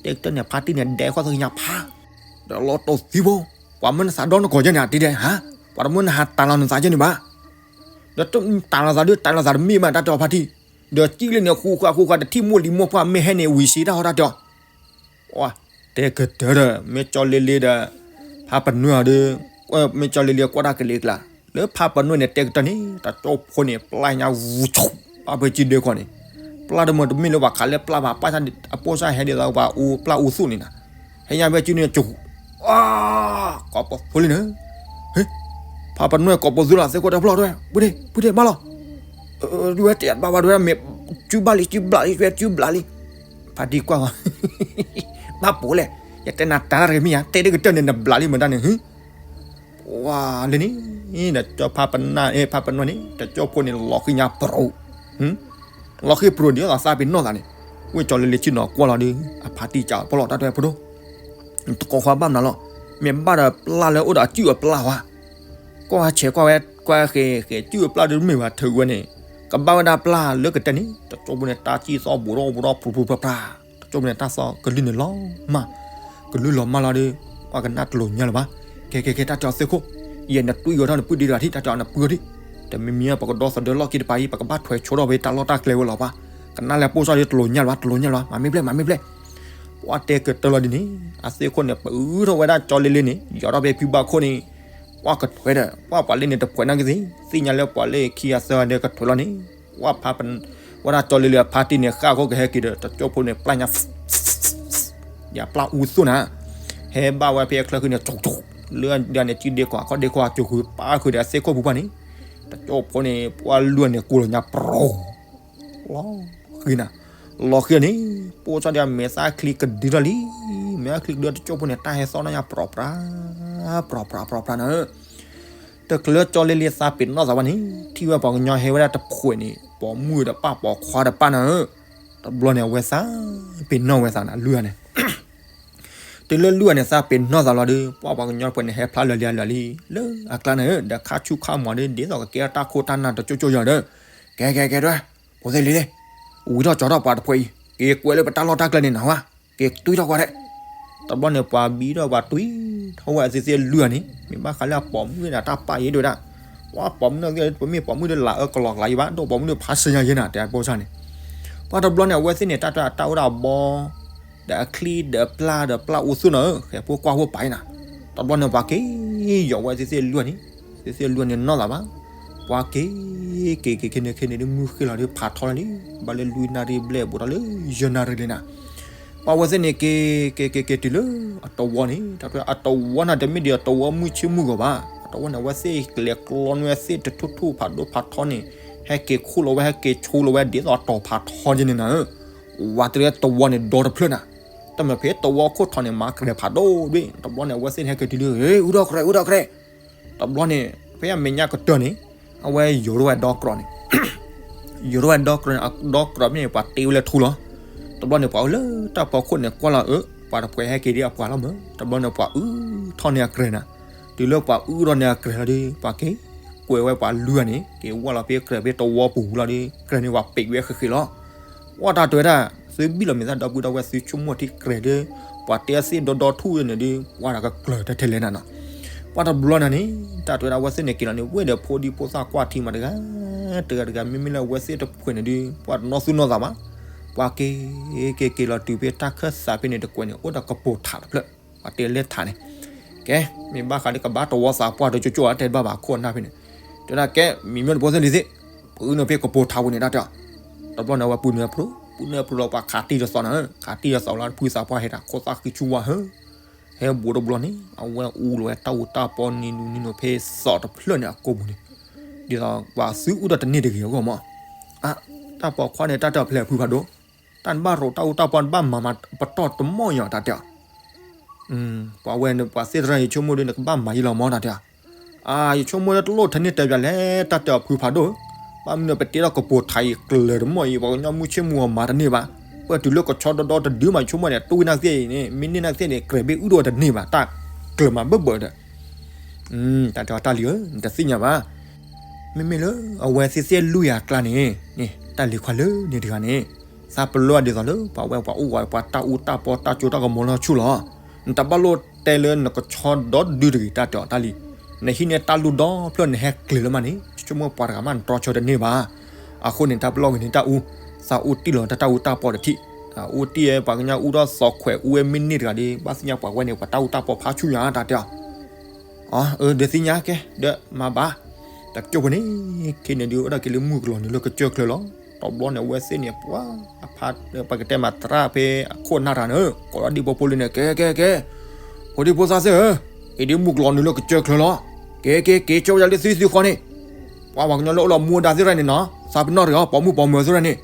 တဲကတၢၢ်န့ၣ် ဖါတံၢ်န့ၣ် ဒဲးဃီၣ်သ့ၣ်ညါဖး, ဒီးလီၤတိၢ်သံဖိ, ပှၤမၢနသးဒီနကိးယဲန့ၣ် အတံၤဒဲးဟါ, ပှၤတမၢနဟးတၢ်လီၤနသးယဲန့ၣ်ဘၣ်, ဒီးတၢ်တၢ်လီၤသးဒီး တၢ်လီၤသးတမ့ၢ်ဘၣ် တၢ်တဲအီၤဖါတံၢ်, ဒီးစံၣ်လၢန့ၣ် ဃူဃာ်ဃူဃာ်တထံၣ်မိၢ်လံၤမိၢ်ပှၢ်မ့ၢ်ဟဲန့ၣ် ဝံၤစံးတၢ်ဟီတၢ်တဲအီၤ တဲကတၢၢ်ဒီး မ့ၢ်ကၠီလ့လ့ဒီး ဖါပနွဲၣ်အီၤဒီး မ့ၢ်ကၠီလ့လ့ကွၢ်တၢ်ကလ့ကျါ, လၢဖးပနွဲၣ်န့ၣ်တဲကတၢၢ်န့ၣ် တကၠိဖိန့ၣ် ပျၢ်ညါဝူဆူၣ် ဘၣ်ဖဲစုဒ့ခီန့ၣ်, ပျၢ်တမ့ၢ်တမ့ၢ်လၢပှၤခးလၢပျၢ်ဘၣ် ပှၢ်အပိၢ်စၢ်ဟဲဒ်သိးပှၤအူပျၢ်အူသူၣ်န့ၣ်နၤ, ဟဲညါဖဲစုန့ၣ်ကၠိ, ကိးပသူလံနၤ, ဖးပနွဲၣ်ကိးပသူလီၤ သ့ၣ်ခိၣ်တဲဖျီၣ်တဲဝဲ ပှ့ၤဒ့ ပှ့ၤဒ့ မးလီၤ, ဒ်ဝဲတဲဘၣ်ဝဲဒ်ဝဲမ့ၢ် စုဘၣ်လံ စုဘျးလံ ဝဲစုဘျးလံ, ဖးတံၢ်ကွၢ်ဝဲ ဘၣ်ပိာ်လဲၣ်, ယတဲနၤတၢ်တဂ့ၤမ့ၢ်ယါ တဲဒ်ကတၢၢ်န့ၣ် နဘျးလံမတၤန့ၣ် ပှၤလၢန့ၣ်, ဒီးကၠီဖးပနၢ် ဖးပနွဲၣ်န့ၣ် တကၠိဖိန့ၣ် လီၤဃံညါပရိၤ, လီၤဃံပရိၤဒ်သိးသးပ့ၤနီၣ်သးန့ၣ်, ဝ့ၢ်ကၠီလ့လ့ဆ့ၣ်နီၤကွၢ်လီၤဒီး အဖးတံၢ်ကးပလီၢ်တၢ်တဲဖိဒိၣ်, တကိးခွါဘၣ်မနုၤလီၤ, မ့ၢ်ဘၣ်ဒီးပျၢ်လၢအိၣ်ဒီးအစုၣ်အပျၢ်ဝဲ, ကွၢ်ဝဲဆဲးကွၢ်ဝဲ ကွၢ်ဃဲၤဃဲၤစုၣ်အပျၢ်ဒုးမ့ၢ်ဝဲထုးဝဲန့ၣ်, ကဘၣ်ဝဲဒၣ်ပျၢ်လၢကတၢၢ်န့ၣ် တကၠိဖိန့ၣ် တၢ်စံၣ်သီဘူးဒီးဘူးဒီး ဖြူဖြူဖြါဖြါ တကၠိဖိန့ၣ် တၢ်သီကလုၢ်န့ၣ်လီၤမၢ်, ကလုၢ်လီၤမၢ်လီၤဒီး ပှၤကနၣ်တလိၤညါလၢၤဘၣ်, ကဲကဲကဲ တၢ်တဲအီၤသ့ၣ်ခိၣ်, ယဲနတွံၢ်အီၤထီၣ်နပုၢ်ဒ့တဂၤထံၣ် တၢ်တဲအီၤနပုၢ်အီၤထံၣ်, တမံၤမံၤပကဒီသဒၢလီၢ်ခံတပၤအံၤ ပကဘၣ်ထွဲဆိထီၣ်ဖဲတၢ်လီၢ်တၢ်ကျဲဝဲလီၤဘၣ်, ကနၣ်လဲၤပိၢ်စၢ်ဒီးတလိၤညါလၢၤဘၣ် တလိၤညါလၢၤဘၣ် မၤမ့ၢ်ဘျဲၣ် မၤမ့ၢ်ဘျဲၣ်, ပှၤတဲကတၢၢ်လီၤဒ်န့ၣ်, အသ့ၣ်ခိၣ်န့ၣ် ပအုးထီၣ်ဝဲဒၣ်ကၠီလ့လ့န့ၣ် ယီၤထီၣ်ဖဲဖံဘၣ်ခိၣ်န့ၣ်, ပှၤကထွဲဒီး ပှၤပှၤလ့န့ၣ်တဖှဲးနာ်က့သ့ၣ်, သ့ၣ်ညါလၢပှၤလ့ခံဂၤသၢဂၤဒီးကထွဲလီၤန့ၣ်, ပှၤဖး ဝဲဒၣ်ကၠီလ့လ့အဖါတံၢ်န့ၣ် ဃၣ်ခိၣ်ကဟဲက့ၤဒီး တကၠိဖိန့ၣ် ပျၢ်ညါ ယပျၢ်အူသူၣ်နၤ, ဟဲဘၣ်ဝဲဖဲအချၢဃံန့ၣ် ကၠိကၠိလၢဒၣ်န့ၣ် စုဒ့ကီး အခီၣ်ဒ့ခိၣ်အကၠိဃုာ် ပၢ်ဃုာ်ဒီးအသ့ၣ်ခိၣ်ပူၤပှၢ်န့ၣ်, တကၠိဖိန့ၣ် ပှၤလွံၢ်န့ၣ် ကိးလီၤညါပရိၤ လီၤဃံၤနၤ, လီၤဃံၤန့ၣ် ပိၢ်စၢ်ဒီးမဲာ်သၣ်ချံကဒုထီၣ်လံ, မဲာ်သၣ်ချံကဒုတကၠိဖိန့ၣ် တၢ်ဟဲသီၣ်နီၣ်ညါ ပြီပြါ ပြီပြါ ပြီပြါနၤ, တချုးလၢကၠီလ့လ့သးပ့ၤနီၣ်သးဘၣ်န့ၣ် ထံၣ်ဝဲပှၤကညီဟဲဝဲဒၣ်တဖှဲးန့ၣ် ပိာ်မုၣ်ဒီးပၢ်ပိာ်ခွါတဖၣ်နၤဧၢ, တဘျီန့ၣ် အဝဲသးပ့ၤနီၣ်ဝဲသးနၤ လွံၢ်ဂၤန့ၣ် တုၤလၢလွံၢ်ဂၤန့ၣ် သးပ့ၤနီၣ်သးလီၤဒီး ပှၤပှၤကညီတဖှဲးန့ၣ် ဟဲဖျါလၢာ်လံလံ လၢအကျါန့ၣ်ဧၢ, ဒီးခါဆူၣ်ခါမီၤဒီး ဒ်သိးကကဲထီၣ်တၢ်ခိၣ်တၢ်နၢ်တကၠိကၠိယၤဒီး, ကဲကဲကဲ ဒွဲ ဖိသ့ၣ်လံၤလံၤ, ဝံၤထီၣ်ကၠီထီၣ်ပှၤတဖှဲးအံၤ က့ၤကွဲးလၢပတၢ်လီၢ်တၢ်ကျဲန့ၣ်နၤဝဲ, က့ၤတွံၢ်ထီၣ်ကွၢ်ထဲ, တဘျီန့ၣ် ပှၤဘံထီၣ်ပှၤတွံၢ်ထီၣ်ဝဲအသ့ၣ်သ့ၣ်လွံၢ်ဂၤန့ၣ် မ့ၢ်ဘၣ်ဃးလၢအပိာ်မုၣ်ဒၣ်တၢ်ပာ်အံၤဒိၣ်ဝဲဒၣ်, ပှၤပိာ်မုၣ်န့ၣ်သ့ၣ် ပမ့ၢ်ပိာ်မုၣ်ဒီးလၢအအၢကလီကလးယံၤဘၣ် ဒီးပိာ်မုၣ်ဒီးဖးစ့ၢ်ညါယဲနၤ တဲအပိၢ်စၢ်န့ၣ်, ပှၤတဘျီန့ၣ် အဝဲသ့ၣ်န့ၣ် တၢ်တၢ်တၢ်အိၣ်ဒၣ်အဘီ ဒီးအချံဒီးပျၢ်ဒီးပျၢ်အူသူၣ်နၤဧၢ, ဃဲၤဖိကွၢ်ဖိပာ်အံၤနၤ, တဘျီန့ၣ် ပှၤက့ၤယီၤဝဲသ့ၣ်သ့ၣ်လွံၢ်ဂၤန့ၣ်, သ့ၣ်သ့ၣ်လွံၢ်ဂၤန့ၣ်နီၢ်သးဘၣ်, ပှၤက့ၤ က့ၤက့ၤခဲန့ၣ်ခဲန့ၣ်ဒီး မုၢ်ဃ့လီၤဒီးဖးထီလံ, ဘၣ်လၢလွံၢ်နၣ်ရံၣ်ဘျဲၣ်ဘူးထီၣ်လၢယဲၢ်နၣ်ရံၣ်လံနၤ, ပှၤဝဲသ့ၣ်န့ၣ် က့ၤ က့ၤက့ၤက့ၤတုၤလၢအတဝီန့ၣ် တၢ်ထွဲအတဝီန့ၣ် တမ့ၢ်ဒံးအတဝီမုၢ်ဆ့ၣ်မုၢ်ဂီၤဘၣ်, အတဝီန့ၣ် အဝဲသ့ၣ်ကလဲၤကျီန့ၢ်ဝဲသ့ၣ်တထူၣ်ထူၣ်ဖးဒိၣ်ဖးထီန့ၣ်, ဟဲက့ၤခူၣ်လီၤဝဲ ဟဲက့ၤဆိလီၤဝဲ ဒ်သိးအတီၤဖးထီက့န့ၣ်နၤဧၢ, ဝးတရံးတဝီန့ၣ် ဒီတဖျၢၣ်နၤ, တမ့ၢ်ဖဲတဝီခိၣ်ထီန့ၣ် မၤကြဲးဖးဒိၣ်ဒွံၣ်, တဘျီန့ၣ် အဝဲသ့ၣ်န့ၣ် ဟဲက့ၤတုၤလၢ အူထီၣ်ကြဲး အူထီၣ်ကြဲး တဘျီန့ၣ် ဖဲအမဲာ်ညါကတၢၢ်န့ၣ် အဝဲယိၤထီၣ်ဝဲဒီကြီန့ၣ်, ယိၤထီၣ်ဝဲဒီကြီန့ၣ် အဒီကြီဖဲန့ၣ် ပှၤတ့ဝဲလၢထူလီၤ. တဘျီန့ၣ် ပှၤအိၣ်လၢတၢ်ဖီခိၣ်န့ၣ် ကွၢ်လီၤအၢ ပှၤတဖှဲးဟဲက့ၤဒ်အပှၤလီၤမၢ်. တဘျီန့ၣ် ပှၤအူထီၣ်န့ၢ်အကြဲးနၤ, တုၤလၢပှၤအူထီၣ်န့ၢ်အကြဲးလီၤဒီး ပှၤက့ၤကွဲးဝဲပှၤလွံၢ်ဂၤန့ၣ် က့ၤဝဲလီၤဖဲကြဲးဖဲတဝီပူၤလီၤဒီး ကြဲးန့ၣ် ပှၤပံးဝဲဃ့ဃ့လီၤ. ပှၤတၢ်တဲဝဲဒၣ် သုဘံၣ်လီၤမ့ၢ်သၣ်ဒီပုၢ်ဒီဝဲၢ် သုဆိကမိၣ်ထံကြဲးဒီး ပှၤတဲသ့ၣ်ဒီဒီထူၣ်န့ၣ်ဒီး ပှၤတၢ်ကကျၢၤထဲထဲလဲၣ်နၤနီၤ. ပှၤတဘျီနၤန့ၣ် တၢ်တဲဝဲဒၣ် အဝဲသ့ၣ်န့ၣ်က့ၤလီၤန့ၣ် ဝ့ၢ်ဒီးဖိဒံဖိသၣ်ကွၢ်ထံမးတဂၤ တဂၤတဂၤ မ့မ့ၢ်လၢအဝဲသ့ၣ်တဖှဲးန့ၣ်ဒီး ပှၤတနီၣ်သူၣ်နီၣ်သးဘၣ်. ပှၤက့ၤက့ၤက့ၤလီၤတုၤဖဲတၢ်ခၢၣ်သးဖဲန့ၣ်တကွဲးန့ၣ် အိၣ်ဒီးကပိာ်ထးတဖျၢၣ် ပှၤတဲလဲၢ်ထးန့ၣ် ကဲ မ့ၢ်ဘၣ်ဃးဒီးကဘၣ်တဝီသးပှၢ်တကၠိကၠိ အတဲတဘၣ်ဘၣ် ခိၣ်အနၢ်ဖဲန့ၣ် တဲဝဲဒၣ်ကဲ မံၤမ့ၢ်တဖိသ့ၣ်လံၤသ့ၣ် ပအုၣ်နုာ်ဖဲကပိာ်ထးပူၤန့ၣ် တၢ်တဲအီၤ. တဘျီန့ၣ် အဝဲပုၢ်နုာ်အဖျိ ပုၢ်နုာ်အဖျိလီၤ ပှၤခးတံၢ်တသီနၤ ခးတံၢ်တသီလီၤ ဖုသးပှၢ်ဟဲတၢ် ခိၣ်သၣ်ဃံဆူဝါဟၢ ဟဲဘူးတဘျီန့ၣ် အဝဲအူလီၤဝဲတၢ်အူတၢ်ပီနံၤနံၤနံၤဖဲသီတဖျၢၣ်န့ၣ်အကိာ်ပူၤန့ၣ် ဒ်သိးပှၤသုအုၣ်ဒီးတန့ၢ်တဂ့ၤအဂီၢ်မး. အါ တၢ်ပိာ်ခွါန့ၣ် တၢ်တဲအီၤဖဲလဲၣ်ဖုဖးဒိၣ် တၢ်နဘၣ်ရိးတၢ်အူတၢ်ပီ နဘၣ်မၤမၤပတီၢ်တမီၢ်အံၤအီၤ တၢ်တဲအီၤ. ပှၤဝဲန့ၣ် ပှၤသ့ၣ်တဖၣ်န့ၣ် ယဆိကမိၣ်ဒီး နကဘၣ်မၤယံလီၤမး တၢ်တဲအီၤ. အါ ယဆိကမိၣ်လၢတလိၣ်ထဲန့ၣ်တဲပၠးလဲၣ် တၢ်တဲအီၤဖုဖးဒိၣ်ဧၢ. ဘၣ်မနုၤပတ့ထီၣ်ကပိာ်ထးအံၤကျၢၤတမီၢ်အံၤ ပှၤကညီမုၢ်ဆ့ၣ်မုၢ်ဂီၤမၤတန့ၢ်ဘၣ်. ပတုၤလၢကဆီဒီဒီတဒုမး ယဆိကမိၣ်န့ၣ် တွံၢ်နာ်သ့ၣ်အံၤန့ၣ် မ့ၢ်န့ၢ်နာ်သ့ၣ်န့ၣ် ကြဲးဘ့ၣ်အုၣ်ဒိၣ်တန့ၢ်ဘၣ် တၢ်ကျၢၤမးဘၢၣ်ဘၢၣ်ဒီး တၢ်တဲအီၤတၢ်လံၤဧၢ နတသ့ၣ်ညါဘၣ်. မ့မ့ၢ်လၢအဝဲသ့ၣ်သ့ၣ်လွံၢ်ဂၤအကျါန့ၣ် န့ၣ် တၢ်လံၤခွါလၢန့ၣ်တဂၤန့ၣ် သးပလီၢ်ဒ်သိးလၢ ပှၤဝဲပှၤအိၣ်ဝဲ ပှၤတၢ်အူတၢ်ပီတၢ်ကၠိတၢ်ကမီၤလၢဆူၣ်လီၤ. နတဘၣ်လိၣ်တဲလၢနကဆီဒီဒုတဂ့ၤ တၢ်တဲအီၤတၢ်လံၤ. နဟံးန့ၢ်တၢ်လူၢ်ဒီဖျၢၣ်နဟဲကျဲၤလၢမးန့ၣ် ဆိကမိၣ်ပှၤတဂၤမးနတြီဆၢတန့ၢ်ဘၣ်. အဃိန့ၣ် တၢ်ပလီၢ်ဂ့ၤန့ၣ်တၢ်အူ သးအူတံၢ်လီၤတၢ်အူတၢ်ပီတထံၣ်. အူတံၢ်ပှၤကညီအူထီၣ်သီခွဲးအူဝဲမ့ၢ်န့ၢ်တဂၤဒီး ဘၣ်သ့ၣ်ညါပှၤဝဲန့ၣ် ပှၤတၢ်အူတၢ်ပီဖးဆူၣ်ညါ တၢ်တဲအီၤ. အၢ ဒီးသ့ၣ်ညါကဲ ဒီးမၤဘၣ်. တကၠိၢ်ဖိန့ၣ် ခဲန့ၣ်ဒုး အိၣ်ဒၣ်က့ၤလၢမုၢ်ကလီၤနုာ်လၢကစၢၢ်ချၢလီၤ. တဘျီန့ၣ် အဝဲသ့ၣ်န့ၣ် ပှၤ အဖါ ပကတဲမၤသရၣ်ဖဲအခိၣ်နၢ်တဂၤန့ၣ် ကိးလီၤဒံးဖိဖိလံန့ၣ် ကဲကဲကဲ ဖိဒံဖိသၣ်သ့ၣ်ဧၢ, အံၤဒ်မုၢ်ကလီၤနုာ်လၢကစၢၢ်ချၢလီၤ. ကဲကဲက့ၤ ကၠိၢ်ဝဲဒၣ်လၢသုသုဃီန့ၣ် ပှၤပှၤကညီလၢအိၣ်လၢမူဒါသ့ၣ်တဖၣ်န့ၣ်နီၤ သးပ့ၤနီၣ်တဂၤ ပိာ်မုၣ်ပိာ်မၢၤသ့ၣ်တဖၣ်န့ၣ်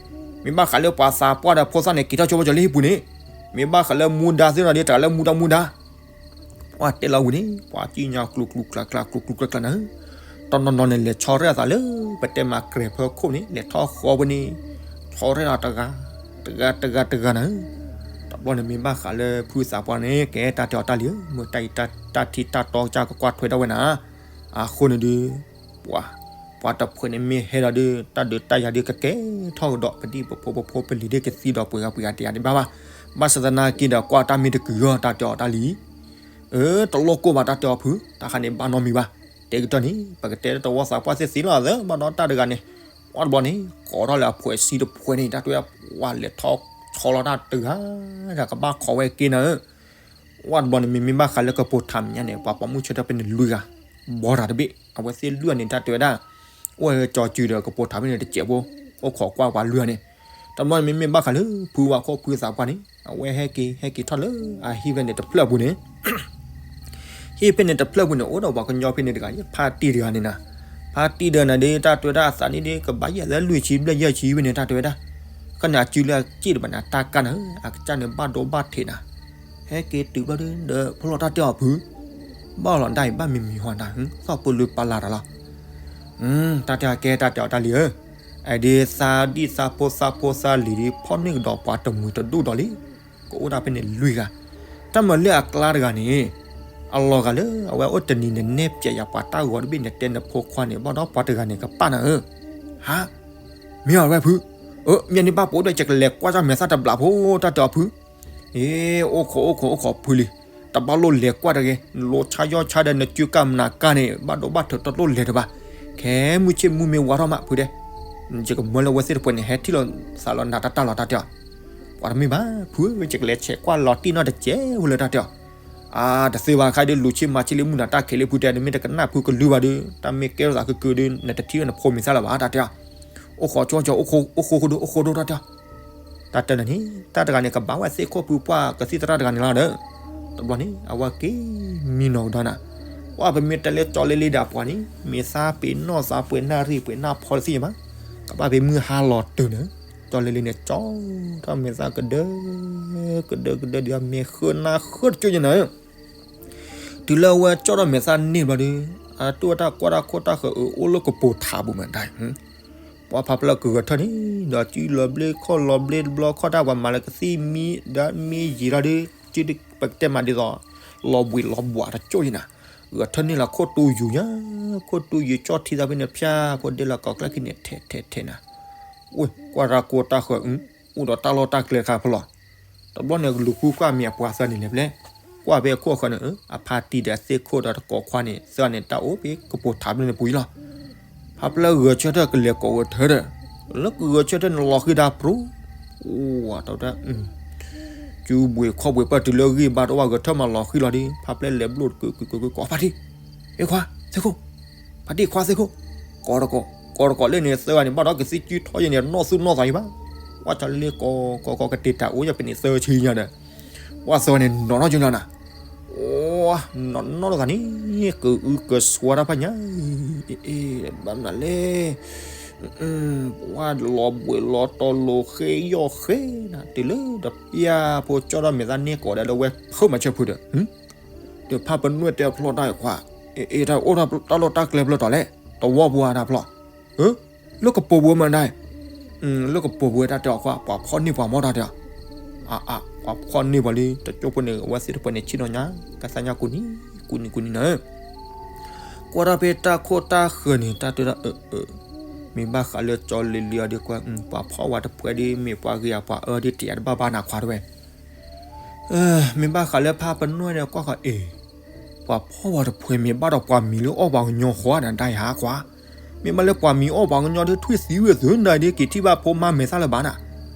မ့ၢ်ဘၣ်ဃးလၢပှၤသးပှၢ်ဒီးဖိသၣ်န့ၣ် က့ၤထီၣ်ကၠိဝဲကၠီလၢဟံၣ်ပူၤန့ၣ် မ့ၢ်ဘၣ်ဃးလၢမူဒါသ့ၣ်တဖၣ်ဒီး တဂၤလၢမူဒါမူဒါ ပှၤတဲလီၤဝံၤန့ၣ် ပှၤကံၣ်ညါကျူၤကျူၤကျါကျါ ကျူၤကျူၤကျါကျါနၤဧၢ, တနီၤနီၤန့ၣ် လဲၤဆီရဲၣ်အသးလၢ ပတဲမၤကြဲၤဖၢခိၣ်န့ၣ် လဲၤထီၣ်ဃီဝဲန့ၣ် ဆီရဲၣ်အတဂၤ တဂၤတဂၤတဂၤနၤဧၢ, တဘျီန့ၣ်မ့ၢ်ဘၣ်ဃးလၢဖုသးပှၢ်န့ၣ် ကဲတၢ်တဲအီၤတၢ်လံၤဧၢ, မ့ၢ်တၢ်အံၤတၢ်ထံတၢ်တီကစၢ်ကကွၢ်ထွဲဒၣ်ဝဲနၤ, အဃိန့ၣ်ဒုး ပှၤ ပှၤတဖုန့ၣ်မ့ၢ်ဟဲဒီးဒုး တၢ်ဒုးတၢ်ယၤဒုးကကဲထီၣ်ကဒီး ပဒံၣ်ပဖိပဖိပလံၤဒုးကသံဒီးပှဲၤဂၤပှဲၤဂၤတယၤဒံးဘၣ်ဘၣ်, ဘၣ်ဆၣ်သနာ်က့ဒီး ကွၢ်တၢ်မ့ၢ်တကုၤအီၤ တၢ်တဲအီၤတၢ်လံၤ အၢ တလိၣ်ကိၢ်ဘၣ်တၢ်တဲအီၤဖု, တၢ်ခါန့ၣ်ဘၣ်နီတမံၤဘၣ်, တဲကတၢၢ်န့ၣ် ပကတဲတဝီသးပှၢ်သ့ၣ်သ့လီၤသၢ ဘၣ်ဒီးတၢ်တဂၤန့ၣ်, ပှၤတဘျီန့ၣ် ကိးထီၣ်လၢအဖှဲးဆံတဖှဲးန့ၣ် တၢ်တဲဝဲဒၣ် ပှၤလဲၤထီၣ်ဆီလီၤတၢ်တဂၤ, တၢ်ကဘၣ်ခိးဝဲက့နၤဧၢ, ပှၤတဘျီန့ၣ် မ့မ့ၢ်ဘၣ်ဃးလၢကပိာ်ထးမဲာ်ညါန့ၣ် ပှၤပိာ်မုၣ်ဆၢထၢၣ်ဖဲန့ၣ်လွံၢ်ဂၤ, ဘီတၢ်တဘ့ၣ် အဝဲသ့ၣ်လွံၢ်ဂၤန့ၣ် တၢ်တဲဝဲဒၣ် အိၣ်ဝဲကၠီၤစုၤဒီးကပိာ်ထးဖဲန့ၣ်တစဲးဖိ, အိၣ်ခိးကွၢ်ပှၤလွံၢ်ဂၤန့ၣ်, တဘျီန့ၣ် မ့မ့ၢ်ဘၣ်ဃးလၢ ဖုဝါခိၣ်ဖုသးပှၢ်န့ၣ် အဝဲဟဲက့ၤ ဟဲက့ၤထီၣ်လၢအဟံၣ်ဖဲန့ၣ်တဖျၢၣ်ပူၤန့ၣ် ဟံၣ်ဖဲန့ၣ်တဖျၢၣ်ပူၤန့ၣ် အိၣ်ဒီးပှၤကညီဖဲန့ၣ်တဂၤ ဖါတံၢ်တဂၤန့ၣ်နၤ, ဖါတံၢ်တဂၤန့ၣ်ဒုး တၢ်တဲဝဲဒၣ်အသးန့ၣ်ဒုး ကဘၣ်ယဲၢ်လၢလွံၢ်ဆံဘျဲၣ်ယဲၢ်ဆံဖဲန့ၣ် တၢ်တဲဝဲဒၣ်, ခီန့ၣ် အစုလၢအစ့ၣ်တဘၣ်န့ၣ် တၢ်ကၢ်နၤဧၢ, အကစၢ်န့ၣ်ဘၣ်ဒိဘၣ်ထံးနၤ, ဟဲက့ၤတုၤဘျီဒုး ဒီးဖိလီၤတၢ်တဲအီၤဖု, ဘၣ်လီၤဒၣ်အံၤဘၣ်မံၤမံၤဟီနၤ, သီၣ်ပလူပာ်လၢ်တၢ်လီၤ တၢ်တဲအီၤကဲ တၢ်တဲအီၤတၢ်လံၤဧၢ, အဒုးသးဒံၣ်သးဖိသးဖိသးလံၤဒုး ဖီၣ်န့ၢ်ကဒီးပှၤတမှံၤတဒူၣ်ဒီးလံ, ကအိၣ်ဒၣ်ဖဲန့ၣ်လွံၢ်ဂၤ, တၢ်မၤလၢအကျါတဂၤန့ၣ်, အလီၤဂာ်လၢအဝဲအိၣ်တနံၤန့ၣ် နဲၣ်ပၠးယၤပှၤတၢ်ဂီၤတဘ့ၣ်န့ၣ် တဲနဖိခွါန့ၣ် ဘၣ်ဒီးပှၤတဂၤန့ၣ် ကပၣ်နၤဧၢ, ဟါ, မ့ၢ်အီၤဝဲဖု, အၢ မ့ၢ်န့ၣ်ဘၣ်ပိာ်ဒီး ယကလဲၤကွၢ်တၢ်မဲာ်သၣ်တဘျီဖိ တၢ်တဲအီၤဖု အ့ အိၣ်ခိးအိၣ်ခိးအိၣ်ခိးဖုလံ, တဘၣ်လိၣ်လဲၤကွၢ်တဂ့ၤ, နလိဆါယီၢ်ဆါဒီး နစုကၢ်မနၤကၢ်န့ၣ် ဘၣ်ဒိဘၣ်ထံးတလိၣ်လဲၤတဘၣ်, ခဲမုၢ်ဆ့ၣ်မုၢ်မ့ၢ်ဝါထီၣ်မးဖုဒဲး, ယကမၢလၢအဝဲသ့ၣ်တဖၣ်န့ၣ် ဟဲထံၣ်လိာ်သးလီၤနၤတၢ်တၢ်လီၤ တၢ်တဲအီၤ, ပှၤတမ့ၢ်ဘၣ်ဖုဧၢ, ယကလဲၤဆဲးကွၢ်လီၤတံၢ်နီၢ်တစဲးဝဲလၢ တၢ်တဲအီၤ, အါ တသ့ဘၣ်ခါဒီး လူၤဆ့မၤဆ့လံမုၢ်နၤတၢ်ခံးလံဖုတဲ နမ့ၢ်တကနၣ်ဖုကလုၢ်ဘၣ်ဒီး တၢ်မ့ၢ်ကဲထီၣ်သးကကုာ်ဒီး နတထံၣ်ဝဲနဖိမံၤသၣ်လၢၤဘၣ် တၢ်တဲအီၤ, အိၣ်ခိးကၠီကၠီ အိၣ်ခိးဒိၣ် အိၣ်ခိးဒိၣ် တၢ်တဲအီၤ တၢ်တဲနၤန့ၣ် တၢ်တဂၤန့ၣ် ကဘၣ်ဝဲသ့ၣ်ခိၣ်ဖုပှၢ်ကသံၣ်သရၣ်တဂၤန့ၣ်လီၤဒီး, တဘျီန့ၣ် အဝဲက့ၤမံနီၤကဒီးနၤ, ပှၤပမ့ၢ်တဲလၢကၠီလ့လ့ဒီးပှၤန့ၣ် မ့ၢ်သးပ့ၤနီၣ်သးပှဲၤနၣ်ရံၣ်ပှဲၤနၣ်ဖီတသ့ၣ်ညါမး, ကဘၣ်ပ့ၤမုၢ်ဟါလီၤတုၤန့ၣ်, ကၠီလ့လ့န့ၣ် ကၠီထီၣ်မဲာ်သၣ်ကဒၢ ကဒၢကဒၢဒုး အမဲာ်ဃၢနၢ်ဃၢတကၠိၢ်ညါနၤ တုၤလၢအဝဲကၠီထီၣ်မဲာ်သၣ်န့ၢ်ဘျီဒီး, အတိၢ်တၢ်ကွၢ်တၢ်ခိၣ်တၢ်ဃၢၤအၢ အိၣ်လၢကပိာ်ထးပူၤမးဒၣ်, ပှၤဖးဖျၢၣ်ကဂဲၤထၢၣ်န့ၣ် ဒီးစုလီၤဘျ့ခီၣ်လီၤဘျ့တဘျီခီၣ်တၢ်ပှၤမၤလၢကသံၣ်မံ ဒီးမ့ၢ်ယံာ်လီၤဒီး စုပကတဲမးဒ်သိး လီၤဘှံးလီၤဘှးတကၠိၢ်ယံၤနၤ, ဂဲၤထၢၣ်န့ၢ်လီၤခိၣ်တူယိၤညါ, ခိၣ်တူယိၤကၠီထံသးဖဲန့ၣ်ဖၠၣ်ဖိဒဲလီၤကိးကျဲခံန့ၣ် ထဲးထဲးထဲးနၤ, ဝ့ၢ်ကွၢ်တၢ်ခိၣ်တၢ်ဃၢၤ အိၣ်ဒီးတၢ်လီၢ်တၢ်ကျဲတခါဖဲလီၤ တဘျီန့ၣ် လူၤဃုကွၢ်မ့ၢ်အပှၤသၢန့ၣ်လဲၣ်ဖဲလဲၣ်, ကွၢ်ဖဲအခိၣ်အဃၢၤန့ၣ် အဖါတံၢ်ဒီးသ့ၣ်ခိၣ်ဒီးတကိးခွါန့ၣ် သၢဂၤန့ၣ် တၢ်အိၣ်ဖဲကပိာ်ထးဖဲန့ၣ်ပူၤအံၤလီၤ. ဖါပျဲၢ်ဂဲၤဆၢထၢၣ်ကလဲၤကိးဂဲၤထၢၣ်ဒီး လၢကဂဲၤဆၢထၢၣ်န့ၣ်လီၤဃံတၢ်ပြူၤ, အိၣ်ဝဲတဝဲဒၣ် စုဘှံးခီၣ်ဘှံးပၢၢ်တုၤလၢဂံၢ်ဘါတအိၣ်ဘၣ် ဂဲၤထၢၣ်မးလီၤဃံလီၤဒီး ဖါပျဲၢ်လဲၤဘျိၣ်တကုာ်ကုာ်ကုာ်ကုာ် ကိးဖါတံၢ်, ဟ့ၣ်ခွါသ့ၣ်ခိၣ်, ဖါတံၢ်ခွါသ့ၣ်ခိၣ်, ကိးတကိး, ကိးတကိးလၢန့ၣ် သၢဂၤန့ၣ် ဘၣ်ဒီးကသံၣ်စုထီၣ်ယဲန့ၣ် နီၢ်သူၣ်နီၢ်သးယံၤဘၣ်, ကွၢ်ကၠီလ့လ့ကိးကိးကိးကတဲာ်တၢ်အိၣ်ယဲပန့ၣ်သၢဆံညါဒီး ပှၤသၢဂၤန့ၣ် နီၢ်နီၢ်ကၠီညါနၤ, အိၣ် နီၢ်နီၢ်သးန့ၣ် ကအုကစွါတၢ်ဖးညါ, အ့ ဘၣ်မနုၤလဲၣ်, ပှၤလီၤဘှံးလီၤတီၤလိာ်ဃဲယီၢ်ဃဲနၤ တုၤလၢတပျၢ်ဖိကၠီထီၣ်မဲာ်သၣ်န့ၢ်ကိးဒီးလၢဝဲဖုမၤဆၢဖုဒီး ဒီးဖါပနွဲၣ်တဲဖျီတၢ်အခွါ, အ့ တၢ်အိၣ်တၢ်လီၢ်တၢ်ကျဲဖျၢၣ်တီၤလဲၣ်, တဝီပူၤဧါတၢ်ဖျီ, လၢကပိာ်ပူၤမးဒၣ်, လၢကပိာ်ပူၤတၢ်တဲအီၤခွါ ပှၤဖီၣ်န့ၢ်ပှၤမီၢ်တၢ်တဲအီၤ, အါ ပှၤဖီၣ်န့ၢ်ပှၤလံ တကၠိဖိန့ၣ် အဝဲသ့ၣ်တဖၣ်န့ၣ် ဆ့ၣ်နီၤညါ ကသါညါကူနံၤ ကူနံၤကူနံၤနၤ ကွၢ်တၢ်ဖဲတၢ်ခိၣ်တၢ်ဃၢၤန့ၣ် တၢ်တဲဒၣ်အၢ အၢ မ့ၢ်ဘၣ်ဃးလၢကၠီလ့လ့အီၤဒီးကွၢ် ပှၤဖီၣ်ဝဲတဖှဲးဒီး မ့ၢ်ပှၤဂ့ၤအပှၤအၢဒီးတယၤတဘၣ်ဘၣ်နၤခွါတဝဲ မ့ၢ်ဘၣ်ဃးလၢဖါပနွဲၣ်ဒီးကွၢ်ဃီအ့ၣ်, ပှၤဖီၣ်ဝဲတဖှဲးမ့ၢ်ဘၣ်ဒီးပှၤမံၤလၢအီၣ်ပှၤကညီဃီနၤဒၣ်ယၤခွါ, မ့ၢ်ဘၣ်လၢပှၤမံၤအီၣ်ပှၤကညီဒီးထွံၣ်သံဝဲသုနၤဒီးက့ၤထံၣ်ဘၣ်ဖိမါမဲာ်သၣ်လၢၤဘၣ်နၤ,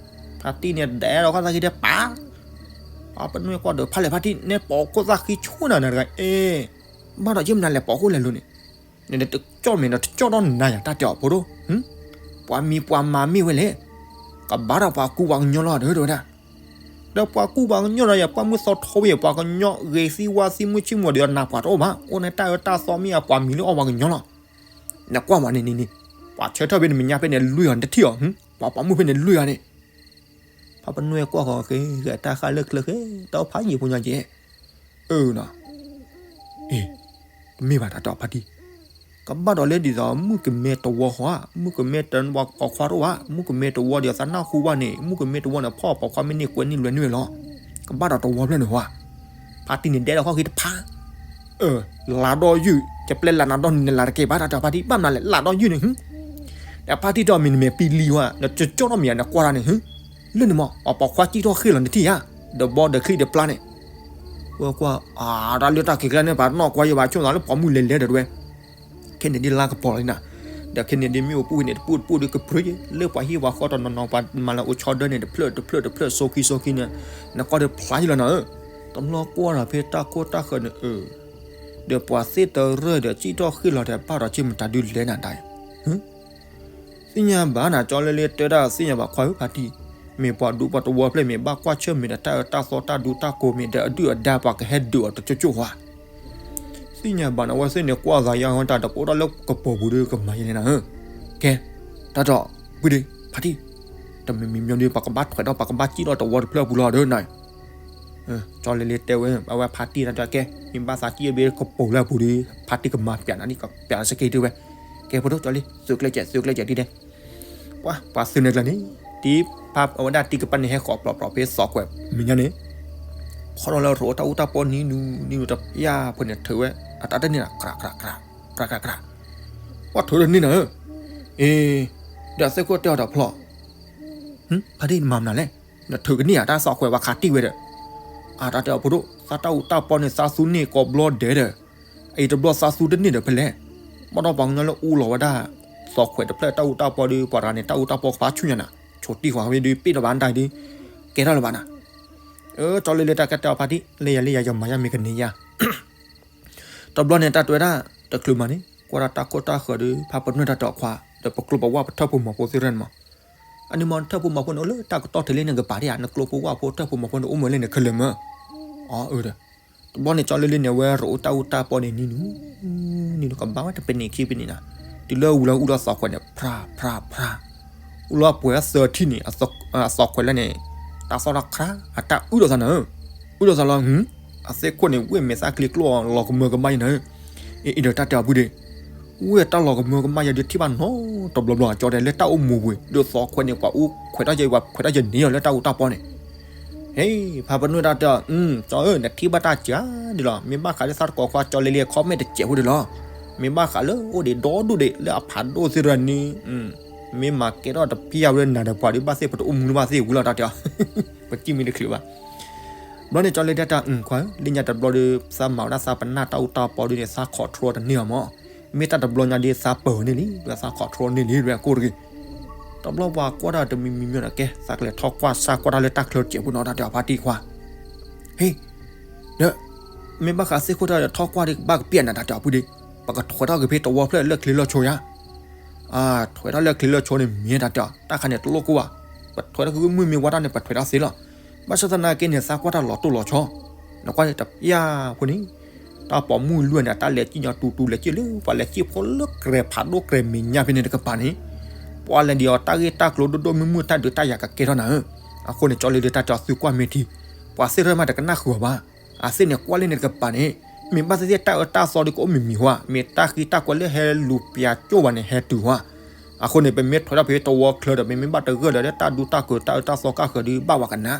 ဖါတံၢ်န့ၣ်ဒဲးဒီးဃီသးက့ၤတဲပာ် ဖါပနွဲၣ်ကွၢ်ဒီးဖါလဲၣ်ဖါတံၢ် နဲပိာ်ခိၣ်သၣ်ဃံဆူၣ်နၤနၤတဂၤအ့ၣ်, ဘၣ်ဒီးက့မနုၤလဲၣ် ပိာ်ဃိလဲၤလိၤန့ၣ်, နတကၠီၣ်မဲာ်ဒီးတကၠီၣ်ဒီးနၤယၤ တၢ်တဲအီၤဖိဒိၣ်, ပှၤမံၤပှၤမၤမ့ၢ်ဝဲလဲၣ်, ကဘၣ်ဒီးပှၤကူပှၤကညီလီၤ တဲဝဲဒၣ်. ဒီးပှၤကူပှၤကညီဒီး ယပှၢ်မုၢ်သီထီဝဲ ပှၤကညီဂ့ၤသံဝါသံ မုၢ်ဆ့ၣ်မုၢ်ဒီးနၤပှၤတအိၣ်ဘၣ်, အိၣ်န့ၣ်တၢ်အၢတၢ်သီမ့ၢ်အပှၤမံၤလၢအီၣ်ပှၤကညီလီၤ. နကွၢ်မးန့ၣ်န့ၣ်န့ၣ်, ပှၤဆၢထၢၣ်ဖဲန့ၣ်မဲာ်ညါဖဲန့ၣ်လွံၢ်ဂၤ နတထံၣ်အီၤ, ပှၤပိာ်မုၣ်ဖဲန့ၣ်လွံၢ်ဂၤန့ၣ်, ဖါပနွဲၢ်ကွၢ်ဃီၤက့ၤ ဂဲၤတၢ်ဃၣ်လၢချၢဃဲ တၢ်ဖးယံာ်ဖိညါက့ၤ, အၢနီၤ, အ့, တမ့ၢ်ဘၣ် တၢ်တဲအီၤဖါတံၢ်, ကဘၣ်ဒီးလၢဒ်သိး မုၣ်ကမဲတဝီဃီဧါ, မုၣ်ကမဲတပိာ်ခွါတအိၣ်ဘၣ်, မုၣ်ကမဲတဝီဒီးသးနၢ်ဟူဘၣ်န့ၣ်, မုၣ်ကမဲတဝီန့ၣ် ဖီၣ်ပိာ်ခွါမ့ၢ်န့ၢ်ကွဲန့ၢ်လွဲန့ၢ်ဝဲလီၤ, ကဘၣ်ဒီးတဝီဖျၢၣ်န့ၣ်ဟီဧါ. ဖါတံၢ်န့ၣ်ဒဲးဒီးခီၣ်ဃံတဖး, လါဒီယုၢ်, ယပျဲလၢနၤဒီနံၤန့ၣ် လါတကဲဘၣ် တၢ်တဲအီၤဖါတံၢ်, ဘၣ်မနုၤလဲၣ် လါဒီယုၢ်န့ၣ်, ဒီးဖါတံၢ်တဲအီၤ မ့ၢ်နမဲာ်ပံလံဝဲ, နကၠီၣ်ထီၣ်မဲာ်ယၤ နကွၢ်တၢ်န့ၣ်, လၢန့ၣ်မး ပှၤပိာ်ခွါစံၣ်ထီၣ်ဃ့ၢ်လီၤ နထံၣ်ဧါ, ဒီးဘီဒီးချံဒီးပျၢ်န့ၣ်, ဝဲကွၢ်, အါ တၢ်လၢတၢ်ခံးကျါန့ၣ် ပှၤနီၢ်ကွၢ်ယဘၣ်ဆိၣ်သးလၢပိာ်မုၣ်လဲၤလဲၤဒီးဝဲ ခဲန့ၣ်ဒ်လါကပီၤလီၤနၤ, ဒီးခဲန့ၣ်ဒ်မ့ၣ်အူပူၤန့ၣ် တပူၤတပူၤဒီးကပြုၢ်ယဲ, လၢပှၤဟံၣ်ပှၤဃီတနီၤနီၤ ပှၤမၤလၢအိၣ်ဆီဒၢန့ၣ် တဖျၢၣ်တဖျၢၣ်တဖျၢၣ်စိခံစိခံန့ၣ်, နကွၢ်ဒီးဖျါယလီၤနၤဧၢ, တဘျီကွၢ်ဒီးဖဲတၢ်ခိၣ်တၢ်ဃၢၤန့ၣ်အၢ, ဒီးပှၤသ့ၣ်တရၢၢ်ဒီးစံၣ်ထီၣ်ဃ့ၢ်လီၤဒီး ဘၣ်ဒီးက့မတၤဒုလဲၣ်နၤဒၣ်အံၤ သ့ၣ်ညါဘၣ်နၤ ကၠီလ့လ့တဲဒၣ် သ့ၣ်ညါဘၣ်ခွါဧၢဖါတံၢ်, မ့ၢ်ပှၤဒူပှၤတဝီဖျၢၣ် မ့ၢ်ဘၣ်ကွၢ်ဆၢၣ်မဲာ်ဒီးတၢ်အၢတၢ်သီတၢ်ဒူတၢ်ကိး မ့ၢ်ဒီးအဒုၣ်အဒါပှၤကဟဲဒုးအီၤတကၠိကၠိဧါ. သ့ၣ်ညါဘၣ်နၤ အဝဲသ့ၣ်န့ၣ် ကွၢ်သးယါဟီတၢ်တပိာ်ထီၣ်လၢကပီၤပူၤဒီးကမၤယဲန့ၣ်နၤဧၢ, ကဲ, တၢ်ဒီး, ဝံၤဒီး, ဖါတံၢ်, တမံၤမံၤမံၤဒီး ပကဘၣ်ထွဲးဒီး ပကဘၣ်စံၣ်ထီၣ်တဝီတဖျၢၣ်ပူၤလီၤဒီးနၤ ကၠီလ့လ့တဲဝဲ အဝဲဖါတံၢ်နၤတဲကဲ, မ့ၢ်ဘၣ်သးစံၣ်အဘ့ၣ်ကပိာ်လၢအပူၤဒီး ဖါတံၢ်ကမၤပျးနၤဒ်ကပျးစက့တဝဲ, ကဲဖိဒိၣ်ကၠီလ့ သုးကျဲကဲး သုးကျဲကဲးဒ်လဲၣ်, ပှၤသုးန့ၣ်ကျါန့ၣ်, တံၤဖးအဝဲဒၣ်တံၤကပၤန့ၣ် ဟဲဃီၤပျီပျီဖဲသီခွဲးမဲာ်ညါန့ၣ်, ခီထီၣ်လၢရိၤအိၣ်တၢ်အူတၢ်ပီနံၤနူနံၤနူတဖျၢၣ်ဖိန့ၣ် ထုးဝဲ, အတၢ်တန့ၢ်နၤ ကြးကြးကြး, ကြးကြးကြး, ပှၤထုးတန့ၢ်နၤဧၢ, အ့, ဒီးသ့ၣ်ခိၣ်တဲအီၤဒီးဖျီၣ် ဖါတံၢ်နမၤမနုၤလဲၣ်, နထုးကန့ၢ်ဧါ တၢ်သီခွဲးပှၤခးတံၢ်ဝဲဒီး, အတၢ်တဲအီၤဖိဒိၣ် သးတၢ်အူတၢ်ပီန့ၣ် သးသူန့ၢ်ကိးဘျီဒဲးဒီး, အအံၤတဘျီသးသူတန့ၢ်ဒီးဖဲလဲၣ်, ဘၣ်ဒီးပှၤကညီလၢအူလီၤဝဲဒၣ်, သီခွဲးတဖျၢၣ်တၢ်အူတၢ်ပီဒီး ပှၤတဂၤန့ၣ် တၢ်အူတၢ်ပီကဖးဆူၣ်ညါနၤ, ဆိးတံၢ်ဃီၤဝဲဒီး ပ့ၣ်ထီၣ်ဘၣ်ဒၣ်ဒီး, ကဲထီၣ်လၢၤဘၣ်နၤ, ကၠီလ့လ့တၢ်ကဲတဲအီၤဖါတံၢ် လၢယၤလၢယၤယမၤယၤမ့ၢ်ကန့ၢ်ယၤ တဘျီန့ၣ်တၢ်တဲဝဲဒၣ်, တချုးမးန့ၣ် ကွၢ်ဒၣ်တၢ်ခိၣ်တၢ်ဃၢၤဒီး ဖါပနွဲၣ်တၢ်တဲအီၤခွါ, ဒီးပကျိပဝၢ်ပထၢၣ်ဖိမီၤဖိသ့ၣ်ရၢၣ်န့ၣ်မး, အန့ၣ်မး ထၢၣ်ဖိမီၤဖိန့ၣ် အိၣ်လၢတၢ်ကတီၢ်ထဲလဲၣ်န့ၣ်ကပၤဒ်ဧါ, နကျိဖိဝၢ်ဖိထၢၣ်ဖိမီၤဖိန့ၣ် အိၣ်မးလဲၣ်န့ၣ်ခဲလၢာ်မး, အၢဒီး, တဘျီန့ၣ်ကၠီလ့လ့န့ၣ် အဝဲရိၤအိၣ်တၢ်အူတၢ်ပီန့ၣ်နံၤနူ, နံၤနူကဘၣ်ဝဲတပနံးခံပနံးနၤ, တုၤလၢဝံၤလၢအူဒီးသီခွဲးန့ၣ် ဖြးဖြးဖြး အိၣ်လၢအပှဲၤသၢထံၣ်န့ၣ်, အသီခွဲးလၢန့ၣ်, တၢ်သီၣ်တၢ်ခါ, အတၢ်အုၣ်ဒီးသးနၤ, အုၣ်ဒီးသးလီၤ, အသ့ၣ်ခိၣ်န့ၣ် ဝ့ၢ်မဲာ်သၣ်ချံကျိၣ် လီၤကမၢကမၣ်ယဲနၤ, အံၤဒီးတၢ်တဲအီၤပုၢ်ဒ့, ဝ့ၢ်တၢ်လီၤကမၢကမၣ်ယဲဒုးထံၣ်ဘၣ်နီတဘျီဘျီ ကၠီဒဲးလၢတၢ်အိၣ်မူပူၤ ဒီးသီခွဲးန့ၣ် ပှၤအူခွဲးထီၣ်ယဲ ပှၤခွဲးထီၣ်ယဲန့ၣ်လီၤလၢတၢ်အူတၢ်ပီန့ၣ် ဟ့ၣ် ဖါပနွဲၣ်တၢ်တဲအီၤ, ကၠီဧၢ နထံၣ်ဘၣ်တၢ်စှၤဒ်လီၤ, မ့ၢ်ဘၣ်ဃးလၢသးတကိးခွါကၠီလ့လ့ comment တစဲးဖိဒ်လီၤ, မ့ၢ်ဘၣ်ဃးလၢအိၣ်ဒံးဒီဒူၣ်ဒံးလၢအဖးဒိၣ်သ့ၣ်တဖၣ်န့ၣ်, မ့ၢ်မၤကဲထီၣ်တပျၢ်ဝဲလၢနၤဒီးပှၤဒုးဘၣ်သ့ၣ် ပတအိၣ်မူလၢၤဘၣ်သ့ၣ်ဝံၤလီၤတၢ်တဲအီၤ, ပစံၣ်မ့ၢ်တချုးဘၣ်. ဘျီန့ၣ်ကၠီလ့လ့တၢ်တဲအီၤ ခွါဧၢ လၢညါတဘျီဒီး သးမၤဝဲဒၣ်သးပနၢ်တၢ်အူတၢ်ပီဒ်န့ၣ် သး control တန့ၢ်အီၤမး, မ့ၢ်တၢ်တဘျီညါဒီးသးပၢၤန့ၢ်လံ သး control န့ၢ်လံ ဒ်ဝဲကိၣ်တဂ့ၤ တဘျီပှၤကွၢ်တၢ်တမံၤမံၤမံၤဒီး ကဲ သးကလဲၤထီၣ်ကွၢ်စၢ်ကွၢ်တၢ်လၢတၢ်ချၢစဲးဖိနီၤ တၢ်တဲအီၤဖါတံၢ်ခွါ, ဟ့ၣ်, ဒီး, မ့ၢ်ဘၣ်ဃးသ့ၣ်ခိၣ်တၢ်ဒီးထီၣ်ကွၢ်ဒီးကဘၣ်ကပျဲၢ်နၤ တၢ်တဲအီၤပုၢ်ဒ့, ပကထွဲးထီၣ်က့ၤဖဲတဝီဖျၢၣ်လၢချ့လၢဆီယါ, ထွဲးထီၣ်လၢချ့လၢဆီန့ၣ်မ့ၢ်တၢ်တဲအီၤ တၢ်ခါန့ၣ်တလိၣ်ကိၢ်ဘၣ်, ပထွဲးထီၣ်က့ၤမုၢ်မ့ၢ်ဝါတၢ်န့ၣ် ပထွဲးထီၣ်သ့လီၤ, ဘၣ်ဆၣ်သနာ်က့န့ၣ် သးကွၢ်တၢ်လီၤတိၢ်လီၤဆီ, နကွၢ်တပျၢ်ဖိန့ၣ် တၢ်ပိာ်မုၣ်လွံၢ်န့ၣ် တၢ်လဲၤစံၣ်ညီတူတူလဲၤစံၣ်လၢ ပှၤလဲၤစံၣ်ဖိလၢကြဲးဖးဒိၣ်ကြဲးမဲာ်ညါဖဲန့ၣ်တကပၤန့ၣ်, ပှၤလဲၤဒံးအီၤတၢ်ဂ့ၢ်တၢ်ကျိၤဒိၣ်ဒိၣ်မုၢ်မုၢ်တၢ်ဒုးတၢ်ယၤကကဲထီၣ်နၤဧၢ, အဃိန့ၣ် ကၠီလ့လ့တၢ်တဲအီၤ သုကွၢ်မ့ၢ်ထံ, ပှၤသ့ၣ်ရၢၣ်မးတကနၣ်ဃုာ်အီၤဘၣ်, အသ့ၣ်န့ၣ်ကွၢ်လၢန့ၣ်တကပၤန့ၣ်, မ့ၢ်ဘၣ်သ့ၣ်သ့ၣ်တၢ်အၢတၢ်သီဒီးကအိၣ်မံၤမံၤဟါ, မ့ၢ်တၢ်ဃံတၢ်ကွဲးလၢဟဲလူၤပျၤကၠိၣ်ဝဲန့ၣ် ဟဲတုၤဟါ အဃိန့ၣ် ပမ့ၢ်ထွဲထီၣ်ဖဲတဝီချၢဒီး ပမ့ၢ်ဘၣ်တဂၢၢ်ဒီး လၢတၢ်ဒူတၢ်ကိးတၢ်အၢတၢ်သီကၢ်ဃၢၤဒီး ဘၣ်ဝဲကနၣ်,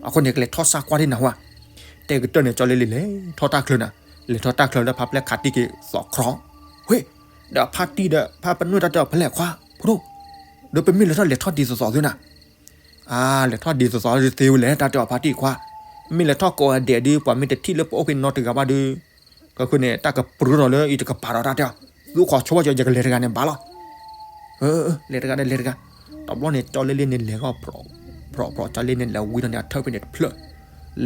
အဃိန့ၣ် ကလဲၤထီၣ်စၢ်ကွၢ်ဒ်နၤဟါ, တဲကတၢၢ်န့ၣ် ကၠီလ့လ့လဲၤထီၣ်တၢ်ချၢနၤ, လဲၤထီၣ်တၢ်ချၢလၢဖါပျဲၢ်ခးတံၢ်က့ၤသီခီ, ဝ့ၢ်, ဒီးဖါတံၢ်ဒီး ဖါပနွဲၣ်တၢ်တဲအီၤ ဖဲလဲၣ်ခွါ, ဖိဒိၣ်, ဒီးပမ့ၢ်လဲၤထီၣ်လဲၤထီၣ်ဒ်သိးသိးသုနၤ အါ လဲၤထီၣ်ဒ်သိးသိးသ့ဝဲလဲၣ် တၢ်တဲအီၤဖါတံၢ်ခွါ, မ့ၢ်လဲၤထီၣ်ကိးဂၤဒဲးဒီး ပှၤမ့ၢ်တထံၣ်လၢပအိၣ်ဖဲနီတဂၤဘၣ်ဒီး, ကခုန့ၣ် တၢ်ကပြုၢ်ထီၣ်လၢအံၤတကပၤဒီးတၢ်တဲအီၤ, သုခီဆိဝဲကၠီ ယကလဲၤတဂၤန့ၣ်ဘၣ်လီၤ, လဲၤတဂၤဒီးလဲၤတဂၤ, တဘျီန့ၣ် ကၠီလ့လ့န့ၣ်လဲၤဂီၢ် ဖြီဖြီ ကၠီလ့လ့န့ၣ် လဲၤဝံထီၣ်န့ၢ်အထၢၣ်ဖဲန့ၣ်တဖျၢၣ်,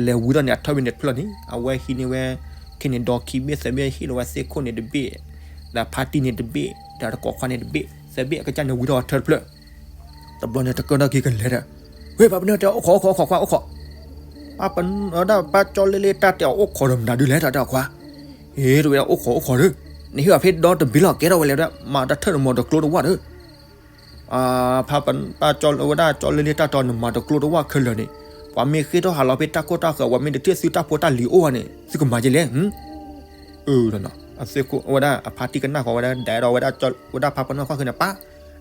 လဲၤဝံထီၣ်န့ၢ်အထၢၣ်ဖဲန့ၣ်တဖျၢၣ်န့ၣ် အဝဲဟံးန့ၢ်ဝဲ ခ့န့ၣ်ဒီခံဘ့ၣ်သၢဘ့ၣ် ဟ့ၣ်လီၤဝဲသ့ၣ်ခိၣ်န့ၣ်တဘ့ၣ်, ဒီးဖါတံၢ်န့ၣ်တဘ့ၣ်, ဒီးတကိးခွါန့ၣ်တဘ့ၣ်, သၢဘ့ၣ်အကစၢ်န့ၣ်ဝံထီၣ်ဝဲထၢတဖျၢၣ်. တဘျီန့ၣ်တကၢၢ်ထီၣ်က့ၤကလဲၤဒီး, ဝ့ၢ် ဖါပနၢၢ်တဲ အိၣ်ခိး အိၣ်ခိး အိၣ်ခိး ခွါ အိၣ်ခိး. ပၢ်ပနၢၢ်ဒၣ်ပၢ်ကၠီလ့လ့တၢ်တဲအီၤ အိၣ်ခိးဒီးမနုၤဒုလဲၣ် တၢ်တဲအီၤခွါ. အ့ တဝဲဒၣ်အိၣ်ခိးအိၣ်ခိးဒီး, နဟ့ၣ်အီၤဖဲဒီတဘ့ၣ်လီၤ ကဲထီၣ်ဝဲလဲၣ်ဒီး မၤတၢ်ထၢၣ်နမီၤတကျိတဝၣ်ဒီး ဖါပၢ်ကၠီလ့ဝဲဒၣ်ကၠီလ့လ့တၢ်တဲအီၤ နမၤတကျိတဝၣ်ခဲလၢာ်န့ၣ်, ပှၤမ့ၢ်ဃ့ထီၣ်ဟးလီၤဖဲတၢ်ခိၣ်တၢ်ဃၢၤ ပှၤမ့ၢ်တထံၣ်သုတၢ်ဖိတၢ်လံၤအိၣ်ဘၣ်န့ၣ် သုကမၤကဲလဲၣ်. အၢ အသ့ၣ်ခိၣ်ဝဲဒၣ်အဖါတံၢ်ကနၣ်ဃီၤဝဲဒၣ် ဒဲဒီးဝဲဒၣ် ဝဲဒၣ်ဖါပနၢၢ်ခီၣ်ဃ့န့ၣ် ပၢ်,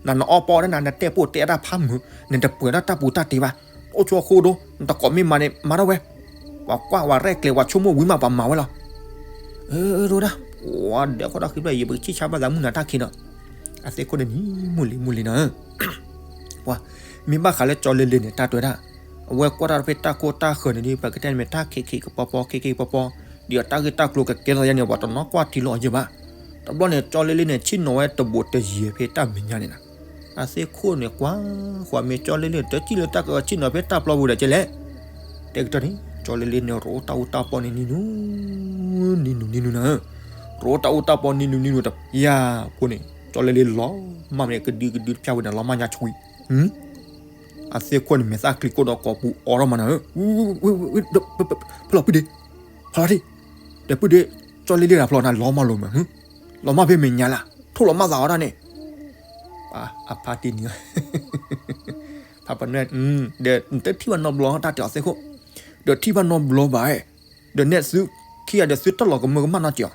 နနအီပီဝဲဒၣ်န နတဲပိာ်တဲအတၢ်ဖးမုာ်, နတပှဲၤဒၣ်တၢ်ပူၤတၢ်တ့ဘၣ်, အိၣ်ဆိးဃိဒိ, နတကိးမ့ၢ်မၤန့ၣ် မၤထီၣ်ဝဲ, ပှၤကွၢ်ဝဲရဲၣ်ကျဲၤ ပှၤဆိကမိၣ်ဝံၤမး ပှၤမၤဝဲလီၤ. အၢ တဝဲဒၣ်, ဝဲဒၣ်ဃီဒီးဃ့ဘျီ ယပကဆံၣ်ဆါဘၣ်သးမုၢ်နၤတၢ်ခံဒီး, အသ့ၣ်ခိၣ်န့ၣ်နံၤ မုၢ်လံၤမုၢ်လံၤနီၤ ပှၤ, မ့ၢ်ဘၣ်ဃးလၢကၠီလ့လ့န့ၣ် တၢ်တဲဝဲဒၣ်, အဝဲကွၢ်တၢ်ဖဲတၢ်ခိၣ်တၢ်ဃၢၤန့ၣ်ဒီး ပကတဲန့ၣ်မ့ၢ်တၢ်ခံးခံးကပီၤပီၤ ခံးခံးကပီၤပီၤ, ဒ်အတၢ်ဂ့ၢ်တၢ်ကျိၤကကဲထီၣ်ယါန့ၣ် ပှၤတနီၤကွၢ်ထံလီၤအယဲၢ်ဘၣ်. တဘျီန့ၣ် ကၠီလ့လ့န့ၣ် ဆ့ၣ်နီၤဝဲတဘူးတယံၤဖဲတၢ်မဲာ်ညါန့ၣ်နီၤ. အသ့ၣ်ခိၣ်န့ၣ်ကွၢ်ဃီၤ မ့ၢ်ကၠီလ့လ့ တထံၣ်လၢတၢ်ကဆ့ၣ်နီၤဖဲတၢ်ပျီပူၤဒီးကဲလဲၣ်. တဲကတၢၢ်န့ၣ် ကၠီလ့လ့န့ၣ် ရိအိၣ်တၢ်အူတၢ်ပီန့ၣ်နံၤနူၤ, နံၤနူၤနံၤနူၤနၤ, ရိအိၣ်တၢ်အူတၢ်ပီနံၤနူၤနံၤနူၤတယၤဖိန့ၣ် ကၠီလ့လ့လီၤမၢ်မ့ၢ်ကဒုကဒုတဖျၢၣ်ဝဲန့ၣ် လီၤမၢ်ညါဆှံ, အသ့ၣ်ခိၣ်န့ၣ် မဲာ်သၣ်ချံကိၣ်ဒီးကိးပူၤအိးထီၣ်မးနၤ, ဖဲလီၤပုၢ်ဒ့, ဖးလီၤထံၣ်, ဒီးပုၢ်ဒ့, ကၠီလ့လ့တၢ်ဖျီနၤ လီၤမၢ်လိာ်မး, လီၤမၢ်ဖဲမဲာ်ညါလၢ်, ထိၣ်လီၤမၢ်သးအီၤဒၣ်န့ၣ်, အဖါတံၢ်န့ၣ် ဖါပနွဲၣ်, ဒီးနတထံၣ်ဘၣ်နီတဘျီတၢ်တဲအီၤသ့ၣ်ခိၣ်, ဒီးထံၣ်ဘၣ်နီတဘျီဘၣ်, ဒီးနဲၣ်သုခံဂၤဒီးသုတၢ်လီၤကမၢကမၣ်နီတစဲးအီ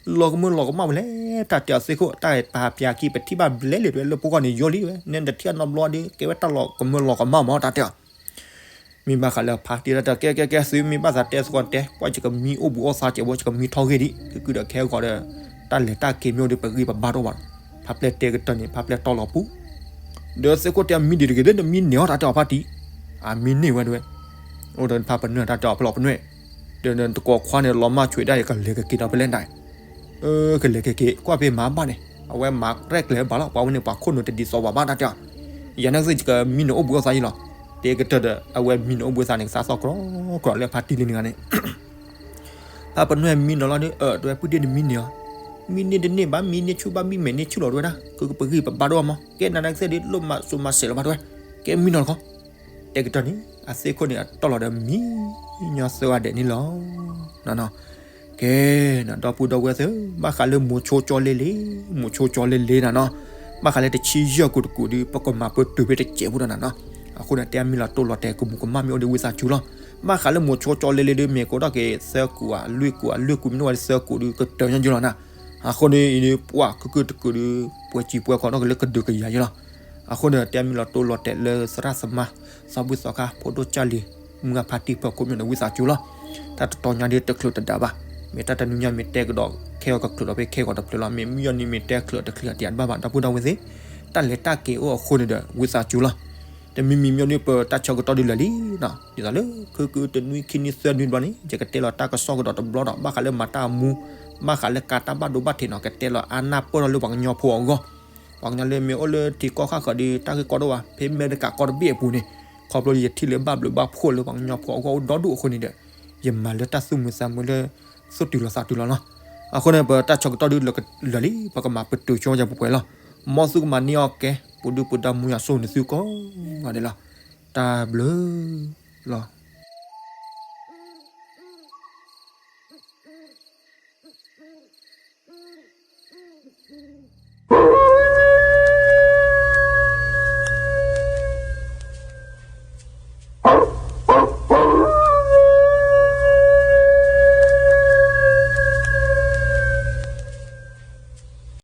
ၤ, လီၤကမၢလီၤကမၣ်ဝဲလဲၣ် တၢ်တဲအီၤသ့ၣ်ခိၣ် တၢ်ပာ်ပၠးခံ ပထံၣ်ဘၣ်ဘျဲလံဝဲလၢပဂီၢ်န့ၣ် ယိလံဝဲ နဲနတထံၣ်ဘၣ်နီတဘျီဒီး ကဲဝဲတၢ်လီၤကမၢလီၤကမၣ်မး တၢ်တဲအီၤ မ့ၢ်ဘၣ်ဃးလၢဖါတံၢ်တၢ်တဲ ကဲကဲကဲ သုမ့ၢ်ဘၣ်သးတဲသကိးတဲ ပှၤယကမံအိၣ်ဘှံးအိၣ်သါစဲး ပှၤယကမံထီၣ်ဂ့ၢ်ဒံး ကကုာ်ဒီးခဲဂီၤဒီး တၢ်လဲၤတၢ်က့ၤမ့ၢ်အိၣ်ဒီး ပဂံၢ်ပဘါတအိၣ်ဘၣ်ဒီး ဖါပျဲၢ်တဲကတၢၢ်န့ၣ် ဖါပျဲၢ်တီၢ်လီၤပူၤ ဒီးသ့ၣ်ခိၣ်တဲမံဒံးတဂ့ၤ နမံန့ၢ်အီၤ တၢ်တဲအီၤဖါတံၢ် အမံန့ၢ်ဝဲဒၣ်ဝဲ အိၣ်ဒီးဖါပနွဲၢ် တၢ်တဲအီၤဖဲလီၤပနွဲၢ် ဒီးတကိးခွါန့ၣ် လီၤမၢ်ဆွံးဒၣ်အံၤ ကလဲၤကက့ၤဒီးဖဲလဲၣ်ဒၣ် ကလဲၤကက့ၤ ကွၢ်ဖဲမၤဘၣ်န့ၣ် အဝဲမၤရဲၣ်ကျဲၤဘၣ်လီၤ ပှၤဝဲန့ၣ် ပှၤခိၣ်နူာ်တဒ်သိးဘၣ်ဘၣ် တၢ်တဲအီၤ ယၤန့ၣ်ကစ့ၢ် ယကမံနုာ်အိၣ်ဘှံးအိၣ်သါယံလီၤ တဲကတၢၢ်ဒီး အဝဲမံနုာ်အိၣ်ဘှံးအိၣ်သါန့ၣ် ကသးသီၣ်ကြီကြီလၢဖါတံၢ်လံန့ၣ်ဂၤန့ၣ် ဖါပနွဲၢ်မံနီၤလီၤဒီး အၢ တဝဲပုၢ်ဒ့ၣ်န့ၣ်မံန့ၢ်အီၤ မံန့ၢ်တန့ၢ်ဘၣ် မံန့ၢ်ဆူၣ်ဘၣ် မံမဲာ်န့ၢ်ဆူၣ်လီၤတဝဲဒၣ် ကပဂံၢ်ပဘါဒိၣ်အမး ကဲနၤန့ၣ်ကစ့ၢ်ဒီး လိၣ်မၤစိၤမၤစဲးလီၤဘၣ်တဝဲ ကဲမံနီၤတခီ တဲကတၢၢ်န့ၣ် အသ့ၣ်ခိၣ်န့ၣ် အတီၢ်လီၤဒီးမံညီသၢဂၤဒဲးန့ၣ်လီၤ ကဲ ဒီပုၢ်ဒီဝဲၢ်သ့ၣ် ဘၣ်ဃးလၢမိၤဆိကၠီလ့လ့ မိၤဆိကၠီလ့လ့နၤနီၤ ဘၣ်ဃးလၢတဆံယဲၢ်ကူာ်တကူာ်ဒီး ပကမၤပတုာ်ဖဲတစဲးဖိဒီးနၤနီၤ အဃိန့ၣ် တဲအမံၤလီၤတိၢ်လီၤတဲာ်ကမူးကမၣ်မ့ၢ်အိၣ်ဒီးဝံသးစူၤလီၤ ဘၣ်ဃးလၢမိၤဆိကၠီလ့လ့ဒီး မ့ၢ်ကအိၣ်ထီၣ်က့ၤသၢကူာ်ဧါ လွံၢ်ကူာ်ဧါ လွံၢ်ကူာ်မ့ၢ်န့ၢ်ဝဲဒီးသၢကူာ်ဒီး ကတၢၢ်ညီယလီၤနၤ အဃိန့ၣ် အံၤဒီး ပှၤကကုာ်တကုာ်ဒီး ပှဲၤစံးပှဲၤခီၣ်ထီၣ်က့ၤလၢကဒုးကယၤယလီၤ အဃိန့ၣ် တဲအမံၤလီၤတိၢ်လီၤတဲာ်လၢသရၣ်သမါ သီဘူၣ်သီခါ ဖိဒိၣ်ကၢ်လံၤ မုၢ်ဂၢ်ဖါတံၢ်ဖၢခိၣ်မ့ၢ်အိၣ်ဒီးဝံသးစူၤလီၤ တၢ်တတီၤညါဒီးတချုးတဒါဘၣ် မ့ၢ်တၢ်တနွံညါမ့ၢ်တဲကဒီးခဲဂီၤကချုးဒီးဖဲခဲဂီၤတဖျၢၣ်လီၤ မ့ၢ်မုၢ်ယီၤနံၤမ့ၢ်တဲချုးတချုးအတဘၣ်ဘၣ် ဒီပုၢ်ဒီဝဲၢ်သ့ၣ် တၢ်လဲၤတၢ်က့ၤအိၣ်အဃိန့ၣ်ဒီး ဝံသးစူၤလီၤ တမံၤမံၤမ့ၢ်အိၣ်ဒီးပတၢ်ဆၢကတီၢ်ဒုးလၢာ်လံနီၤ ဒ်သိးလၢ ခုကုတနွံခံနွံသၢနွံတဘျီန့ၣ် ယကတဲလီၤတၢ်ကစီၣ်ကဒီးတဘျီဒီး ဘၣ်ဃးလၢမၤတၢ်အမူ ဘၣ်ဃးလၢကၤတၢ်ဘၣ်ဒိဘၣ်ထံးနီၤ ကတဲလီၤအါနၢ်ပၢၢ်ထီၣ်လၢပှၤကညီဖိအဂီၢ် ပှၤကညီလၢမ့ၢ်အိၣ်လၢထံကီၢ်ဃၣ်ဃၢၤဒီး တၢ်ဂ့ၢ်ကီဒိၣ်ဘၣ် ဖဲအမဲရကၤကီၢ်တဘ့ၣ်အပူၤန့ၣ် ခီဖျိယထံၣ်လၢဘၣ်ဘျုးဘၣ်ဖှိၣ်လၢပှၤကညီဖိအဂီၢ်အိၣ်ဒီဒူၣ်အဃိန့ၣ်ဒီး ယမၤလၢတၢ်သူၣ်မုာ်သးမုာ်လၢ သူၣ်တုၤလီၤသးတုၤလီၤနီၤ အဃိန့ၣ် ပတၢ်ဆၢကတီၢ်ဒုးလၢာ်လံ ပကမၤပတုာ်ဆိဝဲယၤပှဲၤပှဲၤလီၤ မ်သုကမၤန့ၢ်အီၣ်ကဲ ပူၤဒုၣ်ပူၤဒါမူယၤဆိၣ်ဂ့ၤနသုကိးဂၤဒဲးလီၤ တၢ်ဘျုးလီၤ